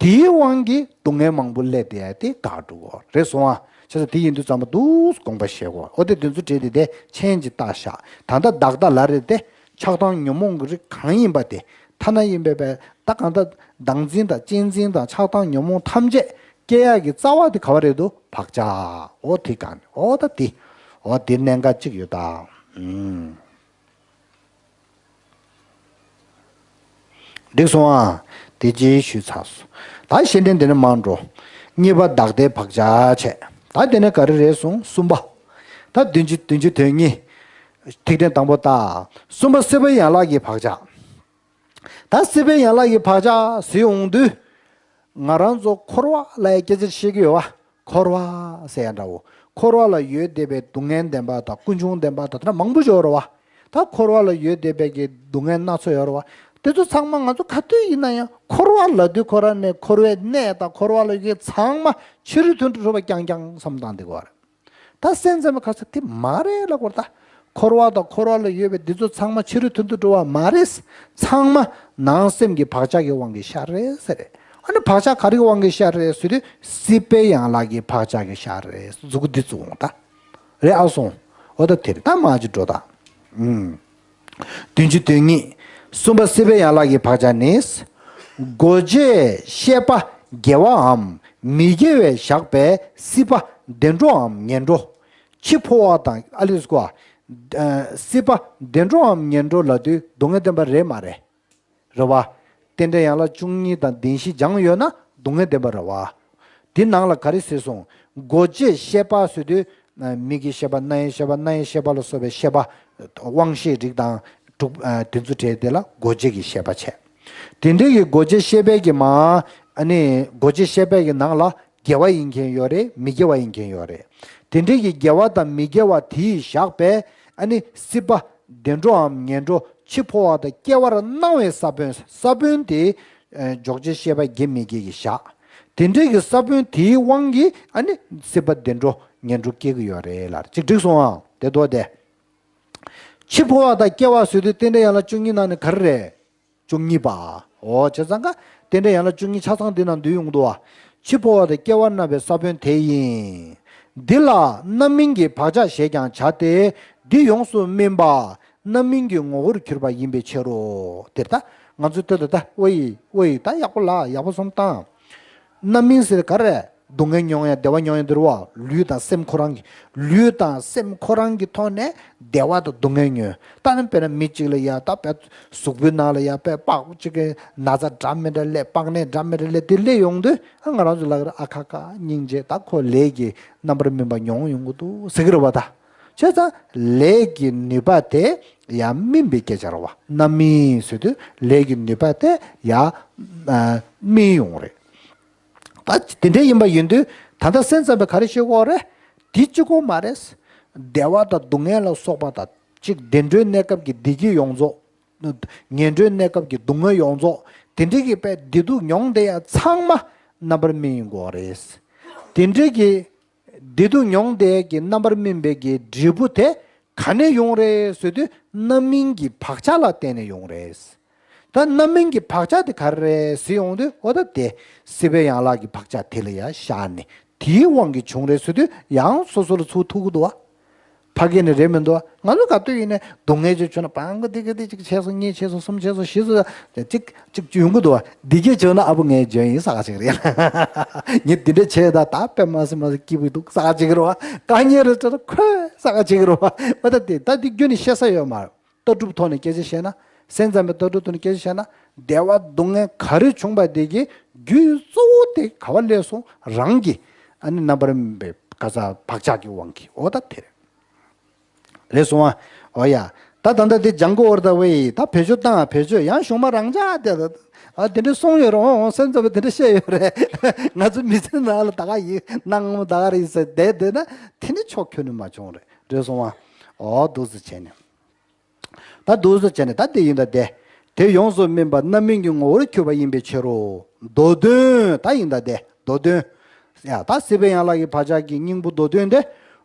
དེའི་དབང་གིས་སྡུག་བསྔལ་མང་པོ་སླེབས་བསྡད་ཡ་དེ་འགག་འགྲོ་གི་ཡོད་རེད་སོང་ང་། བྱས་ཙང་དེ་ཡིན་དུས་ཙམ་པ་འདུག་དགོངས་པ་བཞེས་དགོས། འོ་དེ་དེ་ཚོ་བྲིས་ཏེ་དེ་མཆན་ཅིག་བཏགས་བཞག་ད་ལྟ་བདག་ལྟ་ལབ་རེད་དེ། ཆགས་སྡང་ཉོན་མོངས་ཀྱི་རིགས་གང་ཡིན་པ་དེ། ཐ་ན་ཡིན་པའི་བས་ད་གང་ལྟར་བདག་འཛིན་དང་གཅེས་འཛིན་དང་ཆགས་སྡང་ཉོན་མོངས་ཐམས་ཅད་སྐྱེ་ཡག་གི་རྩ་བ་དེ་ག་བ་རེད་འདུག་བག་ཆགས། འོ་དེ་གང་འོ་ད་དེ། འོ་དེ་གནད་འགག་གཅིག་ཡོད་ད། ཨུམ། འགྲིག་སོང་ཨ། དེ་ཅིག་ཞུས་ཚར་སོང་། ད་གཞན་དོན་དེ་ནས་མར་འགྲོ། གཉིས་པ་བདག་ལྟའི་བག་ཆགས་བྱས། ད་དེ་ནས་ག་རེ་རེད་སོང་གསུམ་པ། ད་བདུན་ཅུ་བདུན་ཅུ་དོན་གཉིས། ཐིག་ཕྲེང་དང་པོ་ལྟ། གསུམ་པ་སྲིད་པའི་ཡན་ལག་གི་བག་ཆགས། ད་སྲིད་པའི་ཡན་ལག་གི་བག་ཆགས་ཟེར་ཡོང་དུས། ང་རང་ཚོ་འཁོར་བ་ལ་ཡ་སྐད་ཆ་བཤད་ཀྱི་ཡོད་བ། འཁོར་བ་ཟེར་ཡ་འདྲ་བོ། འཁོར་བ་ལ་ཡོད་བསྡད་པའི་སྡུག་བསྔལ་བདེན་པ་དང་ཀུན་འབྱུང་བདེན་པ་དང་དེ་འདྲ་མང་པོ་ཡོད་རེད་བ། ད་འཁོར་བ་ལ་ཡོད་བསྡད་པའི་གི་སྡུག་བསྔལ་སྣ་ཚོགས་ཡོད་རེད་བ། དེ་ཚོ་ཚང་མ་ང་ཚོ་ག་དུས་ཡིན་ན་ཡང་འཁོར་བ་ལབ་དུས་ཁོ་རང་ནས་འཁོར་བའི་གནས་དང་འཁོར་བ་ལ་ཡོད་ཚང་མ་ཕྱི་རོལ་དོན་དུ་གྲུབ་པ་རྐྱང་རྐྱང་བསམ་བཏང་བསྡད་དགོས་རེད། ད་སེམས་ཙམ་པའི་ཁ་ཚ་དེ་མ་རེད་ལབ་དགོས་རེད་ད། འཁོར་བ་དང་འཁོར་བ་ལ་ཡོད་པའི་འདི་ཚོ་ཚང་མ་ཕྱི་རོལ་དོན་དུ་གྲུབ་པ་མ་རེད། ཚང་མ་ནང་སེམས་ཀྱི་བག་ཆགས་ཀྱི་དབང་གིས་ཤར་རེད་ཟེར་རེད། ཨ་ནི་བག་ཆགས་ག་རེ་གི་དབང་གིས་ཤར་རེད་ཟེར་དུས་སྲིད་པའི་ཡན་ལག་གི་བག་ཆགས་ཀྱིས་ཤར་རེད། མཛུབ་གུ་འདི་བཙུགས་འོང་ད། རེད་ཨ་སོང་། འོ་ད་དེ་རེད་ད་མ་ཅི་འགྲོ་ད། ཨུམ། བདུན་ཅུ་དོན་གཉིས། གསུམ་པ་སྲིད་པའི་ཡན་ལག་གི་བག་ཆགས་ནི། འགོག་བྱེད་ཤེས་པ་དགེ་བའམ་མི་དགེ་བས་བཞག་པའི་སྲིད་པ་བདེ་འགྲོའམ་ངན་འགྲོ། འཆི་འཕོ་བ་དང་ཨ་ལིས་ཀོ། ཨ། སྲིད་པ་བདེ་འགྲོའམ་ངན་འགྲོ་ལབ་དུས་སྡུག་བསྔལ་བདེན་པ་རེད་མ་རེད། རེད་བ། རྟེན་འབྲེལ་ཡན་ལག་བཅུ་གཉིས་དང་བདེན་བཞི་སྦྱངས་ཡོད་ན་སྡུག་བསྔལ་བདེན་པ་རེད་བ། དེ་ནང་ལ་ག་རེ་ཟེར་སོང་། འགོག་བྱེད་ཤེས་པ་ཟེར་དུས། མིག་གི་ཤེས་པ་རྣ་ཡི་ཤེས་པ་སྣ་ཡི་ཤེས་པ་ལ་སོགས་པའི་ཤེས་པ། དབང་ཤེས་རིགས་དང་། དྲུག་དེ་ཚོ་བྲལ་དེ་ལ་འགོག་བྱེད་ཀྱི་ཤེས་པ་བྱས། དེ་འདྲའི་གི་འགོག་བྱེད་ཤེས་པའི་གི་མ། ཨ་ནི་འགོག་བྱེད་ཤེས་པའི་གི་ནང་ལ་དགེ་བ་ཡིན་མཁན་ཡོད་རེད་མི་དགེ་བ་ཡིན་མཁན་ཡོད་རེད། དེ་འདྲའི་གི་དགེ་བ་དང་མི་དགེ་བ་དེས་བཞག་པའི་ཨ་ནི་སྲིད་པ་བདེ་འགྲོའམ་ངན་འགྲོ་འཆི་འཕོ་བ་དང་སྐྱེ་བར་སྣང་བའི་ས་བོན་ས་བོན་དེ་འཇོག་བྱེད་ཤེས་པ་དགེ་མི་དགེ་གི་བཞག་དེ་འདྲའི་གི་ས་བོན་དེའི་དབང་གིས་ཨ་ནི་སྲིད་པ་བདེ་འགྲོ་ངན་འགྲོ་སྐྱེ་གི་ཡོད་རེད་ལ་ཅིག་འགྲིག་སོང་ཨ། དེ་དོ་དེ། འཆི་འཕོ་བ་དང་སྐྱེ་བ་ཟེར་དུས་རྟེན་འབྲེལ་ཡན་ལག་བཅུ་གཉིས་ནང་ནས་ག་རེ་རེད། བཅུ་གཉིས་པ། འོ་བྱས་ཙང་ཀ་རྟེན་འབྲེལ་ཡན་ལག་བཅུ་གཉིས་ཆ་ཚང་འདི་ནང་འདུས་ཡོང་གི་འདུག་བ། འཆི་འཕོ་བ་དང་སྐྱེ་བ་སྣང་བའི་ས་བོན་དེ་ཡིན། འདི་ལ་རྣམ་སྨིན་གྱི་བག་ཆགས་ཞེས་ཀྱང་བྱ་སྟེ། འདི་ཡོངས་སུ་སྨིན་པ་རྣམ་སྨིན་གྱི་ངོ་བོར་གྱུར་པ་ཡིན་པའི་ཕྱིར་རོ། དེར་ད་ང་ཚོས་ལྟོས་དང་ད་ཨོ་ཡི་ཨོ་ཡི་ད་ཡག་པོ་ལ་ཡག་པོ་སོང་བཏང་། རྣམ་སྨིན་ཟེར་ག་རེ། སྡུག་བསྔལ་མྱོང་ཡ་བདེ་བ་མྱོང་ཡ་འདི་རུ་བ་ལུས་དང་སེམས་ཁོ་རང་གི་ལུས་དང་སེམས་ཁོ་རང་གི་ཐོག་ནས་བདེ་བ་དང་སྡུག་བསྔལ་མྱོང་། ད་ནི་དཔེར་ན་མི་གཅིག་ལ་ཡ་ད་དཔེ་གཟུགས་པོའི་ནང་ལ་ཡ་དཔེ་པགས་གཅིག་གི་ན་ཚ་འདྲ་མི་འདྲ་སླེབས་པགས་ནད་འདྲ་མི་འདྲ་སླེབས་དེ་སླེབས་ཡོང་དུས་ཨ་ང་རང་ཚོ་ལ་ཨ་ཁ་ཁ་སྙིང་རྗེ་ད་ཁོ་ལས་ཀྱི་རྣམ་པར་སྨིན་པ་མྱོང་ཡོང་གི་འདུག་ཟེར་གི་རེད་བ་ད། བྱས་ཙང་ལས་ཀྱི་ནུས་པ་དེ་ཡ་སྨིན་པའི་སྐད་ཆ་རེད་བ། རྣམ་སྨིན་ཟེར་དུས་ལས་ཀྱི་ནུས་པ་དེ་ཡ་སྨིན་ཡོང་རེད། ད་དེ་འདྲ་ཡིན་པ་ཡིན་དུས་ད་ལྟ་སེམས་ཙམ་པས་ག་རེ་ཤེས་དགོས་རེད། དེ་གཅིག་པོ་མ་རེད། བདེ་བ་དང་སྡུག་བསྔལ་ལ་སོགས་པ་དང་གཅིག་བདེ་འགྲོའི་གནས་སྐབས་ཀྱི་བདེ་སྐྱིད་ཡོངས་རྫོགས། ངན་འགྲོའི་གནས་སྐབས་ཀྱི་སྡུག་བསྔལ་ཡོངས་རྫོགས་དེ་འདྲའི་གི་དཔེ་བདེ་སྡུག་མྱོང་བསྡད་ཡ་ཚང་མ་རྣམ་པར་སྨིན་ཡོང་དགོས་རེད། དེ་འདྲའི་གི་བདེ་སྡུག་མྱོང་བསྡད་ཀྱི་རྣམ་པར་སྨིན་པའི་གི་འབྲས་བུ་དེ་ག་ནས་ཡོང་རེད་ཟེར་དུས་རྣམ་སྨིན་གྱི་བག་ཆགས་ལ་བརྟེན་ནས་ཡོང་རེད། ད་རྣམ་སྨིན་གྱི་བག་ཆགས་དེ་ག་རེ་རེད་ཟེར་ཡོང་དུས་ཨོ་ད་དེ་སྲིད་པའི་ཡན་ལག་གི་བག་ཆགས་དེ་ལ་ཡ་བཞག་ནས་དེའི་དབང་གིས་བྱུང་རེད་ཟེར་དུས་ཡང་སོ་སོ་ལ་ཚུར་ཐུག་གི་འདུག་བ། ཕ་གི་ནི་རེད་མི་འདུག་བ། ང་ཚོ་ག་དུས་ཡིན་ནའི་སྡུག་བསྔལ་ཅིག་བྱུང་ན་བང་གི་དེ་གི་དེ་གཅིག་བྱས་སོང་གཉིས་བྱས་སོང་གསུམ་བྱས་སོང་བཞི་སོང་ཅིག་གཅིག་ཡོང་གི་འདུག་བ། འདི་གས་བྱུང་ན་ཨ་བུ་ངའི་འཇོན་ཡིན་ས་ག་ཅིག་རེད། ངས་འདི་འདྲ་བྱས་ད་ད་དཔེ་མ་སྲིད་མ་སྲིད་སྐྱིད་པོ་འདུག་ས་ག་ཅིག་རེད་བ། དཀའ་ངལ་རེ་འཕྲད་ན་ཁོས་ས་ག་ཅིག་རེད་བ། ཨོ་ད་དེ་ད་འདི་རྒྱུ་ནི་བཤད་ས་ཡོད་མ་རེད། ལྟ་གྲུབ་ཐོག་ནས་སྐད་ཆ་བཤད་ན། སེམས་ཙམ་པའི་ལྟ་གྲུབ་ཐོག་ནས་སྐད་ཆ་བཤད་ན། བདེ་བ་སྡུག་བསྔལ་ག་རེ་བྱུང་པ་དེ་གི་རྒྱུ་གཙོ་བོ་དེ་ག་བ་སླེབས་སོང་རང་གི་ཨ་ནི་རྣམ་པར་སྨིན་པའི་ག་ས་བག་ཆགས་ཀྱི་དབང་གིས་ཨོ་ད་དེ་རེད། རེད་སོང་ཨ། ཨོ་ཡ། ད་ད་ལྟ་དེ་ལྗང་གུ་འོར་ད་ཝེ་ད་བེད་སྤྱོད་བཏང་བེད་སྤྱོད་ཡང་གཞུང་མ་རང་འཇགས་དེ་ད་ཨ་དེ་འདྲ་གསུངས་ཡོད་རེད་འོང་འོང་སེམས་ཙམ་པས་དེ་འདྲ་བཤད་ཡོད་རེད། ང་ཚོ་མི་ཚེ་ནང་ལ་ད་ག་ཡིན་གནང་ངོ་ད་ག་རེ་ཡིན་ཟེར་བསྡད་བསྡད་ན་དེ་ནི་ཕྱོགས་ཁྱོན་ནས་མ་བྱུང་རེད་རེད་སོང་ཨ། ཨོ་འདུག་སེ་བྱས་ནས། ད་འདུག་སེ་བྱས་ནས་ད་དེ་ཡིན་ད་དེ། དེ་ཡོངས་སུ་སྨིན་པ་རྣམ་སྨིན་གྱི་ངོ་བོར་གྱུར་པ་ཡིན་པའི་ཕྱིར་རོ། མདོ་དོན་ད་ཡིན་ད་དེ་མདོ་དོན། ཡ་ད་སྲིད་པའི་ཡན་ལག་གི་བག་ཆགས་ཀྱི་སྙིང་པོ་མདོ་དོན་དེ།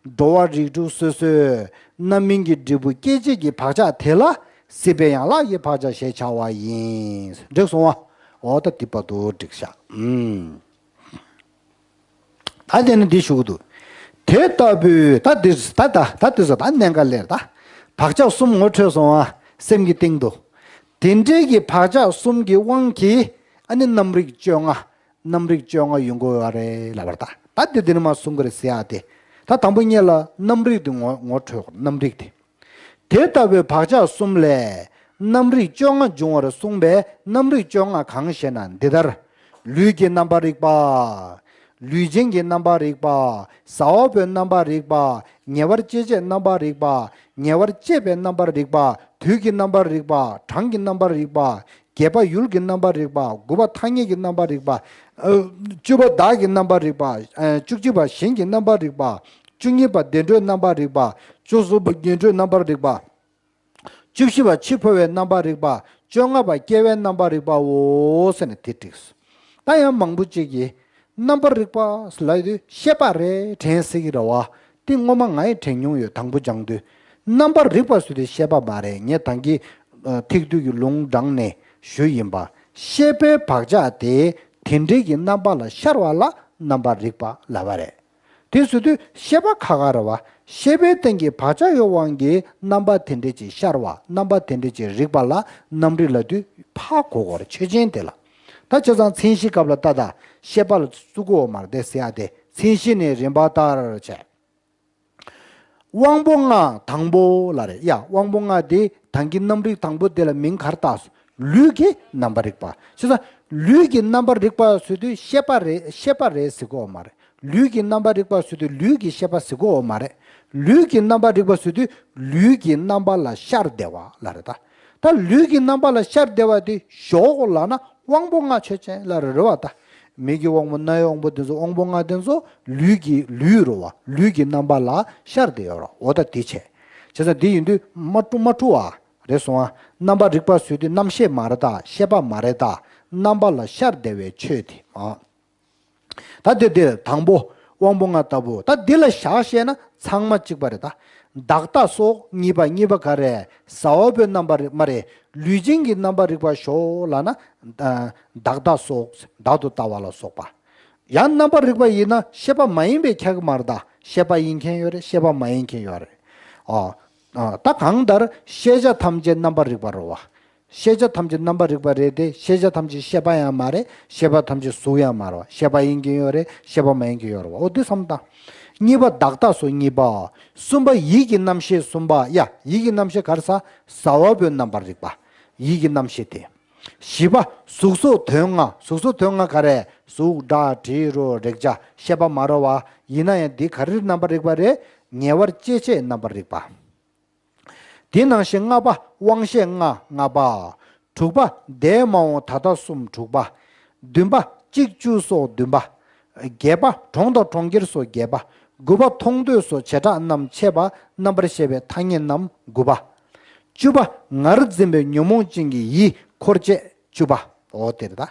འགྲོ་བ་རིགས་དྲུག་སོ་སོའི་རྣམ་སྨིན་གྱི་འབྲས་བུ་སྐྱེད་བྱེད་ཀྱི་བག་ཆགས་དེ་ལ་སྲིད་པའི་ཡན་ལག་གི་བག་ཆགས་ཞེས་བྱ་བ་ཡིན། འགྲིག་སོང་བ། འོ་ད་དེ་བར་དུ་འགྲིག་ཤག་ཨུམ། ད་དེ་ནི་འདི་ཞུ་གི་འདུག་དེ་ལྟ་བུའི་ད་འདི་ད་ད་ད་འདི་ཟེར་ད་གནད་འགག་ལེར་ད། བག་ཆགས་གསུམ་ངོ་འཕྲོད་སོང་ཨ། སེམས་ཀྱི་སྟེང་དུ། དེ་འདྲའི་གི་བག་ཆགས་གསུམ་གྱི་དབང་གིས་ཨ་ནི་རྣམ་རིག་བཅོ་ལྔ། རྣམ་རིག་བཅོ་ལྔ་ཡོང་དགོས་པ་རེད་ལབ་པ་རེད་ད། ད་འདི་འདི་ནི་མ་གསུང་གི་རེད་ཟེར་ཡ་དེ། ད་དང་པོ་ཉིད་ལ་རྣམ་རིག་དེ་ངོ་ངོ་འཕྲོད་རྣམ་རིག་དེ། དེ་ལྟ་བུའི་བག་ཆགས་གསུམ་ལས་རྣམ་རིག་བཅོ་ལྔ་འབྱུང་བར་གསུངས་པས་རྣམ་རིག་བཅོ་ལྔ་གང་ཞེ་ན་འདི་ལྟར། ལུས་ཀྱི་རྣམ་པར་རིག་པ། ལུས་ཅན་གྱི་རྣམ་པར་རིག་པ། ཟ་འོག་པའི་རྣམ་པར་རིག་པ། ཉེ་བར་སྐྱེད་བྱེད་རྣམ་པར་རིག་པ། ཉེ་བར་སྐྱེད་པའི་རྣམ་པར་རིག་པ། དུས་ཀྱི་རྣམ་པར་རིག་པ། གྲངས་ཀྱི་རྣམ་པར་རིག་པ། བརྒྱད་པ་ཡུལ་གྱི་རྣམ་པར་རིག་པ། དགུ་པ་ཐ་སྙད་ཀྱི་རྣམ་པར་རིག་པ། ཨ། བཅུ་པ་བདག་གི་རྣམ་པར་རིག་པ། ཨ། བཅུ་གཅིག་པ་གཞན་གྱི་རྣམ་པར་རིག་པ། བཅུ་གཉིས་པ་བདེ་འགྲོའི་རྣམ་པར་རིག་པ། བཅུ་གསུམ་པ་ངན་འགྲོའི་རྣམ་པར་རིག་པ། བཅུ་བཞི་པ་འཆི་འཕོ་བའི་རྣམ་པར་རིག་པ། བཅོ་ལྔ་པ་སྐྱེ་བའི་རྣམ་པར་རིག་པའོ་ཟེར་ནས་དེ་བསྒྲིགས། ད་ཡང་མང་པོ་ཅིག་གིས་རྣམ་པར་རིག་པ་ལབ་དུས་ཤེས་པ་རེད་དྲན་སྲིད་ཀྱི་རེད་བ། དེ་སྔོན་མ་ང་ཡིས་དྲན་མྱོང་ཡོད། དང་པོ་སྦྱང་དུས་རྣམ་པར་རིག་པ་ཟེར་དུས་ཤེས་པ་མ་རེད། ངས་ད་གིན་ཨ། ཐེག་བསྡུས་ཀྱི་ལུང་དྲངས་ནས་ཞུས་ཡིན་པ། ཤེས་པའི་བག་ཆགས་དེ་དེ་འདྲའི་གི་རྣམ་པ་ལ་ཤར་བ་ལ་རྣམ་པར་རིག་པ་ལབ་པ་རེད། དེ་ཟེར་དུས་ཤེས་པ་ཁ་ཁ་རེད་བ། ཤེས་པའི་སྟེང་གི་བག་ཆགས་ཀྱི་དབང་གིས་རྣམ་པ་དེ་འདྲ་ཅིག་ཤར་བ། རྣམ་པ་དེ་འདྲ་ཅིག་རིག་པ་ལ་རྣམ་རིག་ལབ་དུས་ཧ་གོ་དགོས་རེད། ཆོས་ཅན་དེ་ལ། ད་བྱས་ཙང་མཚན་གཞིའི་སྐབས་ལ་ལྟ་ད། ཤེས་པ་ལ་བཙུགས་དགོས་མ་རེད་དེ་ཟེར་ཡ་དེ། མཚན་གཞི་ནས་རིམ་པ་ལྟར་བྱས། དབང་པོ་ལྔ་དང་པོ་ལ་རེད་ཡ། དབང་པོ་ལྔ་དེ་ད་གིན་རྣམ་རིག་དང་པོ་དེ་ལ་མིང་ག་རེ་བཏགས་སོང་། ལུས་ཀྱི་རྣམ་པར་རིག་པ། བྱས་ཙང་ལུས་ཀྱི་རྣམ་པར་རིག་པ་ཟེར་དུས་ཤེས་པ་རེད། ཤེས་པ་རེད་ཟེར་དགོས་མ་རེད། ལུས་ཀྱི་རྣམ་པར་རིག་པ་ཟེར་དུས་ལུས་ཀྱི་ཤེས་པ་ཟེར་དགོས་མ་རེད། ལུས་ཀྱི་རྣམ་པར་རིག་པ་ཟེར་དུས་ལུས་ཀྱི་རྣམ་པ་ལ་ཤར་བསྡད་པ་ལ་རེད་ད། ད་ལུས་ཀྱི་རྣམ་པ་ལ་ཤར་བསྡད་པ་དེ་ཞོག་ལབ་ན་དབང་པོ་ལྔ་ཆོས་ཅན་ལ་རེད་བ་ད། མིག་གི་དབང་པོ། རྣ་བའི་དབང་པོ། དེ་ཚོ་དབང་པོ་ལྔ་དེ་ཚོ་ལུས་ཀྱི་ལུས་རེད་བ། ལུས་ཀྱི་རྣམ་པ་ལ་ཤར་བསྡད་ཡོད་རེད། འོ་ད་དེ་བྱས། བྱས་ཙང་དེ་ཡིན་དུས་མ་འཁྲུལ་མ་འཁྲུལ་བ་རེད་སོང་ཨ། རྣམ་པར་རིག་པ་ཟེར་དུས་རྣམ་ཤེས་མ་རེད་ད། ཤེས་པ་མ་རེད་ད། རྣམ་པ་ལ་ཤར་བསྡད་པའི་ཆོས་དེ་ཨ། ད་དེ་དེ་དང་པོ་དབང་པོ་ལྔ་ལྟ་བུ། ད་འདི་ལ་བཞག་བཤད་ན་ཚང་མ་གཅིག་པ་རེད་ད། བདག་ལྟ་སོགས་གཉིས་པ། གཉིས་པ་ག་རེ། ཟ་བ་པོའི་རྣམ་པར་རིག་མ་རེད། ལུས་ཅན་གྱི་རྣམ་པར་རིག་པ་ཞོག་ལབ་ན། ཨ། བདག་ལྟ་སོགས། བདག་ཏུ་ལྟ་བ་ལ་སོགས་པ། ཡང་རྣམ་པར་རིག་པ་ཡིན་ན་ཤེས་པ་མ་ཡིན་པས་ཁྱབ་ཀྱི་མ་རེད་ད། ཤེས་པ་ཡིན་མཁན་ཡོད་རེད། ཤེས་པ་མ་ཡིན་མཁན་ཡོད་རེད། ཨ། ཨ། ད་གང་ལྟར་ཤེས་བྱ་ཐམས་ཅད་རྣམ་པར་རིག་པ་རེད་བ། ཤེས་བྱ་ཐམས་ཅད་རྣམ་པར་རིག་པ་རེད་དེ། ཤེས་བྱ་ཐམས་ཅད་ཤེས་པ་ཡང་མ་རེད། ཤེས་པ་ཐམས་ཅད་གཟུགས་ཡང་མ་རེད་བ། ཤེས་པ་ཡིན་མཁན་ཡོད་རེད། ཤེས་པ་མ་ཡིན་མཁན་ཡོད་རེད་བ། འོ་དེ་བསམ་དང་། གཉིས་པ་བདག་ལྟ་སོགས་གཉིས་པ། གསུམ་པ་ཡིད་ཀྱི་རྣམ་ཤེས་གསུམ་པ། ཡ། ཡིད་ཀྱི་རྣམ་ཤེས་ག་རེ་ཟ། ཟ་བ་པོའི་རྣམ་པར་རིག་པ། ཡིད་ཀྱི་རྣམ་ཤེས་དེ། བཞི་པ་གཟུགས་སོགས་དོན་ལྔ། གཟུགས་སོགས་དོན་ལྔ་ག་རེ། གཟུགས་སྒྲ་དྲི་རོ་རེག་བྱ། ཤེས་པ་མ་རེད་བ། ཡིན་ན་ཡང་འདི་ག་རེའི་རྣམ་པར་རིག་པ་རེད། ཉེ་བར་སྐྱེ་བྱེད་རྣམ་པར་རིག་པ། དེ་ནང་བཞིན་ལྔ་པ་དབང་ཤེས་ལྔ། ལྔ་པ། དྲུག་པ་འདས་མ་འོངས་ད་ལྟ་གསུམ། དྲུག་པ། བདུན་པ་གཅིག་བཅུ་སོགས་བདུན་པ། བརྒྱད་པ་གྲོང་དང་གྲོང་ཁྱེར་སོགས་བརྒྱད་པ། དགུ་པ་མཐོང་ཐོས་སོགས་བྱེ་བྲག་རྣམས་ཕྱེད་པ། རྣམ་པར་ཤེས་པའི་ཐ་སྙད་རྣམས་དགུ་པ། བཅུ་པ་ངར་འཛིན་པའི་ཉོན་མོངས་ཅན་གྱི་ཡིད་འཁོར་བཅས་བཅུ་པ། འོ་དེ་རེད་ད།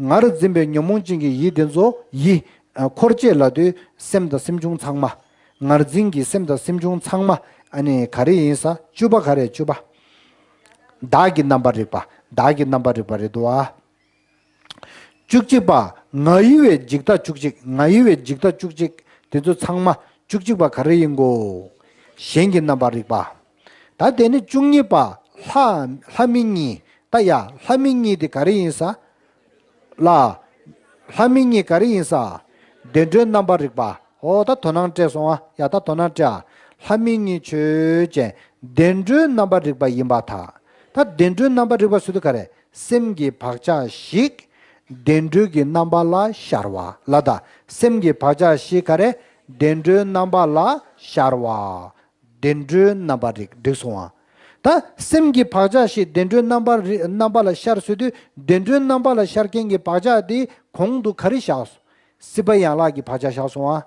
ངར་འཛིན་པའི་ཉོན་མོངས་ཅན་གྱི་ཡིད་དེ་ཚོ་ཡིད། ཨ། འཁོར་བཅས་ལབ་དུས་སེམས་དང་སེམས་བྱུང་ཚང་མ། ངར་འཛིན་གྱི་སེམས་དང་སེམས་བྱུང་ཚང་མ། ཨ་ནི་ག་རེ་ཡིན་ས། བཅུ་པ་ག་རེ། བཅུ་པ། བདག་གི་རྣམ་པར་རིག་པ། བདག་གི་རྣམ་པར་རིག་པ་རེད་འདུག་ཨ། བཅུ་གཅིག་པ་ང་ཡི་བའི་འཇིག་ལྟ་བཅུ་གཅིག་ང་ཡི་བའི་འཇིག་ལྟ་བཅུ་གཅིག་དེ་ཚོ་ཚང་མ་བཅུ་གཅིག་པ་ག་རེ་ཡིན་གོ། གཞན་གྱི་རྣམ་པར་རིག་པ། ད་དེ་ནི་བཅུ་གཉིས་པ་ལྷ། ལྷ་མི་གཉིས། ད་ཡ་ལྷ་མི་གཉིས་དེ་ག་རེ་ཡིན་ས། ལ། ལྷ་མི་གཉིས་ག་རེ་ཡིན་ས། བདེ་འགྲོའི་རྣམ་པར་རིག་པ། འོ་ད་དོ་སྣང་སྤྲད་སོང་ཨ། ཡ་ད་དོ་སྣང་སྤྲད་ཨ། ལྷ་མི་གཉིས་ཆོས་ཅན། བདེ་འགྲོའི་རྣམ་པར་རིག་པ་ཡིན་པར་ཐལ། ད་བདེ་འགྲོའི་རྣམ་པར་རིག་པ་ཟེར་དུས་ག་རེ། སེམས་ཀྱི་བག་ཆགས་ཤིག་བདེ་འགྲོའི་གི་རྣམ་པ་ལ་ཤར་བ་ལ། ད་སེམས་ཀྱི་བག་ཆགས་ཤིག་ག་རེ། བདེ་འགྲོའི་རྣམ་པ་ལ་ཤར་བ། བདེ་འགྲོའི་རྣམ་པར་རིག་འགྲིག་སོང་ཨ། ད་སེམས་ཀྱི་བག་ཆགས་ཤིག་བདེ་འགྲོའི་རྣམ་པར་རིག་རྣམ་པ་ལ་ཤར་ཟེར་དུས་བདེ་འགྲོའི་རྣམ་པ་ལ་ཤར་མཁན་གྱི་བག་ཆགས་དེ་གོང་དུ་ག་རེ་བཞག་སོང་། སྲིད་པའི་ཡན་ལག་གི་བག་ཆགས་བཞག་སོང་ཨ།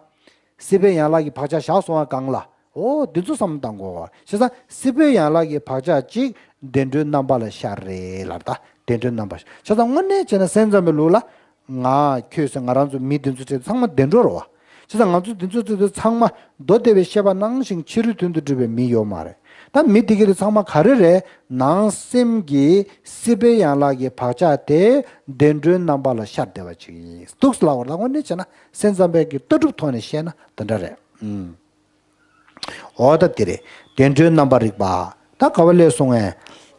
སྲིད་པའི་ཡན་ལག་གི་བག་ཆགས་བཞག་སོང་ཨ་གང་ལ། འོ་འདི་ཚོ་བསམ་བློ་གཏང་དགོས་པ། བྱས་ཙང་སྲིད་པའི་ཡན་ལག་གི་བག་ཆགས་གཅིག་བདེ་འགྲོའི་རྣམ་པ་ལ་ཤར་རེད་ལབ་ད། བདེ་འགྲོའི་རྣམ་པ་ཤར། བྱས་ཙང་དངོས་གནས་བྱས་ན་སེམས་ཙམ་པའི་ལུགས་ལ། ང་ཁྱོད་ཟེར་ང་རང་ཚོ་མི་འདི་ཚོ་བྱས་ཚང་མ་བདེ་འགྲོ་རེད་བ། བྱས་ཙང་ང་ཚོ་འདི་ཚོ་བྱས་ཚང་མ་མདོ་སྡེ་པའི་བཤད་པ་ནང་བཞིན་ཕྱི་རོལ་དོན་དུ་གྲུབ་པའི་མི་ཡོད་མ་རེད། ད་མི་དེ་ག་དེ་ཚང་མ་ག་རེ་རེད། ནང་སེམས་ཀྱི་སྲིད་པའི་ཡན་ལག་གི་བག་ཆགས་དེ་བདེ་འགྲོའི་རྣམ་པ་ལ་ཤར་བསྡད་པ་ཅིག་ཡིན་འདུག་ལབ་པ་རེད། དངོས་གནས་བྱས་ན་སེམས་ཙམ་པའི་གི་ལྟ་གྲུབ་ཐོག་ནས་བཤད་ན་དེ་འདྲ་རེད། ཨུམ། འོ་ད་དེ་རེད། བདེ་འགྲོའི་རྣམ་པར་རིག་པ། ད་ག་བ་ལས་སོང་ངས།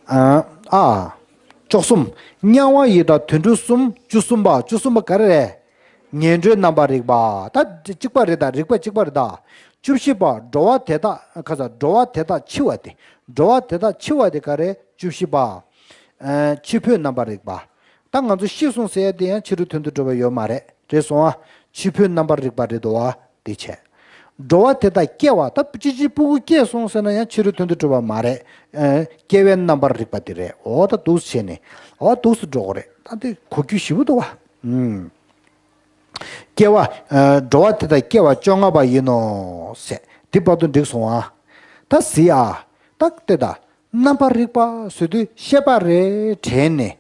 ཨ། ཨ། བཅུ་གསུམ། དམྱལ་བ་ཡི་དྭགས་དུད་འགྲོ་གསུམ། བཅུ་གསུམ་པ། བཅུ་གསུམ་པ་ག་རེ་རེད། ངན་འགྲོའི་རྣམ་པར་རིག་པ། ད་གཅིག་པ་རེད་ད། རིག་པ་གཅིག་པ་རེད་ད། བཅུ་བཞི་པ་འགྲོ་བ་དེ་དག་ཁ་ས་འགྲོ་བ་དེ་དག་འཆི་བ་དེ། འགྲོ་བ་དེ་དག་འཆི་བ་དེ་ག་རེ། བཅུ་བཞི་པ། ཨ། འཆི་འཕོའི་རྣམ་པར་རིག་པ། ད་ང་ཚོ་ཤི་སོང་ཟེར་ཡ་དེ་ཡང་ཕྱི་རོལ་དོན་དུ་གྲུབ་པ་ཡོད་མ་རེད། རེད་སོང་ཨ། འཆི་འཕོའི་རྣམ་པར་རིག་པ་རེད་དོ་ཨ། དེ་བྱས། འགྲོ་བ་དེ་དག་སྐྱེ་བ། ད་ཅི་ཅི་སྤུ་གུ་སྐྱེས་སོང་ཟེར་ན་ཡང་ཕྱི་རོལ་དོན་དུ་གྲུབ་པ་མ་རེད། ཨ། སྐྱེ་བའི་རྣམ་པར་རིག་པ་དེ་རེད། འོ་ད་འདུག་སེ་བྱས་ནས་འོ་འདུག་སེ་འགྲོ་གི་རེད། ད་དེ་གོ་རྒྱུ་ཞེ་པོ་འདུག་བ། ཨུམ། སྐྱེ་བ། ཨ། འགྲོ་བ་དེ་དག་སྐྱེ་བ་བཅོ་ལྔ་པ་ཡིན་ནོ་ཟེར། དེ་བར་དུ་འགྲིག་སོང་ཨ། ད་གཟིགས་ཨ། ད་དེ་དག་རྣམ་པར་རིག་པ་ཟེར་དུས་ཤེས་པ་རེད་དྲན་ནས།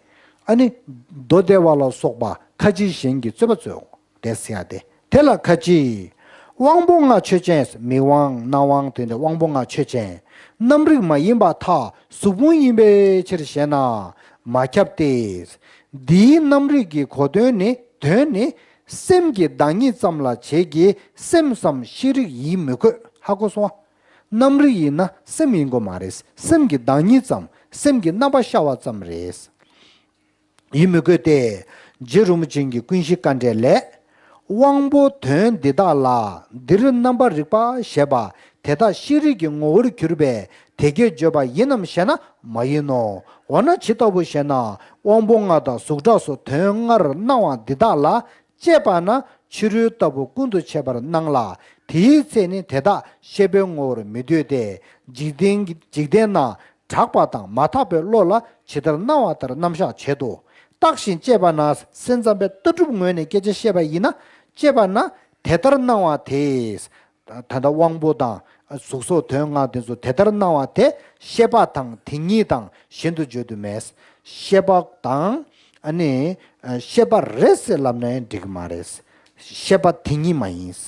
ཨ་ནི་མདོ་སྡེ་པ་ལ་སོགས་པ་ཁ་ཅིག་གཞན་གྱི་རྩོད་པ་རྩོད་འོང་། དེ་ཟེར་ཡ་དེ། དེ་ལ་ཁ་ཅིག་དབང་པོ་ལྔ་ཆོས་ཅན། མིག་དབང་རྣ་དབང་དེ་འདྲ་དབང་པོ་ལྔ་ཆོས་ཅན། རྣམ་རིག་མ་ཡིན་པར་ཐལ། གཟུགས་ཕུང་ཡིན་པའི་ཕྱིར་ཞེ་ན། མ་ཁྱབ་སྟེ། འདིའི་རྣམ་རིག་གི་གོ་དོན་ནི། དོན་ནི། སེམས་ཀྱི་བདག་ཉིད་ཙམ་ལ་བྱེད་ཀྱི་སེམས་སམ་ཤེས་རིག་ཡིན་མི་དགོས། ཧ་གོ་སོང་ཨ། རྣམ་རིག་ཡིན་ན་སེམས་ཡིན་དགོས་མ་རེད། སེམས་ཀྱི་བདག་ཉིད་ཙམ། སེམས་ཀྱི་རྣམ་པ་ཤར་བ་ཙམ་རེད། ཡིན་མི་དགོས་ཏེ། རྗེ་རིན་པོ་ཆེ་གི་ཀུན་གཞི་དཀའ་འགྲེལ་ལས། དབང་པོ་དོན་འདི་དག་ལ། འདིར་རྣམ་པར་རིག་པ་ཞེས་པ་དེ་དག་ཤེས་རིག་གི་ངོ་བོར་གྱུར་པས་དེ་སྐད་བརྗོད་པ་ཡིན་ནམ་ཞེ་ན། མ་ཡིན་ནོ། འོ་ན་ཇི་ལྟ་བུ་ཞེ་ན། དབང་པོ་ལྔ་དང་གཟུགས་སྒྲ་སོགས་དོན་ལྔར་སྣང་བ་འདི་དག་ལ་དཔྱད་པ་ན་ཕྱི་རོལ་ལྟ་བུ་ཀུན་ཏུ་ཕྱེ་བར་སྣང་ལ། དེའི་ཚེ་ནི་དེ་དག་ཤེས་པའི་ངོ་བོར་མི་འདོད་དེ། འཇིག་རྟེན་འཇིག་རྟེན་ན་གྲགས་པ་དང་མ་དག་པའི་བློ་ལ་ཇི་ལྟར་སྣང་བ་ལྟར་རྣམ་གཞག་བྱེད་དོ། བརྟགས་ཤིང་དཔྱད་པ་ན། སེམས་ཙམ་པས་ལྟ་གྲུབ་ངོས་ནས་སྐད་ཆ་བཤད་པ་ཡིན་ན། དཔྱད་པ་ན་དེ་ལྟར་སྣང་བ་དེ། ད་ལྟ་དབང་པོ་དང་གཟུགས་སོགས་དོན་ལྔ་དེ་ཚོ་དེ་ལྟར་སྣང་བ་དེ་ཤེས་པ་དང་དེ་ཉིད་དང་གཞན་དུ་བརྗོད་དུ་མེད། ཤེས་པ་དང་ཨ་ནི་ཤེས་པ་རེད་ཟེར་ལབ་ན་ཡང་འགྲིག་གི་མ་རེད། ཤེས་པ་དེ་ཉིད་མ་ཡིན།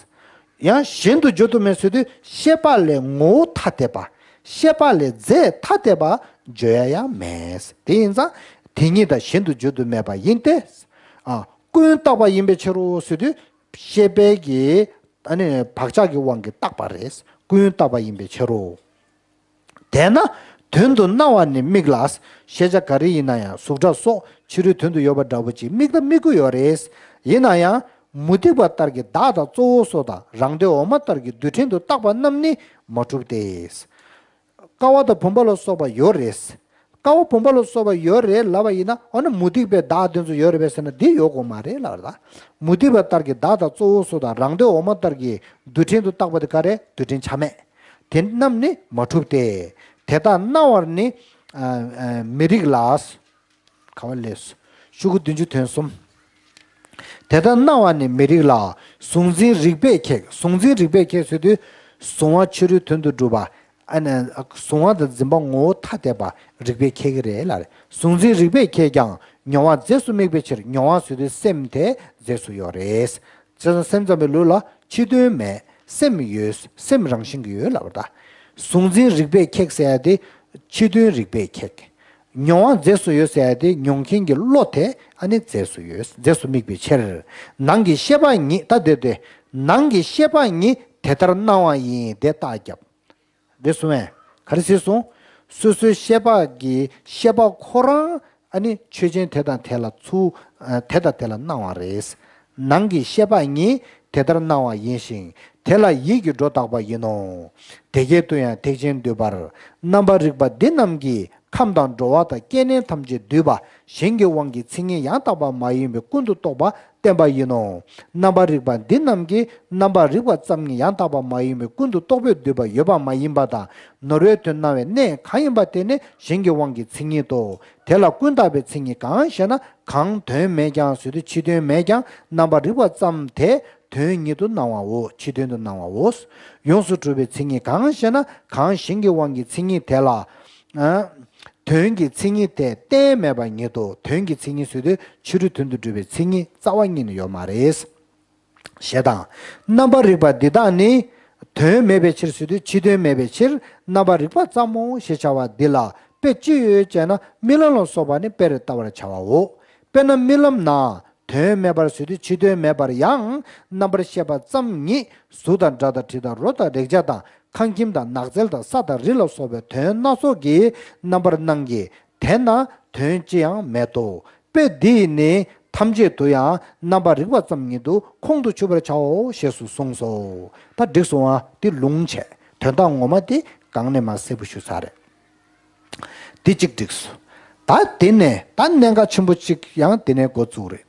ཡང་གཞན་དུ་བརྗོད་དུ་མེད་ཟེར་དུས་ཤེས་པ་ལས་ངོ་བོ་ཐ་དད་པ། ཤེས་པ་ལས་རྫས་ཐ་དད་པ་བརྗོད་ཡ་ཡང་མེད། དེ་ཡིན་ཙང་དེ་ཉིད་དང་གཞན་དུ་བརྗོད་དུ་མེད་པ་ཡིན་ཏེ། ཨ། ཀུན་བརྟགས་པ་ཡིན་པའི་ཕྱིར་རོ་ཟེར་དུས་ཤེས་པའི་གི་ཨ་ནི་བག་ཆགས་ཀྱི་དབང་གིས་བརྟགས་པ་རེད། ཀུན་བརྟགས་པ་ཡིན་པའི་ཕྱིར་རོ། དེས་ན་དོན་དུ་སྣང་བ་ནི་མིག་ལ། ཤེས་བྱ་ག་རེ་ཡིན་ན་ཡང་གཟུགས་སྒྲ་སོགས་ཕྱི་རོལ་དོན་དུ་ཡོད་པ་འདྲ་བོ་ཅིག་མིག་དང་མིག་དགུ་ཡོད་རེད། ཡིན་ན་ཡང་མུ་སྟེགས་པ་ལྟར་གྱི་བདག་དང་གཙོ་བོ་སོགས་དང་རང་སྡེ་འོག་མ་ལྟར་གྱི་རྡུལ་ཕྲན་དུ་བཏགས་པ་རྣམས་ནི་མ་གྲུབ་སྟེ། ཀ་བ་དང་བུམ་པ་ལ་སོགས་པ་ཡོད་རེད། ཀ་བ་བུམ་པ་ལ་སོགས་པ་ཡོད་རེད་ལབ་པ་ཡིན་ན། འོ་ན་མུ་སྟེགས་པའི་བདག་དེ་ཚོ་ཡོད་རེད་པས་ཟེར་ན་འདི་ཡོད་དགོས་མ་རེད་ལབ་རེད་ད། མུ་སྟེགས་པ་ལྟར་གྱི་བདག་དང་གཙོ་བོ་སོགས་དང་རང་སྡེ་འོག་མ་ལྟར་གྱི་རྡུལ་ཕྲན་དུ་བཏགས་པ་དེ་ག་རེ། རྡུལ་ཕྲན་ཆ་མེད། དེ་རྣམས་ནི་མ་གྲུབ་སྟེ། དེ་དག་སྣང་བར་ནི་ཨ་ཨ་མི་རིགས་ལ། ག་བ་ལས། ཤོག་གུ་བདུན་ཅུ་དོན་གསུམ། དེ་ལྟར་སྣང་བ་ནི་མི་རིགས་ལ། གཟུང་འཛིན་རིགས་པས་ཁེགས། གཟུང་འཛིན་རིགས་པས་ཁེགས་ཟེར་དུས། གཟུང་བ་ཕྱི་རོལ་དོན་དུ་གྲུབ་པ། ཨ་ནི་གཟུང་བ་དང་འཛིན་པ་ངོ་བོ་ཐ་དད་པ་རིགས་པས་ཁེགས་ཀྱི་རེད་ལ། གཟུང་འཛིན་རིགས་པས་ཁེགས་ཀྱང་མྱོང་བ་རྫས་སུ་དམིགས་པའི་ཕྱིར། མྱོང་བ་ཟེར་དུས་སེམས་དེ་རྫས་སུ་ཡོད་རེད། བྱས་ཙང་སེམས་ཙམ་པའི་ལུགས་ལ་ཕྱི་དོན་མེད། སེམས་ཡོད། སེམས་རང་བཞིན་གྱིས་ཡོད་ལབ་པ་ད། གཟུང་འཛིན་རིགས་པས་ཁེགས་ཟེར་ཡ་དེ་ཕྱི་དོན་རིགས་པས་ཁེགས། མྱོང་བ་རྫས་སུ་ཡོད་ཟེར་ཡ་དེ་མྱོང་མཁན་གྱི་བློ་དེ་ཨ་ནི་རྫས་སུ་ཡོད། རྫས་སུ་དམིགས་པའི་ཕྱིར། ནང་གི་ཤེས་པ་ཉིད། ད་དེ་དེ། ནང་གི་ཤེས་པ་ཉིད་དེ་ལྟར་སྣང་བ་ཡིན། དེ་རྟགས་རྒྱབ། དེ་གསུངས་པས། ག་རེ་ཟེར་སོང་། སོ་སོའི་ཤེས་པ་གི་ཤེས་པ་ཁོ་རང་ཨ་ནི་ཆོས་ཅན་དེ་དང་དེ་ལ་ཚུར། ཨ། དེ་དང་དེ་ལ་སྣང་བ་རེད། ནང་གི་ཤེས་པ་ཉིད་དེ་ལྟར་སྣང་བ་ཡིན་ཞིང་། དེ་ལ་ཡིད་ཀྱིས་སྒྲོ་བཏགས་པ་ཡིན་ནོ། དེ་སྐད་དུ་ཡང་ཐེག་ཆེན་འདུས་པར་རྣམ་པར་རིག་པ་འདི་རྣམས་ཀྱིས་ཁམས་དང་འགྲོ་བ་དང་སྐྱེ་གནས་ཐམས་ཅད་འདུས་པ་གཞན་གྱི་དབང་གིས་མཚན་ཉིད་ཡང་དག་པ་མ་ཡིན་པའི་ཀུན་ཏུ་རྟོག་པ་བསྟན་པ་ཡིན་ནོ། རྣམ་པར་རིག་པ་འདི་རྣམས་ཀྱིས་རྣམ་པར་རིག་པ་ཙམ་ཉིད་ཡང་དག་པ་མ་ཡིན་པའི་ཀུན་ཏུ་རྟོག་པས་བསྡུས་པ་ཡོད་པ་མ་ཡིན་པ་དང་། ནོར་བའི་དོན་སྣང་བའི་གནས་གང་ཡིན་པ་དེ་ནི་གཞན་གྱི་དབང་གིས་མཚན་ཉིད་དོ། དེ་ལ་ཀུན་བརྟགས་པའི་མཚན་ཉིད་གང་ཞེ་ན། གང་དོན་མེད་ཀྱང་ཟེར་དུས་ཕྱི་དོན་མེད་ཀྱང་རྣམ་པར་རིག་པ་ཙམ་དེ་དོན་ཉིད་དུ་སྣང་བའོ། ཕྱི་དོན་དུ་སྣང་བའོ། ཡོངས་སུ་གྲུབ་པའི་མཚན་ཉིད་གང་ཞེ་ན། གང་གཞན་གྱི་དབང་གིས་མཚན་ཉིད་དེ་ལ། ཨ། དོན་གྱི་མཚན་ཉིད་དེ་གཏན་མེད་པ་ཉིད་དོ། དོན་གྱི་མཚན་ཉིད་ཟེར་དུས་ཕྱི་རོལ་དོན་དུ་གྲུབ་པའི་མཚན་ཉིད་རྩ་བ་ཉིད་ནས་ཡོད་མ་རེད། ཞེས་དང་། རྣམ་པར་རིག་པ་འདི་དག་ནི། དོན་མེད་པའི་ཕྱིར་ཟེར་དུས་ཕྱི་དོན་མེད་པའི་ཕྱིར་རྣམ་པར་རིག་པ་ཙམ་མོ་ཞེས་བྱ་བ་འདི་ལ་དཔེ་ཅི་ཡོད་ཅེ་ན། རྨི་ལམ་ལ་སོགས་པ་ནི་དཔེར་བལྟ་བར་བྱའོ། དཔེར་ན་རྨི་ལམ་ན། དོན་མེད་པར་ཟེར་དུས་ཕྱི་དོན་མེད་པར་ཡང་རྣམ་པར་ཤེས་པ་ཙམ་ཉིད་གཟུགས་དང་སྒྲ་དང་དྲི་དང་རོ་དང་རེག་བྱ་དང་ཁང་ཁྱིམ་དང་ནགས་ཚལ་དང་ས་དང་རི་ལ་སོགས་པའི་དོན་སྣ་ཚོགས་ཀྱི་རྣམ་པར་སྣང་གི། དེ་ན་དོན་ཅི་ཡང་མེད་དོ། དཔེ་འདི་ཡིས་ནི་ཐམས་ཅད་དུ་ཡང་རྣམ་པར་རིག་པ་ཙམ་ཉིད་དུ་ཁོང་དུ་ཆུད་པར་བྱའོ་ཞེས་སུ་གསུངས་སོ། ད་འགྲིག་སོང་ཨ། འདི་ལུང་བྱས། དོན་དག་ངོ་མ་དེ་གང་ནས་མ་གསལ་པོ་ཞུ་ཚར་རེད། འདི་གཅིག་འགྲིག་སོང་། ད་དེ་ནས་ད་གནད་འགག་ཆེན་པོ་གཅིག་ཡང་དེ་ནས་འགོ་བཙུགས་རེད།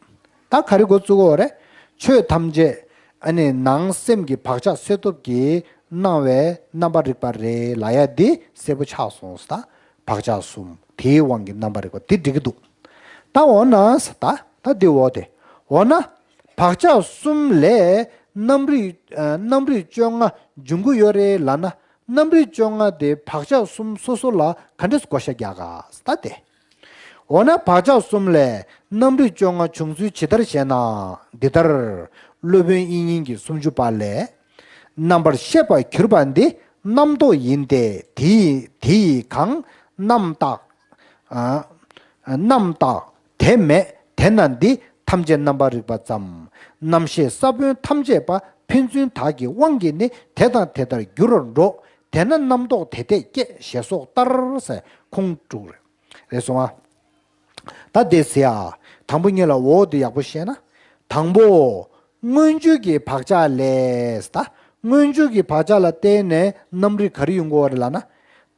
ད་ག་རེ་འགོ་བཙུགས་པ་རེད། ཆོས་ཐམས་ཅད་ ཨ་ནི་ནང་སེམས་ཀྱི་བག་ཆགས་གསོད་སྟོབས་ཀྱིས་སྣང་བའི་རྣམ་པར་རིག་པ་རེད་ལབ་ཡ་འདི་གསལ་པོ་ཆགས་སོང་ད། བག་ཆགས་གསུམ་དེའི་དབང་གིས་རྣམ་པར་རིག་པ་འདི་འགྲིག་གི་འདུག་ད་འོ་ན་ད་ད་འདི་འོ་དེ། འོ་ན་བག་ཆགས་གསུམ་ལས་རྣམ་རིག་ཨ་རྣམ་རིག་བཅོ་ལྔ་འབྱུང་གི་ཡོད་རེད་ལབ་ན། རྣམ་རིག་བཅོ་ལྔ་དེ་བག་ཆགས་གསུམ་སོ་སོ་ལ་ག་འདྲས་བགོ་བཤའ་རྒྱག་ག་ད་དེ། འོ་ན་བག་ཆགས་གསུམ་ལས་རྣམ་རིག་བཅོ་ལྔ་བྱུང་ཚུལ་ཇི་ལྟར་ཞེ་ན། འདི་ལྟར། སློབ་དཔོན་དབྱིག་གཉེན་གྱི་སུམ་ཅུ་པ་ལས། རྣམ་པར་ཤེས་པར་གྱུར་པ་འདི་རྣམ་རྟོག་ཡིན་ཏེ། དེ་ཡི་དེ་ཡི་གང་རྣམ་བཏགས། ཨ་རྣམ་བཏགས་དེ་མེད་དེ་ན་འདི་ཐམས་ཅད་རྣམ་པར་རིག་པ་ཙམ། རྣམ་ཤེས་ས་བོན་ཐམས་ཅད་པ་ཕན་ཚུན་དག་གི་དབང་གིས་ནི་དེ་དང་དེ་ལྟར་འགྱུར་རོ། དེས་ན་རྣམ་རྟོག་དེ་དེས་སྐྱེ་ཞེས་སོགས་ལྟར་ཟེར་ཁུངས་དྲུག་རེད། རེད་སོང་ཨ། ད་དེ་ཟེར་ཡ། དང་པོ་གཉིས་ལ་འོ་དེ་ཡག་པོ་ཤེས་ན། དང་པོ། མངོན་བརྗོད་ཀྱི་བག་ཆགས་ལས་ད། མངོན་བརྗོད་ཀྱི་བག་ཆགས་ལ་བརྟེན་ནས་རྣམ་རིག་ག་རེ་ཡོང་གི་ཡོད་རེད་ལབ་ན།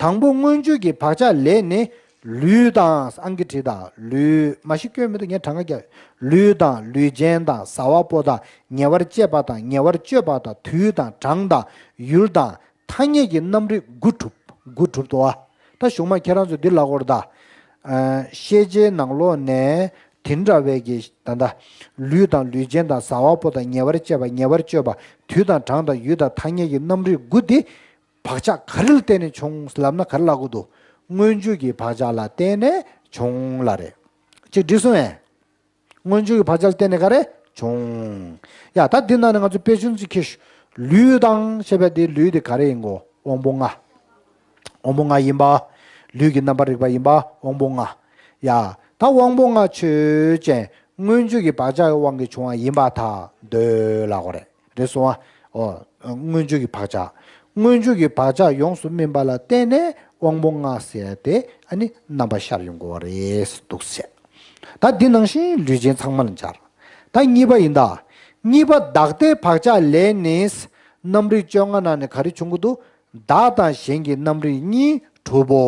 དང་པོ་མངོན་བརྗོད་ཀྱི་བག་ཆགས་ལས་ནི། ལུས་དང་ཨང་ཀི་བྲིས་དང་ལུས་མ་གཞི་སྐྱོན་མི་འདུག་ངས་གྲངས་ཀ་རྒྱབ། ལུས་དང་ལུས་ཅན་དང་ཟ་བ་པོ་དང་ཉེ་བར་སྤྱད་པ་དང་ཉེ་བར་སྤྱོད་པ་དང་དུས་དང་གྲངས་དང་ཡུལ་དང་ཐ་སྙད་ཀྱི་རྣམ་རིག་དགུ་གྲུབ། དགུ་གྲུབ་འདུག་ཨ། ད་གཞུག་མ་ཁྱེད་རང་ཚོས་འདི་ལབ་དགོས་རེད་ད། ཨ་ཤེས་བྱའི་ནང་ལོགས་ནས་དེ་འདྲ་བའི་གི་ད་ལྟ་ལུས་དང་ལུས་ཅན་དང་ཟ་བ་པོ་དང་ཉེ་བར་སྤྱད་པ་ཉེ་བར་སྤྱོད་པ་དུས་དང་གྲངས་དང་ཡུལ་དང་ཐ་སྙད་ཀྱི་རྣམ་རིག་དགུ་འདི་བག་ཆགས་ག་རེ་ལ་བརྟེན་ནས་བྱུང་ལབ་ན་ག་རེ་ལབ་དགོས་འདུག་མངོན་བརྗོད་ཀྱི་བག་ཆགས་ལ་བརྟེན་ནས་བྱུང་ལབ་རེད། ཅིག་འགྲིག་སོང་ངས། མངོན་བརྗོད་ཀྱི་བག་ཆགས་ལ་བརྟེན་ནས་ག་རེ་བྱུང་། ཡ་ད་འདི་ནང་ནས་ང་ཚོ་དཔེ་ཆུང་ཅིག་ཁྱེར་ཤོག་ལུས་དང་ཞེས་པ་དེ་ལུས་དེ་ག་རེ་ཡིན་གོ་དབང་པོ་ལྔ། དབང་པོ་ལྔ་ཡིན་པ། ལུས་ཀྱི་རྣམ་པར་རིག་པ་ཡིན་པ་དབང་པོ་ལྔ། ཡ་ད་དབང་པོ་ལྔ་ཆོས་ཅན་མངོན་བརྗོད་ཀྱི་བག་ཆགས་ཀྱི་དབང་གིས་བྱུང་བ་ཡིན་པར་ཐལ་འདོད་ལབ་དགོས་རེད། རེད་སོང་ཨ། ཨོ། མངོན་བརྗོད་ཀྱི་བག་ཆགས། མངོན་བརྗོད་ཀྱི་བག་ཆགས་ཡོངས་སུ་སྨིན་པ་ལ་བརྟེན་ནས་དབང་པོ་ལྔ་ཟེར་ཏེ་ཨ་ནི་རྣམ་པ་ཤར་ཡོང་དགོས་པ་རེད་འདུག་ཟེར། ད་འདི་ནང་བཞིན་ལུས་ཅན་ཚང་མ་ལ་སྦྱར། ད་གཉིས་པ་ཡིན་ད། གཉིས་པ་བདག་ལྟའི་བག་ཆགས་ལས་ནི། རྣམ་རིག་བཅོ་ལྔ་ནང་ནས་ག་རེ་བྱུང་གི་འདུག་བདག་དང་གཞན་གྱི་རྣམ་རིག་གཉིས་གྲུབ་བོ།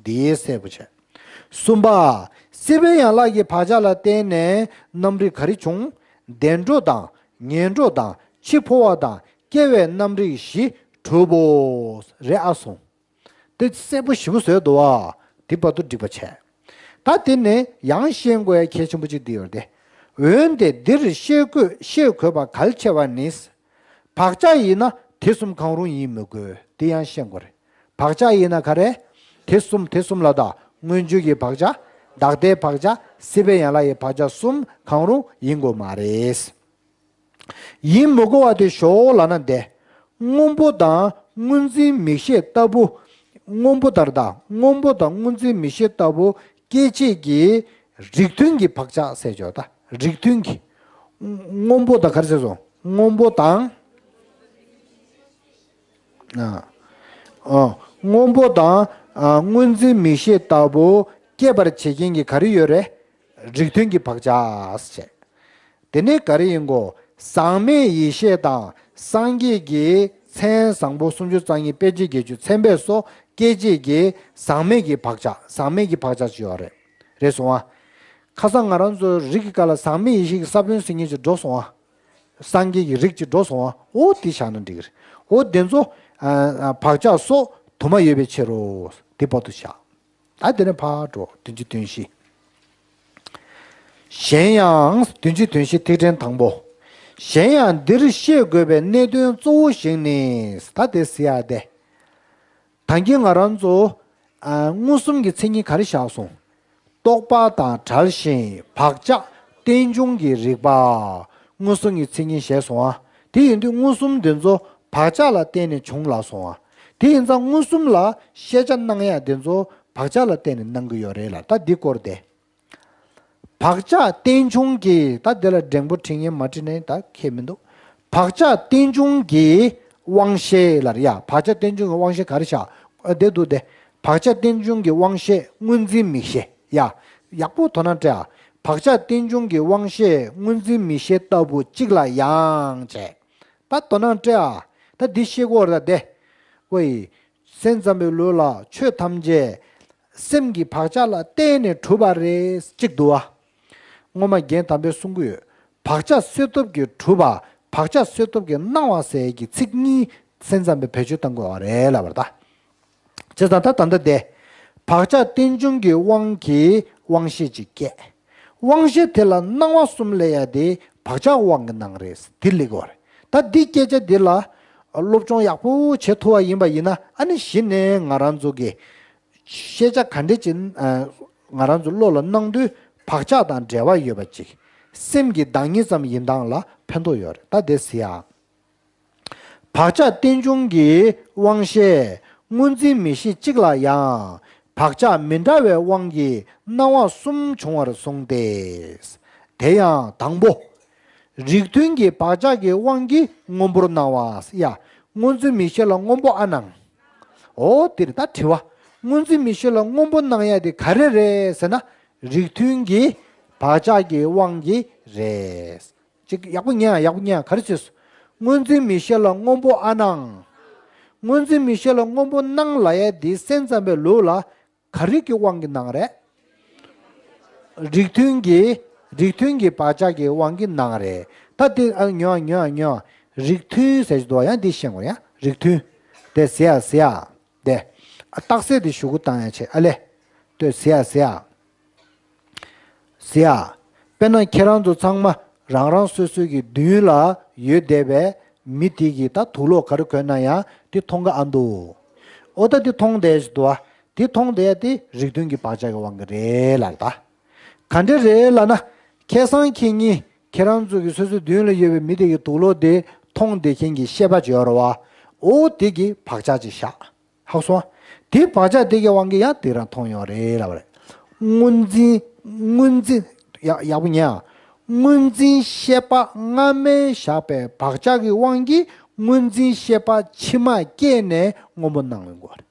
འདི་གསལ་པོ་བྱས། གསུམ་པ། སྲིད་པའི་ཡན་ལག་གི་བག་ཆགས་ལ་བརྟེན་ནས་རྣམ་རིག་ག་རེ་བྱུང་། བདེ་འགྲོ་དང་ངན་འགྲོ་དང་འཆི་འཕོ་བ་དང་སྐྱེ་བའི་རྣམ་རིག་བཞི་གྲུབ་བོ། རེད་ཨ་སོང་། དེ་གསལ་པོ་ཞེ་པོ་བཟོས་འདུག་བ། དེ་བར་དུ་འགྲིག་པ་བྱས། ད་དེ་ནས་ཡང་ཤེས་དགོས་ཡ་གལ་ཆེན་པོ་གཅིག་འདི་ཡོད་དེ། འོན་ཏེ་འདིར་ཤེས་དགོས་ཤེས་དགོས་པ་གལ་ཆེ་བ་ནི། བག་ཆགས་ཡིན་ན་དེ་གསུམ་གང་རུང་ཡིན་མི་དགོས་དེ་ཡང་ཤེས་དགོས་རེད། བག་ཆགས་ཡིན་ན་ག་རེ། དེ་གསུམ་དེ་གསུམ་ལ་ད་མངོན་བརྗོད་ཀྱི་བག་ཆགས། བདག་ལྟའི་བག་ཆགས། སྲིད་པའི་ཡན་ལག་གི་བག་ཆགས་གསུམ་གང་རུང་ཡིན་དགོས་མ་རེད། ཡིན་མི་དགོས་པ་དེ་ཞོག་ལབ་ན་བདེ། སྔོན་པོ་དང་སྔོ་འཛིན་མིག་ཤེས་ལྟ་བུ། སྔོན་པོ་ལྟར་དང་སྔོན་པོ་དང་སྔོ་འཛིན་མིག་ཤེས་ལྟ་བུ་སྐྱེད་བྱེད་ཀྱི་རིགས་མཐུན་གྱི་བག་ཆགས་ཟེར་ཆོག་ད་རིགས་མཐུན་གྱི། སྔོན་པོ་དང་ག་རེ་ཟེར་སོང་སྔོན་པོ་དང་། ཨ། ཨ། སྔོན་པོ་དང་། ཨ། སྔོ་འཛིན་མིག་ཤེས་ལྟ་བུ་སྐྱེད་པར་བྱེད་མཁན་གྱི་ག་རེ་ཡོད་རེད། རིགས་མཐུན་གྱི་བག་ཆགས་བྱས། དེ་ནས་ག་རེ་ཡིན་གོ། ཟག་མེད་ཡེ་ཤེས་དང་སངས་རྒྱས་ཀྱི་མཚན་བཟང་པོ་སུམ་ཅུ་རྩ་གཉིས་དཔེ་བྱད་བརྒྱད་ཅུ་མཚན་དཔེ་སོགས་སྐྱེད་བྱེད་ཀྱི་ཟག་མེད་ཀྱི་བག་ཆགས་ཟག་མེད་ཀྱི་བག་ཆགས་ཅིག་ཡོད་རེད། རེད་སོང་ཨ། ཁ་སང་ང་རང་ཚོ་རིགས་ཀྱི་སྐབས་ལ་ཟག་མེད་ཡེ་ཤེས་ཀྱི་ས་བོན་ཟེར་མཁན་ཅིག་འགྲོ་སོང་ཨ། སངས་རྒྱས་ཀྱི་རིགས་ཅིག་འགྲོ་སོང་ཨ། འོ་དེ་བཞག་ན་འགྲིག་གི་རེད། འོ་དེ་ཚོ། ཨ། ཨ། བག་ཆགས་སོགས་དུ་མ་ཡོད་པའི་ཕྱིར་རོ། དེ་བར་དུ་བཞག་ད་དེ་ནས་ཕར་འགྲོ་བདུན་ཅུ་དོན་བཞི། གཞན་ཡང་བདུན་ཅུ་དོན་བཞི་ཐིག་ཕྲེང་དང་པོ། གཞན་ཡང་འདིར་ཤེས་དགོས་པའི་གནད་དོན་གཙོ་བོ་ཞིག་ནི། ད་དེ་ཟེར་ཡ་དེ། ད་གིན་ང་རང་ཚོ། ཨ། མངོན་སུམ་གྱི་མཚན་ཉིད་ག་རེ་བཞག་སོང་། རྟོག་པ་དང་བྲལ་ཞིང་བག་ཆགས་རྟེན་འབྱུང་གི་རིག་པ། མངོན་སུམ་གྱི་མཚན་ཉིད་བཞག་སོང་ཨ། དེ་ཡིན་དུས་མངོན་སུམ་དེ་ཚོ་བག་ཆགས་ལ་བརྟེན་ནས་བྱུང་ལབ་སོང་ཨ། དེ་ཡིན་ཙང་མངོན་སུམ་ལ་ཤེས་བྱ་གནང་ཡ་དེ་ཚོ་བག་ཆགས་ལ་བརྟེན་ནས་གནང་གི་ཡོད་རེད་ལ་ད་འདི་སྐོར་དེ། བག་ཆགས་རྟེན་འབྱུང་གི་ད་འདི་ལ་འགྲེང་བུ་འབྲི་མཁན་མ་བྲིས་ནའི་ད་ཁྱད་མི་འདུག་བག་ཆགས་རྟེན་འབྱུང་གི་དབང་ཤེས་ལ་རེད་ཡ། བག་ཆགས་རྟེན་འབྱུང་གི་དབང་ཤེས་ག་རེ་བཞག་ཨ། དེ་འདུག་སྟེ། བག་ཆགས་རྟེན་འབྱུང་གི་དབང་ཤེས་སྔོ་འཛིན་མིག་ཤེས་ཡ། ཡག་པོ་དོ་སྣང་སྤྲད་ཨ། བག་ཆགས་རྟེན་འབྱུང་གི་དབང་ཤེས་སྔོ་འཛིན་མིག་ཤེས་ལྟ་བུ་གཅིག་ལ་ཡང་བྱས། ད་དོ་སྣང་སྤྲད་ཨ། ད་འདི་ཤེས་དགོས་རེད་ད་དེ། ཨོ་ཡི། སེམས་ཙམ་པའི་ལུགས་ལ་ཆོས་ཐམས་ཅད་སེམས་ཀྱི་བག་ཆགས་ལ་བརྟེན་ནས་གྲུབ་པ་རེད་གཅིག་འདུག་བ། སྔོན་མ་རྒན་དམ་པས་གསུང་གི་ཡོད། བག་ཆགས་གསོད་སྟོབས་ཀྱིས་གྲུབ་པ། བག་ཆགས་སེལ་སྟོབས་ཀྱི་སྣང་བ་ཟེར་གྱི་ཚིག་གཉིས་སེམས་ཙམ་པས་བེད་སྤྱོད་གཏང་དགོས་པ་རེད་ལབ་པ་རེད་ད། བྱས་ཙང་ད་ད་ལྟ་དེ། བག་ཆགས་རྟེན་འབྱུང་གི་དབང་གིས་དབང་ཤེས་ཅིག་སྐྱེས། དབང་ཤེས་དེ་ལ་སྣང་བ་གསུམ་སླེབས་ཡ་དེ་བག་ཆགས་དབང་གིས་སྣང་རེད། དེ་སླེབས་དགོས་པ་རེད། ད་འདི་སྐད་ཆ་འདི་ལ་སློབ་སྦྱོང་ཡག་པོ་བྱེད་ཐུབ་པ་ཡིན་པ་ཡིན་ན། ཨ་ནི་གཞི་ནས་ང་རང་ཚོ་གི་ཤེས་བྱ་ག་འདྲ་ཅིག་ང་རང་ཚོ་བློ་ལ་སྣང་དུས་བག་ཆགས་དང་འབྲེལ་བ་ཡོད་པ་ཅིག་སེམས་ཀྱི་བདག་ཉིད་ཙམ་ཡིན་སྟངས་ལ་ཕན་ཐོགས་ཡོད་རེད། ད་དེ་ཟེར་ཡ། བག་ཆགས་རྟེན་འབྱུང་གི་དབང་ཤེས་སྔོ་འཛིན་མིག་ཤེས་གཅིག་ལ་ཡང་བག་ཆགས་མི་འདྲ་བའི་དབང་གིས་སྣང་བ་གསུམ་འབྱུང་བར་གསུངས་ཏེ། དེ་ཡང་དང་པོ། རིགས་མཐུན་གྱི་བག་ཆགས་ཀྱི་དབང་གིས་སྔོན་པོར་སྣང་བ། ཡ། སྔོ་འཛིན་མིག་ཤེས་ལ་སྔོན་པོ་ཨ་སྣང་། འོ་དེ་རེད་ད་དྲི་བ། སྔོ་འཛིན་མིག་ཤེས་ལ་སྔོན་པོ་སྣང་ཡ་དེ་ག་རེ་རེད་ཟེར་ན། རིགས་མཐུན་གྱི་བག་ཆགས་ཀྱི་དབང་གིས་རེད། ཅིག་ཡག་པོ་ཉན་ཡག་པོ་ཉན་ག་རེ་བྱས་སོང་། སྔོ་འཛིན་མིག་ཤེས་ལ་སྔོན་པོ་ཨ་སྣང་། སྔོ་འཛིན་མིག་ཤེས་ལ་སྔོན་པོ་སྣང་ལབ་ཡ་དེ་སེམས་ཙམ་པའི་ལུགས་ལ་ག་རེ་གི་དབང་གིས་སྣང་རེད། རིགས་མཐུན་གྱི་རིགས་མཐུན་གྱི་བག་ཆགས་ཀྱི་དབང་གིས་སྣང་རེད། ད་དེ་ཨ་ཉོ་ཉོ་ཉོ། རིགས་མཐུན་ཟེར་གྱི་འདུག་ཡང་འདི་ཤེས་དགོས་ཡ། རིགས་མཐུན། དེ་ཟེར་ཡ་ཟེར་ཡ། དེ་ཨ་རྟགས་གསལ་དེ་ཞུ་གུ་བཏང་ཡ་ཆེ་ཨ་ལེ། དེ་ཟེར་ཡ་ཟེར་ཡ། ཟེར་ཡ། དཔེར་ན་ཁྱེད་རང་ཚོ་ཚང་མ་རང་རང་སོ་སོའི་གི་མདུན་ལ་ཡོད་བསྡད་པའི་མི་དེ་གིས་ད་དུག་ལོག་ག་རེ་གོན་ན་ཡང་དེ་མཐོང་གི་ཨ་འདུག་འོ་ད་དེ་མཐོང་བསྡད་ཞིག་འདུག་ཨ། དེ་མཐོང་བསྡད་དེ་རིགས་མཐུན་གྱི་བག་ཆགས་ཀྱི་དབང་གིས་རེད་ལབ་ད། ག་འདྲ་རེད་ལབ་ན། ཁ་སང་ཁེ་ཉིན་ཁྱེད་རང་ཚོ་གི་སོ་སོའི་མདུན་ལ་ཡོད་པའི་མི་དེ་གི་དུག་ལོག་དེ་མཐོང་བསྡད་མཁན་གྱི་ཤེས་པ་ཅིག་ཡོད་རེད་བ། འོ་དེ་གི་བག་ཆགས་ཅིག་བཞག་ཧ་གོ་སོང་ཨ། དེ་བག་ཆགས་དེ་གི་དབང་གིས་ཡང་དེ་རང་མཐོང་ཡོང་རེད་ལབ་པ་རེད། སྔོ་འཛིན། སྔོ་འཛིན། ཡག་ཡག་པོ་ཉན་ཨ། སྔོ་འཛིན་ཤེས་པ་སྔ་མས་བཞག་པའི་བག་ཆགས་ཀྱི་དབང་གིས་སྔོ་འཛིན་ཤེས་པ་ཕྱི་མ་སྐྱེས་ནས་སྔོན་པོ་སྣང་བའི་སྐོར་རེད།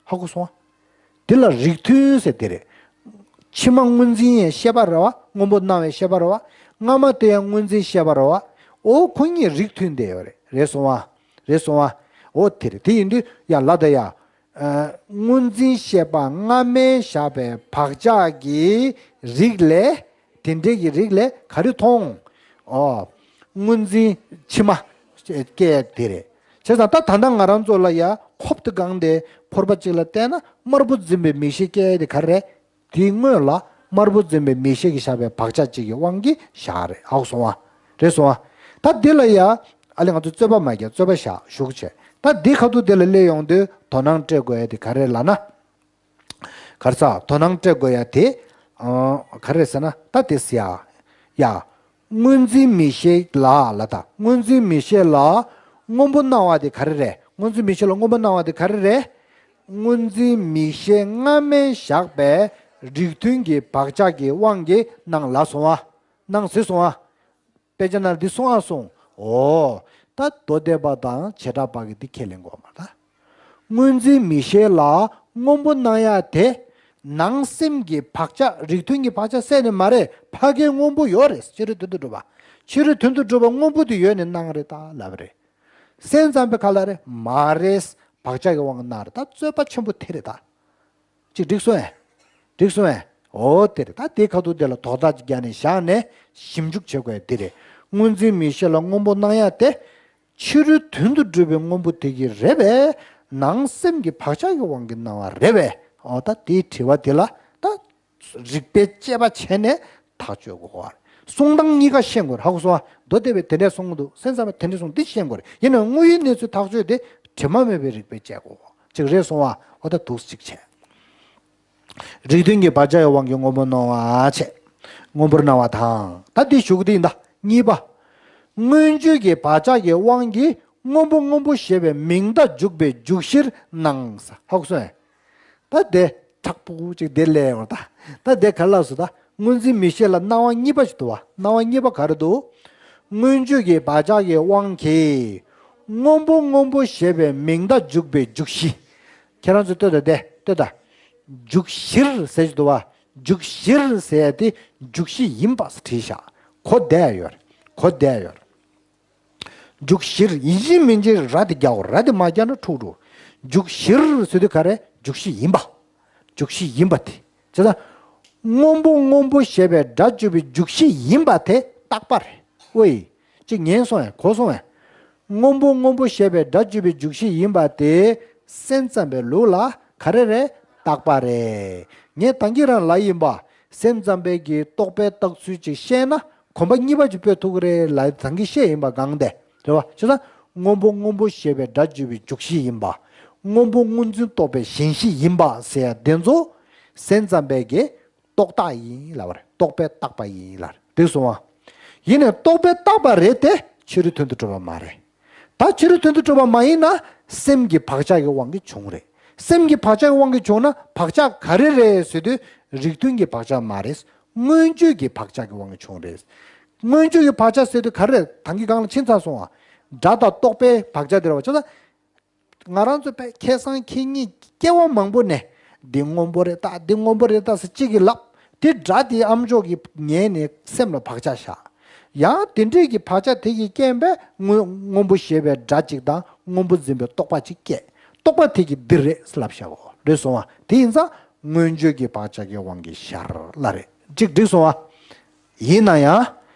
ཧ་གོ་སོང་ཨ། དེ་ལ་རིགས་མཐུན་ཟེར་དེ་རེད། ཕྱི་མ་སྔོ་འཛིན་ཡང་ཤེས་པ་རེད་བ། སྔོན་པོ་སྣང་བའི་ཤེས་པ་རེད་བ། སྔ་མ་དེ་ཡང་སྔོ་འཛིན་ཤེས་པ་རེད་བ། འོ་ཁོ་གཉིས་རིགས་མཐུན་བསྡད་ཡོད་རེད། རེད་སོང་ཨ། རེད་སོང་ཨ། འོ་དེ་རེད། དེ་ཡིན་དུས་ཡ་ལ་ད་ཡ། ཨ། སྔོ་འཛིན་ཤེས་པ་སྔ་མས་བཞག་པའི་བག་ཆགས་ཀྱི་རིགས་ལས། དེ་འདྲའི་གི་རིགས་ལས་ག་རེ་མཐོང་། ཨོ། སྔོ་འཛིན་ཕྱི་མ་སྐྱེ་དེ་རེད། བྱས་ཙང་ད་ད་ལྟ་ང་རང་ཚོ་ལ་ཡ་ཁོབ་ཏུ་གང་དེ་ཕོར་པ་གཅིག་ལ་བལྟས་ན་དམར་པོ་འཛིན་པའི་མིག་ཤེས་སྐྱེ་དེ་ག་རེ་རེད། དེའི་སྔོན་ལ་དམར་པོ་འཛིན་པའི་མིག་ཤེས་ཀྱིས་བཞག་པའི་བག་ཆགས་གཅིག་གི་དབང་གིས་བཞག་རེད། ཧ་གོ་སོང་ཨ། རེད་སོང་ཨ། ད་འདི་ལ་ཡ། ཨ་ལེ་ང་ཚོ་རྩོད་པ་མ་རྒྱག་རྩོད་པ་བཞག་ཞུགས་བྱས། ད་འདི་ཁ་ཐུག་འདི་ལ་སླེབས་ཡོང་དུས་དོ་སྣང་སྤྲད་དགོས་ཡ་དེ་ག་རེ་ལབ་ན། ག་རེ་ཟ། དོ་སྣང་སྤྲད་དགོས་ཡ་དེ། ཨ། ག་རེ་ཟེར་ན་ད་དེ་ཟེར་ཡ། ཡ། སྔོ་འཛིན་མིག་ཤེས་ལ་ལ་ད། སྔོ་འཛིན་མིག་ཤེས་ལ་སྔོན་པོ་སྣང་བ་དེ་ག་རེ་རེད། སྔོ་འཛིན་མིག་ཤེས་ལ་སྔོན་པོ་སྣང་བ་དེ་ག་རེ་རེད། སྔོ་འཛིན་མིག་ཤེས་སྔ་མས་བཞག་པའི་རིགས་མཐུན་གྱི་བག་ཆགས་ཀྱི་དབང་གིས་སྣང་ལ་སོང་བ། སྣང་ཟེར་སོང་བ། དཔེ་ཆ་ནང་འདི་གསུང་ཨ་གསུང་། འོ། ད་མདོ་སྡེ་པ་དང་བྱེ་བྲག་པ་གིས་འདི་ཁས་ལེན་དགོས་མ་རེད། སྔོ་འཛིན་མིག་ཤེས་ལ་སྔོན་པོ་སྣང་ཡ་དེ། ནང་སེམས་ཀྱི་བག་ཆགས་རིགས་མཐུན་གྱི་བག་ཆགས་སད་ནི་མ་རེད། ཕ་གའི་སྔོན་པོ་ཡོད་རེད། ཕྱི་རོལ་དོན་དུ་གྲུབ་པ། ཕྱི་རོལ་དོན་དུ་གྲུབ་པ་སྔོན་པོ་དེ་ཡོད་ནི་སྣང་རེད་ད་ལབ་རེད། སེམས་ཙམ་པའི་ཁ་ལ་རེད་མ་རེད། བག་ཆགས་ཀྱི་དབང་གིས་སྣང་རེད། ད་རྩོད་པ་ཆེན་པོ་དེ་རེད་ད། ཅིག་འགྲིག་སོང་ངས། འགྲིག་སོང་ངས། འོ་དེ་རེད། ད་དེའི་ཁ་ཐུག་དེ་ལ་དོགས་པ་ཅིག་རྒྱག་ནས་བཞག་ནས་ཞིབ་འཇུག་བྱེད་དགོས་ཡ་དེ་རེད། སྔོ་འཛིན་མིག་ཤེས་ལ་སྔོན་པོ་སྣང་ཡ་དེ། ཕྱི་རོལ་དོན་དུ་གྲུབ་པའི་སྔོན་པོ་དེ་གི་རེད་པས། ནང་སེམས་ཀྱི་བག་ཆགས་ཀྱི་དབང་གིས་སྣང་བ་རེད་པས། འོ་ད་དེའི་དྲི་བ་དེ་ལ་ད། རིགས་པས་དཔྱད་པ་བྱས་ནས་ཐག་གཅོད་དགོས་པ་རེད། གསུང་སྟངས་གཉིས་ཀ་ཤེས་དགོས་རེད། ཧ་གོ་སོང་ཨ། མདོ་སྡེ་པས་དེ་འདྲས་གསུང་གི་འདུག་སེམས་ཙམ་པས་དེ་འདྲས་གསུང་འདི་ཤེས་དགོས་རེད། ཡིན་ནའང་དངོས་ཡོད་གནས་ཚུལ་ཐག་གཅོད་དེ་དྲི་མ་མེད་པའི་རིགས་པས་དཔྱད་དགོས་པ་ཅིག་རེད་སོང་ཨ། འོ་ད་འདུག་སེ་ཅིག་བྱས། རིགས་མཐུན་གྱི་བག་ཆགས་ཀྱི་དབང་གིས་སྔོན་པོ་སྣང་བ་བྱས། སྔོན་པོར་སྣང་བ་དང་ད་འདི་ཞུ་གི་འདི་ཡིན་ད། གཉིས་པ། མངོན་བརྗོད་ཀྱི་བག་ཆགས་ཀྱི་དབང་གིས་སྔོན་པོ་སྔོན་པོ་ཞེས་པའི་མིང་མཐའ་འཇུག་པའི་འཇུག་གཞིར་སྣང་ས། ཧ་གོ་སོང་ངས། ད་དེ་དྲག་པོ་ཅིག་དེ་ལས་ཡོང་ད། ད་དེ་ག་ལ་སོ་ད། སྔོ་འཛིན་མིག་ཤེས་ལ་སྣང་བ་གཉིས་པ་ཞིག་འདུག་བ། སྣང་བ་གཉིས་པ་ག་རེ་འདུག་སྔོན་བརྗོད་ཀྱི་བག་ཆགས་ཀྱི་དབང་གིས། སྔོན་པོ་སྔོན་པོ་ཞེས་པའི་མིང་མཐའ་འཇུག་པའི་འཇུག་གཞི། ཁྱེད་རང་ཚོས་ལྟོས་དང་དེ་ལྟོས་དང་། འཇུག་གཞིར་ཟེར་གྱི་འདུག་བ། འཇུག་གཞིར་ཟེར་ཡ་དེ་འཇུག་གཞི་ཡིན་པ་བྲིས་བཞག་གོ་བསྡད་ཡོད་རེད། གོ་བསྡད་ཡོད་རེད། འཇུག་གཞིར་ཡིན་གཅིག་མིན་གཅིག་ར་དེ་རྒྱག་དགོས། ར་དེ་མ་རྒྱག་ན་འཁྲུག་འགྲོ། འཇུག་གཞིར་ཟེར་དུས་ག་རེ་འཇུག་གཞི་ཡིན་པ། འཇུག་གཞི་ཡིན་པ་དེ། བྱས་ཙང་། སྔོན་པོ་སྔོན་པོ་ཞེས་པའི་སྒྲ་བརྗོད་པའི་འཇུག་གཞི་ཡིན་པ་དེ་རྟག་པ་རེད། ཨོའི། ཅིག་ཉན་སོང་ཡ། གོ་སོང་ཡ། སྔོན་པོ་སྔོན་པོ་ཞེས་པའི་སྒྲ་བརྗོད་པའི་འཇུག་གཞི་ཡིན་པ་དེ་སེམས་ཙམ་པའི་ལུགས་ལ་ག་རེ་རེད། རྟག་པ་རེད། ངས་ད་གིན་རང་ལབ་ཡིན་པ། སེམས་ཙམ་པའི་གི་རྟོག་པའི་རྟགས་ཚུལ་ཅིག་བཤད་ན་གོམ་པ་གཉིས་པ་ཅིག་སྤོས་ཐུབ་ཀྱི་རེད་ལབ་ད་གིན་བཤད་ཡིན་པ་གང་དེ་རེད་བ། བྱས་ཙང་སྔོན་པོ་སྔོན་པོ་ཞེས་པའི་སྒྲ་བརྗོད་པའི་འཇུག་གཞི་ཡིན་པ། སྔོན་པོ་སྔོ་འཛིན་རྟོག་པའི་ཞེན་གཞི་ཡིན་པ་ཟེར་ཡ་དེ་ཚོ་སེམས་ཙམ་པའི་གི་རྟོག་བཏགས་ཡིན་ལབ་པ་རེད། རྟོག་པས་བཏགས་པ་ཡིན་ལབ་རེད། འགྲིག་སོང་ཨ། ཡིན་ནའི་རྟོག་པས་བཏགས་པ་རེད་དེ་ཕྱི་རོལ་དོན་དུ་གྲུབ་པ་མ་རེད། ད་ཕྱི་རོལ་དོན་དུ་གྲུབ་པ་མ་ཡིན་ན་སེམས་ཀྱི་བག་ཆགས་ཀྱི་དབང་གིས་བྱུང་རེད། སེམས་ཀྱི་བག་ཆགས་ཀྱི་དབང་གིས་བྱུང་ན་བག་ཆགས་ག་རེ་རེད་ཟེར་དུས་རིགས་མཐུན་གྱི་བག་ཆགས་མ་རེད། མངོན་བརྗོད་ཀྱི་བག་ཆགས་ཀྱི་དབང་གིས་བྱུང་རེད། མངོན་བརྗོད་ཀྱི་བག་ཆགས་ཟེར་དུས་ག་རེ་རེད། ད་གིན་སྒང་ལ་ཕྱིན་ཚར་སོང་ཨ། སྒྲ་དང་རྟོག་པའི་བག་ཆགས་དེ་རེད་བ། བྱས་ཙང་ང་རང་ཚོ་དཔེ་ཁ་སང་ཁ་ཉིན་སྐྱེ་བ་མང་པོ་ནས་འདི་སྔོན་པོ་རེད་ད། འདི་སྔོན་པོ་རེད་ད་ཟེར་གཅིག་གིས་ལབ། དེ་སྒྲ་དེ་ཨ་མཆོག་གིས་ཉན་ནས་སེམས་ལ་བག་ཆགས་བཞག། ཡང་དེ་འདྲས་ཀྱི་བག་ཆགས་དེ་གི་རྐྱེན་པས་སྔོན་སྔོན་པོ་ཞེས་པའི་སྒྲ་གཅིག་དང་སྔོན་པོ་འཛིན་པའི་རྟོག་པ་གཅིག་སྐྱེས། རྟོག་པ་དེ་གིས་འདི་རེད་ལབ་བཞག་གོ། རེད་སོང་བ། དེ་ཡིན་ཙང་མངོན་བརྗོད་ཀྱི་བག་ཆགས་ཀྱི་དབང་གིས་ཤར་ལབ་རེད། གཅིག་འགྲིག་སོང་བ། ཡིན་ན་ཡང་།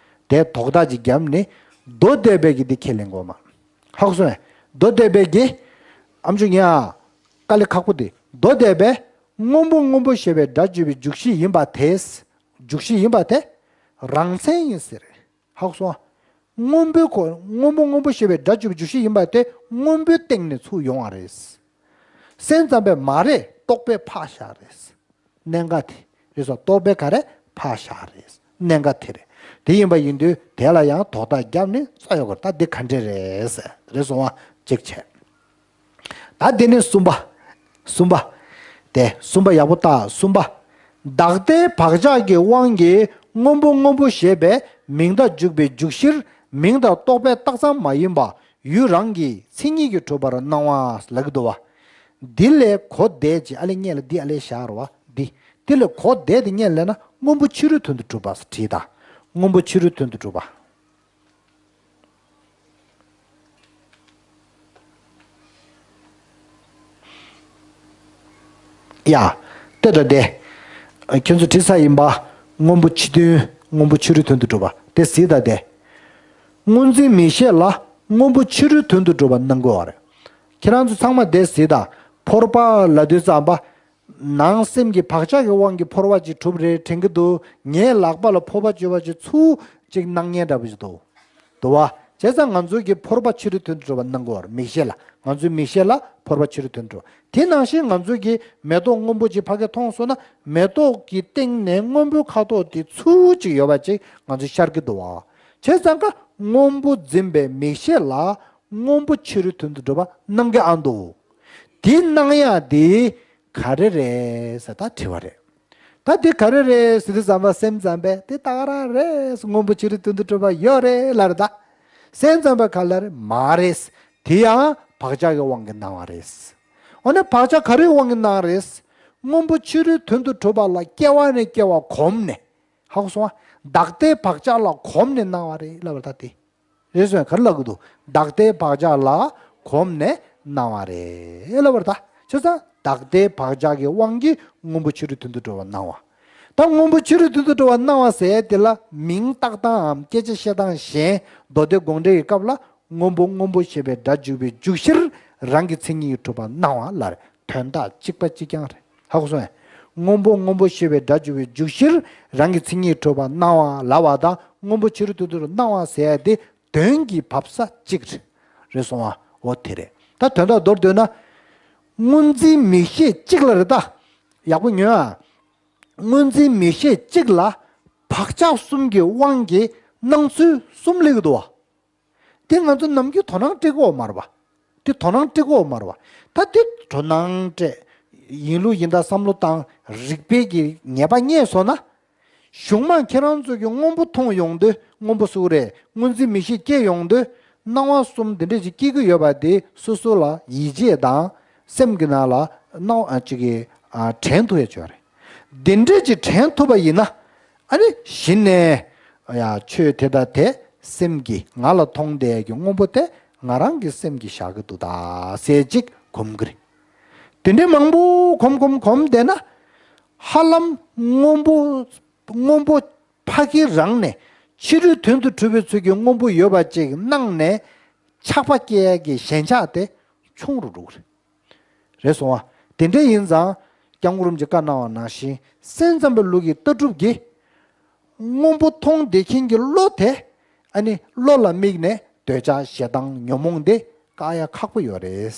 དེ་དོགས་གཏགས་ཅིག་བརྒྱབ་ནས་མདོ་སྡེ་པའི་གི་འདི་ཁས་ལེན་དགོས་མ། ཧ་གོ་སོང་ངས། མདོ་སྡེ་པའི་གི། ཨ་མཆོག་ཡ། དཀའ་ལས་ཁག་པོ་དེ། མདོ་སྡེ་པས་སྔོན་པོ་སྔོན་པོ་ཞེས་པའི་སྒྲ་བརྗོད་པའི་འཇུག་གཞི་ཡིན་པ་དེ། འཇུག་གཞི་ཡིན་པ་དེ། རང་མཚན་ཡིན་ཟེར། ཧ་གོ་སོང་ངས། སྔོན་པོའི་གོ་སྔོན་པོ་སྔོན་པོ་ཞེས་པའི་སྒྲ་བརྗོད་པའི་འཇུག་གཞི་ཡིན་པ་དེ་སྔོན་པོའི་སྟེང་ནས་ཚུར་ཡོང་བ་རེད། སེམས་ཙམ་པས་མ་རེད། རྟོག་པས་ཕར་བཞག་རེད། གནད་འགག་དེ། རེད་སོང་། རྟོག་པས་ག་རེ་ཕར་བཞག་རེད། གནད་འགག་དེ་རེད། དེ་ཡིན་པ་ཡིན་དུས་དེ་ལ་ཡང་དོགས་གཏགས་བརྒྱབ་ནས་རྩ་ཡོད་དགོས་རེད། ད་འདི་ག་འདྲས་རེད་ཟེར། རེད་སོང་བ། གཅིག་བྱས། ད་དེ་ནས་གསུམ་པ། གསུམ་པ། དེ་གསུམ་པ་ཡག་པོ་བལྟ། གསུམ་པ། བདག་ལྟའི་བག་ཆགས་ཀྱི་དབང་གིས་སྔོན་པོ་སྔོན་པོ་ཞེས་པའི་མིང་བཏགས་འཇུག་པའི་འཇུག་གཞིར་མིང་དང་རྟོག་པས་བཏགས་ཙམ་མ་ཡིན་པ། ཡུལ་རང་གི་མཚན་ཉིད་ཀྱིས་གྲུབ་པར་སྣང་བ་ལབ་ཀྱི་འདུག་བ། འདི་ལས་གོ་བདེ་ཅིག་ཨ་ལས་སྔོན་ལ་འདི་ཨ་ལས་བཞག་རོགས། འདི། འདི་ལས་གོ་བདེ་དེ་སྔོན་ལ་ན་སྔོན་པོ་ཕྱི་རོལ་དོན་དུ་གྲུབ་པ་བྲིས་དང་། སྔོན་པོ་ཕྱི་རོལ་དོན་དུ་གྲུབ་པ། ཡ། ལྟོས་དང་དེ། ཁྱོད་ཚོ་བྲིས་ས་ཡིན་པ། སྔོན་པོ་ཕྱི་དོན། སྔོན་པོ་ཕྱི་རོལ་དོན་དུ་གྲུབ་པ་དེ་གཟིགས་དང་དེ། སྔོ་འཛིན་མིག་ཤེས་ལ་སྔོན་པོ་ཕྱི་རོལ་དོན་དུ་གྲུབ་པ་སྣང་གི་ཡོད་རེད། ཁྱེད་རང་ཚོ་ཚང་མ་དེ་གཟིགས་དང་། ཕོར་པ་ལབ་དུས་ཙམ་པ། ནང་སེམས་ཀྱི་བག་ཆགས་ཀྱི་དབང་གིས་ཕོར་པ་ཅིག་གྲུབ་རེད་དྲན་གྱི་འདུག་ངའི་ལག་པ་ལ་ཕོར་པ་བཅོལ་བ་ཅིག་ཚུར་ཅིག་སྣང་ཉན་འདྲ་པོ་ཞིག་འདུག་འདུག་བ། བྱས་ཙང་ང་ཚོའི་གི་ཕོར་པ་ཕྱི་རོལ་དོན་དུ་གྲུབ་པ་སྣང་གི་ཡོད་རེད། མིག་ཤེས་ལ། ང་ཚོའི་མིག་ཤེས་ལ་ཕོར་པ་ཕྱི་རོལ་དོན་དུ་གྲུབ་པ། དེ་ནང་བཞིན་ང་ཚོའི་གི་མེ་ཏོག་སྔོན་པོ་ཅིག་ཕ་གིར་མཐོང་སོང་ན། མེ་ཏོག་གི་སྟེང་ནས་སྔོན་པོའི་ཁ་དོག་དེ་ཚུར་ཅིག་ཡོད་པ་ཅིག་ང་ཚོ་ཤར་གྱི་འདུག་བ། བྱས་ཙང་ཀ་སྔོན་པོ་འཛིན་པའི་མིག་ཤེས་ལ་སྔོན་པོ་ཕྱི་རོལ་དོན་དུ་གྲུབ་པ་སྣང་གི་ཨ་འདུག་དེ་སྣང་ཡག་དེ་ག་རེ་རེད་ཟེར་ད་དྲི་བ་རེད། ད་དེ་ག་རེ་རེད་ཟེར་དུས་ཙམ་པ་སེམས་ཙམ་པས་དེ་ད་ག་རང་རེད། སྔོན་པོ་ཕྱི་རོལ་དོན་དུ་གྲུབ་པ་ཡོད་རེད་ལབ་རེད་ད། སེམས་ཙམ་པས་ག་ལབ་རེད། མ་རེད། དེ་ཡང་བག་ཆགས་ཀྱི་དབང་གིས་སྣང་བ་རེད། འོ་ན་བག་ཆགས་ག་རེའི་དབང་གིས་སྣང་བ་རེད། སྔོན་པོ་ཕྱི་རོལ་དོན་དུ་གྲུབ་པ་ལ་སྐྱེ་བ་ནས་སྐྱེ་བ་གོམས་ནས། ཧ་གོ་སོང་ང་། བདག་ལྟའི་བག་ཆགས་ལ་གོམས་ནས་སྣང་བ་རེད་ལབ་པ་ད་དེ། རེད་སོང་། ག་རེ་ལབ་གི་འདུག་བདག་ལྟའི་བག་ཆགས་ལ་གོམས་ནས་སྣང་བ་རེད་ལབ་པ་རེད་ད། བྱས་ཙང་བདག་ལྟའི་བག་ཆགས་ཀྱི་དབང་གིས་སྔོན་པོ་ཕྱི་རོལ་དོན་དུ་གྲུབ་པ་སྣང་བ། ད་སྔོན་པོ་ཕྱི་རོལ་དོན་དུ་གྲུབ་པ་སྣང་བ་ཟེར་ཡ་དེ་ལ་མིང་བཏགས་སྟངས་འམ་སྐད་ཆ་བཤད་སྟངས་གཞན་མདོ་སྡེ་དགོངས་འགྲེལ་གྱི་སྐབས་ལ། སྔོན་པོ་སྔོན་པོ་ཞེས་པའི་སྒྲ་འཇུག་པའི་འཇུག་གཞིར་རང་གི་མཚན་ཉིད་ཀྱིས་གྲུབ་པ་སྣང་བ་ལ་དོན་དག་གཅིག་པ་གཅིག་རྐྱང་རེད། ཧ་གོ་སོང་ངས། སྔོན་པོ་སྔོན་པོ་ཞེས་པའི་སྒྲ་འཇུག་པའི་འཇུག་གཞིར་རང་གི་མཚན་ཉིད་ཀྱིས་གྲུབ་པ་སྣང་བ་ལབ་པ་དང་སྔོན་པོ་ཕྱི་རོལ་དོན་དུ་སྣང་བ་ཟེར་ཡ་དེ་དོན་གྱི་བབས་ས་གཅིག་རེད། རེད་སོང་ང་། འོ་དེ་རེད། ད་དོན་དག་མདོར་བསྡུས་ན། སྔོ་འཛིན་མིག་ཤེས་གཅིག་ལ་རེད་ད། ཡག་པོ་ཉོན་ཨ། སྔོ་འཛིན་མིག་ཤེས་གཅིག་ལ་བག་ཆགས་གསུམ་གྱི་དབང་གིས་སྣང་ཚུལ་གསུམ་སླེབས་ཀྱི་འདུག་བ། དེ་ང་ཚོ་ནམ་རྒྱུན་དོ་སྣང་སྤྲད་ཀྱི་ཡོད་མ་རེད་པ། དེ་དོ་སྣང་སྤྲད་ཀྱི་ཡོད་མ་རེད་པ། ད་དེ་དོ་སྣང་སྤྲད། ཡིན་ལུགས་ཡིན་དང་བསམ་བློ་བཏང་། རིག་པའི་གི་ངེས་པ་རྙེད་སོང་ན། གཞུང་མ་ཁྱེད་རང་ཚོ་གི་སྔོན་པོ་མཐོང་ཡོང་དུས་སྔོན་པོ་སུ་རེད། སྔོ་འཛིན་མིག་ཤེས་སྐྱེ་ཡོང་དུས་སྣང་བ་གསུམ་འདི་འདྲས་ཅིག་སྐྱེ་གི་ཡོད་པ་དེ་སོ་སོ་ལ་ཡིད་ཆེས་དང་སེམས་ཀྱི་ནང་ལ་སྣང་བ་ཅིག་གི་དྲན་ཐུབ་ཡ་ཅིག་ཡོད་རེད། འདི་འདྲས་ཅིག་དྲན་ཐུབ་པ་ཡིན་ན། ཨ་ནི་གཞི་ནས་ཡ་ཆོས་དེ་དང་དེ་སེམས་ཀྱིས་ང་ལ་མཐོང་བསྡད་ཀྱི་སྔོན་པོ་དེ་ང་རང་གི་སེམས་ཀྱིས་བཞག་གི་འདུག་ད་ཟེར་ཅིག་གོམས་ཀྱི་རེད། དེ་འདྲའི་མང་པོ་གོམས་གོམས་གོམས་བསྡད་ན། ཧ་ལམ་སྔོན་པོ་སྔོན་པོ་ཕ་གི་རང་ནས་ ཕྱི་རོལ་དོན་དུ་གྲུབ་པའི་ཚུལ་གྱི་སྔོན་པོ་ཡོད་པ་ཅིག་སྣང་ནས་ཆགས་པ་སྐྱེ་ཡ་གི་ཞེན་ཆགས་དེ་ཆུང་རུ་འགྲོ་གི་རེད། རེད་སོང་བ། དེ་འདྲ་ཡིན་ཙང་སྐྱབས་མགོན་རིན་པོ་ཆེས་བཀའ་གནང་བ་ནང་བཞིན་སེམས་ཙམ་པའི་ལུགས་ཀྱི་ལྟ་གྲུབ་ཀྱིས་སྔོན་པོ་མཐོང་བདེ་མཁན་གྱི་བློ་དེ། ཨ་ནི་བློ་ལ་དམིགས་ནས་འདོད་ཆགས་ཞེ་སྡང་ཉོན་མོངས་དེ་བཀག་ཡ་ཁག་པོ་ཡོད་རེད།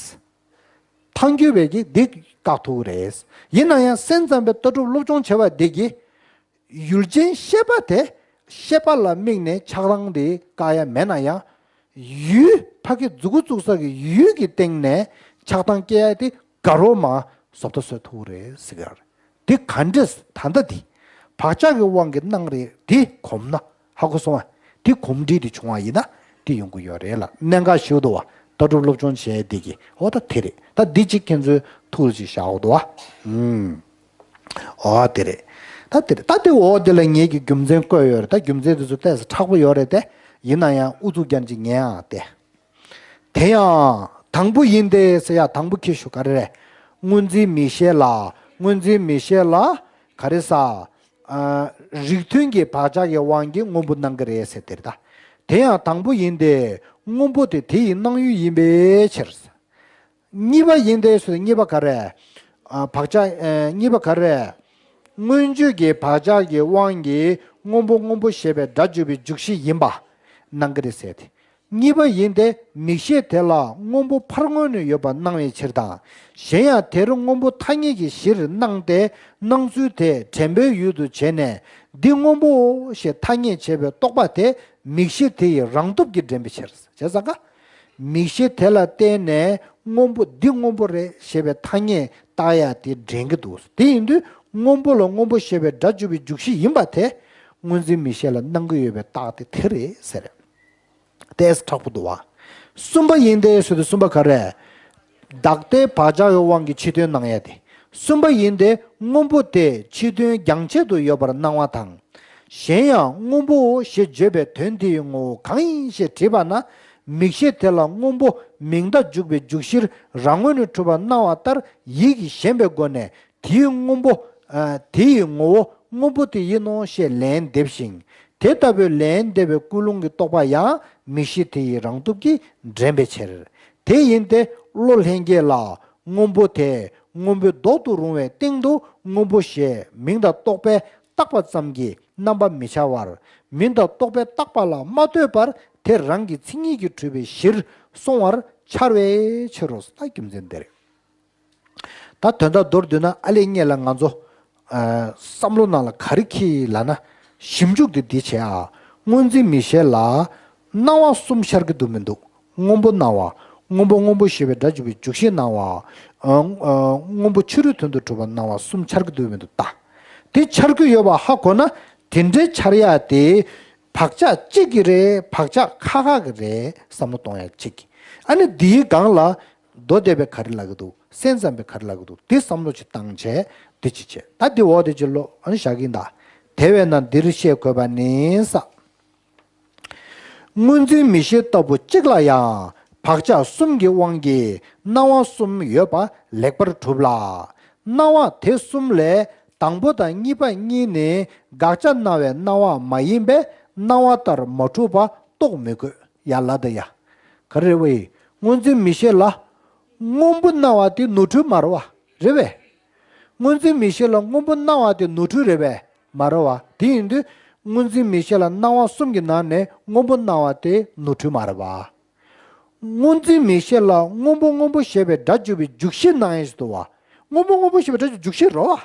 ཐལ་འགྱུར་བས་ཀྱིས་འདི་བཀག་ཐུབ་ཀྱི་རེད། ཡིན་ན་ཡང་སེམས་ཙམ་པའི་ལྟ་གྲུབ་སློབ་སྦྱོང་བྱས་པ་འདི་གིས། ཡུལ་ཅན་ཤེས་པ་དེ་ཤེས་པ་ལ་དམིགས་ནས་ཆགས་སྡང་དེ་བཀག་ཡ་མེད་ན་ཡང་། ཡུལ་ཕ་གི་མཛུབ་གུ་བཙུགས་ས་གི་ཡུལ་གྱི་སྟེང་ནས་ཆགས་སྡང་སྐྱེ་ཡ་དེ་དགའ་རོགས་མ་བཟོ་ལྟ་བཟོ་ཐུབ་རེད་ཟེར་གི་རེད། དེ་ག་འདྲས་ད་ལྟ་དེ་བག་ཆགས་ཀྱི་དབང་གིས་སྣང་རེད། དེ་གོམས་ན་ཧ་གོ་སོང་ཨ། དེ་གོམས་འདྲིས་དེ་བྱུང་བ་ཡིན་ན་དེ་ཡོང་གི་ཡོད་རེད་ལ། གནད་འགག་ཞིག་འདུག་བ། ལྟ་གྲུབ་སློབ་སྦྱོང་བྱས་དེ་གི་འོ་ད་དེ་རེད། ད་འདི་གཅིག་ཁྱེད་ཚོའི་ཐུགས་ལ་ཅིག་བཞག་འོ་འདུག་བ། ཨུམ། འོ་དེ་རེད། ད་དེ་རེད། ད་དེ་འོ་དེ་ལ་ངེད་ཀྱི་རྒྱུ་མཚན་བཀོད་ཡོད་རེད། ད་རྒྱུ་མཚན་དེ་ཚོ་ཏོག་ཙམ་དྲག་པོ་ཡོད་རེད་དེ། ཡིན་ན་ཡང་ཨུ་ཚུགས་རྒྱག་ཅིག་ཉན་ཨ་དེ། དེ་ཡང་དང་པོ་ཡིན་ཏེ་ཟེར་ཡ་དང་པོ་ཁྱེར་ཤོག་ག་རེ་རེད། སྔོ་འཛིན་མིག་ཤེས་ལ། སྔོ་འཛིན་མིག་ཤེས་ལ་ག་རེ་ཟ། ཨ། རིགས་མཐུན་གྱི་བག་ཆགས་ཀྱི་དབང་གིས་སྔོན་པོ་སྣང་གི་རེད་ཟེར་དེ་རེད་ད། དེ་ཡང་དང་པོ་ཡིན་ཏེ། སྔོན་པོ་དེ་དེ་ཡི་སྣང་ཡུལ་ཡིན་པའི་ཕྱིར། གཉིས་པ་ཡིན་ཏེ་ཟེར་གཉིས་པ་ག་རེ། ཨ། བག་ཆགས། ཨ། གཉིས་པ་ག་རེ། མངོན་བརྗོད་ཀྱི་བག་ཆགས་ཀྱི་དབང་གིས་སྔོན་པོ་སྔོན་པོ་ཞེས་པའི་སྒྲ་བརྗོད་པའི་འཇུག་གཞི་ཡིན་པ་སྣང་གི་རེད་ཟེར་ཏེ། གཉིས་པ་ཡིན་ཏེ། མིག་ཤེས་དེ་ལ་སྔོན་པོ་ཕར་མངོན་ནས་ཡོད་པ་སྣང་བའི་ཕྱིར་དང་། གཞན་ཡང་དེར་སྔོན་པོ་ཐ་སྙད་ཀྱི་གཞིར་སྣང་སྟེ། སྣང་ཚུལ་དེ་དྲན་པའི་ཡུལ་དུ་བྱས་ནས། འདི་སྔོན་པོའོ་ཞེས་ཐ་སྙད་བྱས་པའི་རྟོག་པ་དེ་མིག་ཤེས་དེ་ཡི་རང་སྟོབས་ཀྱིས་འདྲེན་པའི་ཕྱིར། བྱས་ཙང་ཀ། མིག་ཤེས་དེ་ལ་བརྟེན་ནས་སྔོན་པོ་འདི་སྔོན་པོ་རེད་ཞེས་པའི་ཐ་སྙད་བཏགས་ཡ་དེ་འདྲེན་གྱི་འདུག་དེ་ཡིན་དུས་སྔོན་པོ་ལ་སྔོན་པོ་ཞེས་པའི་སྒྲ་བརྗོད་པའི་འཇུག་གཞི་ཡིན་པ་དེ་སྔོ་འཛིན་མིག་ཤེས་ལ་སྣང་གི་ཡོད་པའི་རྟགས་དེ་དེ་རེད་ཟེར། ཏོག་ཙམ་དྲག་པོ་འདུག་བ། གསུམ་པ་ཡིན་ཏེ་ཟེར་དུས་གསུམ་པ་ག་རེ། བདག་ལྟའི་བག་ཆགས་ཀྱི་དབང་གིས་ཕྱི་དོན་སྣང་ཡ་དེ། གསུམ་པ་ཡིན་ཏེ་སྔོན་པོ་དེ་ཕྱི་དོན་རྒྱང་ཆད་དུ་ཡོད་པར་སྣང་བ་དང་། གཞན་ཡང་སྔོན་པོའོ་ཞེས་བརྗོད་པའི་དོན་དེའི་ངོ་བོ་གང་ཡིན་ཞེས་དྲིས་པ་ན། མིག་ཤེས་དེ་ལ་སྔོན་པོ་མིང་མཐའ་འཇུག་པའི་འཇུག་གཞིར་རང་ངོས་ནས་གྲུབ་པར་སྣང་བ་ལྟར་ཡིད་ཀྱིས་ཞེན་པའི་སྒོ་ནས། དེའི་སྔོན་པོ། ཨ། དེ་ཡི་ངོ་བོ་སྔོན་པོ་དེ་ཡིན་ནོ་ཞེས་ལན་འདེབས་ཤིང་། དེ་ལྟ་བུའི་ལན་འདེབས་པའི་ཀུན་སློང་གི་རྟོག་པ་ཡང་མིག་ཤེས་དེ་ཡི་རང་སྟོབས་ཀྱིས་འདྲེན་པའི་ཕྱིར། དེ་ཡིན་ཏེ་བློ་ལྷན་སྐྱེས་ལ་སྔོན་པོ་དེ་སྔོན་པོའི་ལྡོག་ཏུ་རུང་བའི་སྟེང་དུ་སྔོན་པོ་ཞེས་མིང་དང་རྟོག་པས་བཏགས་པ་ཙམ་གྱིས་རྣམ་པ་མི་འཆར་བར། མིང་དང་རྟོག་པས་བཏགས་པ་ལ་མ་ལྟོས་པར་དེ་རང་གི་མཚན་ཉིད་ཀྱིས་གྲུབ་པའི་གཞིར་སོང་བར་འཆར་བའི་ཕྱིར་རོ། ད་རྒྱུ་མཚན་འདི་རེད། ད་དོན་དག་མདོར་བསྡུས་ན་ཨ་ལས་སྔོན་ལ་ང་ཚོ། ཨ། བསམ་བློ་ནང་ལ་ག་རེ་འཁྱེར་ལབ་ན། ཞིབ་འཇུག་དེ་འདི་བྱས་ཨ། སྔོ་འཛིན་མིག་ཤེས་ལ་སྣང་བ་གསུམ་འཆར་གྱི་འདུག་མི་འདུག་སྔོན་པོ་སྣང་བ། སྔོན་པོ་སྔོན་པོ་ཞེས་པའི་སྒྲ་བརྗོད་པའི་འཇུག་གཞི་སྣང་བ། ཨ། ཨ། སྔོན་པོ་ཕྱི་རོལ་དོན་དུ་གྲུབ་པ་སྣང་བ་གསུམ་འཆར་གྱི་འདུག་མི་འདུག་ལྟ། དེ་འཆར་གྱི་ཡོད་པ་ཧ་གོ་ན་དེ་འདྲའི་འཆར་ཡ་དེ་བག་ཆགས་གཅིག་གི་རེད། བག་ཆགས་ཁ་ཁ་གི་རེད། བསམ་བློ་གཏོང་ཡ་གཅིག་གི། ཨ་ནི་འདིའི་སྒང་ལ། མདོ་སྡེ་པས་ག་རེ་ལབ་ཀྱི་འདུག་སེམས་ཙམ་པས་ག་རེ་ལབ་ཀྱི་འདུག་འདི་བསམ་བློ་ཅིག་བཏང་བྱས་འདི་ཅིག་བྱས། ད་འདི་འོག་དེ་ཅིག་ཀློག་ཨ་ནི་བཞག་གི་ཡིན་ད། དེ་བས་ན་འདིར་བཤད་དགོས་པ་ནི་ས། སྔོ་འཛིན་མིག་ཤེས་ལྟ་བུ་གཅིག་ལ་ཡང་བག་ཆགས་གསུམ་གྱི་དབང་གིས་སྣང་བ་གསུམ་ཡོད་པ་ལེགས་པར་གྲུབ་ལ། སྣང་བ་དེ་གསུམ་ལས་དང་པོ་དང་གཉིས་པ་གཉིས་ནི་དགག་བྱ་སྣང་བའི་སྣང་བ་མ་ཡིན་པས་སྣང་བ་ལྟར་མ་གྲུབ་པ་རྟོགས་མི་དགོས། ཡ་ལ་ད་ཡ། ག་རེ་རེད་བ་ཡི། སྔོ་འཛིན་མིག་ཤེས་ལ། སྔོན་པོ་སྣང་བ་དེ་ནོར་འཁྲུལ་མ་རེད་བ། རེད་བས། སྔོ་འཛིན་མིག་ཤེས་ལ་སྔོན་པོ་སྣང་བ་དེ་ནོར་འཁྲུལ་རེད་བས། མ་རེད་བ། དེ་ཡིན་དུས། སྔོ་འཛིན་མིག་ཤེས་ལ་སྣང་བ་གསུམ་གྱི་ནང་ནས་སྔོན་པོ་སྣང་བ་དེ་ནོར་འཁྲུལ་མ་རེད་བ། སྔོ་འཛིན་མིག་ཤེས་ལ་སྔོན་པོ་སྔོན་པོ་ཞེས་པའི་སྒྲ་བརྗོད་པའི་འཇུག་གཞི་སྣང་ཡས་ཤིག་འདུག་བ། སྔོན་པོ་སྔོན་པོ་ཞེས་པའི་སྒྲ་བརྗོད་འཇུག་གཞི་རེད་བ།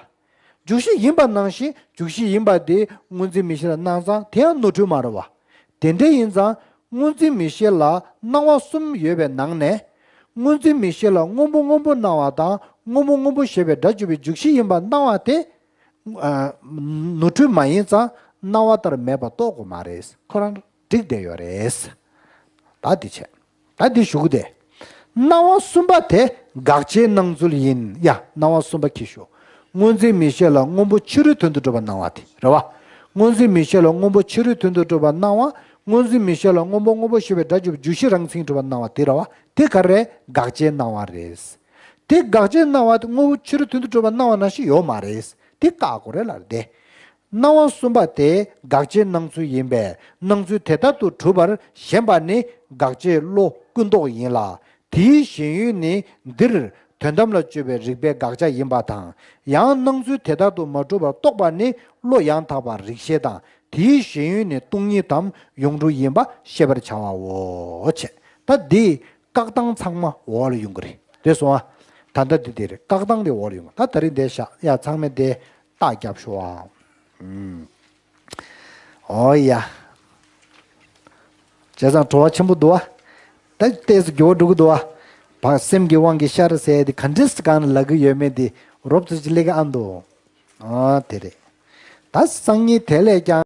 འཇུག་གཞི་ཡིན་པ་ནང་བཞིན་འཇུག་གཞི་ཡིན་པ་དེ་སྔོ་འཛིན་མིག་ཤེས་ལ་སྣང་ཙང་དེ་ཡང་ནོར་འཁྲུལ་མ་རེད་བ། དེ་འདྲ་ཡིན་ཙང་སྔོ་འཛིན་མིག་ཤེས་ལ་སྣང་བ་གསུམ་ཡོད་པའི་ནང་ནས། སྔོ་འཛིན་མིག་ཤེས་ལ་སྔོན་པོ་སྔོན་པོ་སྣང་བ་དང་སྔོན་པོ་སྔོན་པོ་ཞེས་པའི་སྒྲ་བརྗོད་པའི་འཇུག་གཞི་ཡིན་པ་སྣང་བ་དེ། ཨ། ནོར་འཁྲུལ་མ་ཡིན་ཙང་སྣང་བ་ལྟར་མེད་པ་རྟོགས་དགོས་མ་རེད། ཁོ་རང་འགྲིག་བསྡད་ཡོད་རེད། ད་འདི་བྱས། ད་འདི་ཞུ་གི་དེ། སྣང་བ་གསུམ་པ་དེ་དགག་བྱའི་སྣང་ཚུལ་ཡིན་ཡ། སྣང་བ་གསུམ་པ་ཁྱེར་ཤོག་སྔོ་འཛིན་མིག་ཤེས་ལ་སྔོན་པོ་ཕྱི་རོལ་དོན་དུ་གྲུབ་པ་སྣང་བ་དེ་རེད་བ། སྔོ་འཛིན་མིག་ཤེས་ལ་སྔོན་པོ་ཕྱི་རོལ་དོན་དུ་གྲུབ་པ་སྣང་བ། སྔོ་འཛིན་མིག་ཤེས་ལ་སྔོན་པོ་སྔོན་པོ་ཞེས་པའི་སྒྲ་བརྗོད་པའི་འཇུག་གཞི་རང་མཚན་གྲུབ་པ་སྣང་བ་དེ་རེད་བ། དེ་ག་རེད། དགག་བྱའི་སྣང་བ་རེད། དེ་དགག་བྱའི་སྣང་བ་དེ་སྔོན་པོ་ཕྱི་རོལ་དོན་དུ་གྲུབ་པ་སྣང་བ་ནང་བཞིན་ཡོད་མ་རེད། དེ་བཀག་དགོས་རེད་ལབ་དེ། སྣང་བ་གསུམ་པ་དེ་དགག་བྱའི་སྣང་ཚུལ་ཡིན་པས་སྣང་ཚུལ་དེ་ལྟར་དུ་གྲུབ་པར་ཞེན་པ་ནི་དགག་བྱའི་བློ་ཀུན་རྟོག་ཡིན་ལ། དེའི་ཞེན་ཡུལ་ནི་འདིར་དོན་དམ་ལ་དཔྱོད་པའི་རིགས་པས་དགག་བྱ་ཡིན་པ་དང་། ཡང་སྣང་ཚུལ་དེ་ལྟར་དུ་མ་གྲུབ་པར་རྟོགས་པ་ནི་བློ་ཡང་དག་པ་རིགས་ཤེས་དང་། དེའི་ཞེན་ཡུལ་ནི་སྟོང་ཉིད་དམ་ཡོངས་གྲུབ་ཡིན་པ་ཤེས་པར་བྱ་བའོ། བྱས། ད་འདི་བཀག་སྟངས་ཚང་མ་འོག་ལ་ཡོང་གི་རེད། དེ་སོང་ཨ། ད་ལྟ་འདི་དེ་རེད། བཀག་སྟངས་དེ་འོག་ལ་ཡོང་གི། ད་ད་རིང་འདི་བཞག་ཡ། ཚང་མས་དེ་རྟགས་རྒྱབ་ཤོག་ཨ། ཨུམ། ཨོ་ཡ། བྱས་ཙང་བྲོ་བ་ཆེན་པོ་འདུག་ཨ། ད་ལྟས་སུ་འགྱུར་བ་འགྲོ་གི་འདུག་ཨ། བ་སེམས་ཀྱི་དབང་གིས་ཤར་ཟེར་དེ་ག་འདྲས་སུ་གང་ལ་ལབ་གི་ཡོད་མེད་དེ་རོབ་ཙམ་ཅིག་སླེབས་ཀྱི་ཨ་འདུག་ཨ་དེ་རེད། ད་སང་ཉིན་དེ་ལས་ཀྱང་།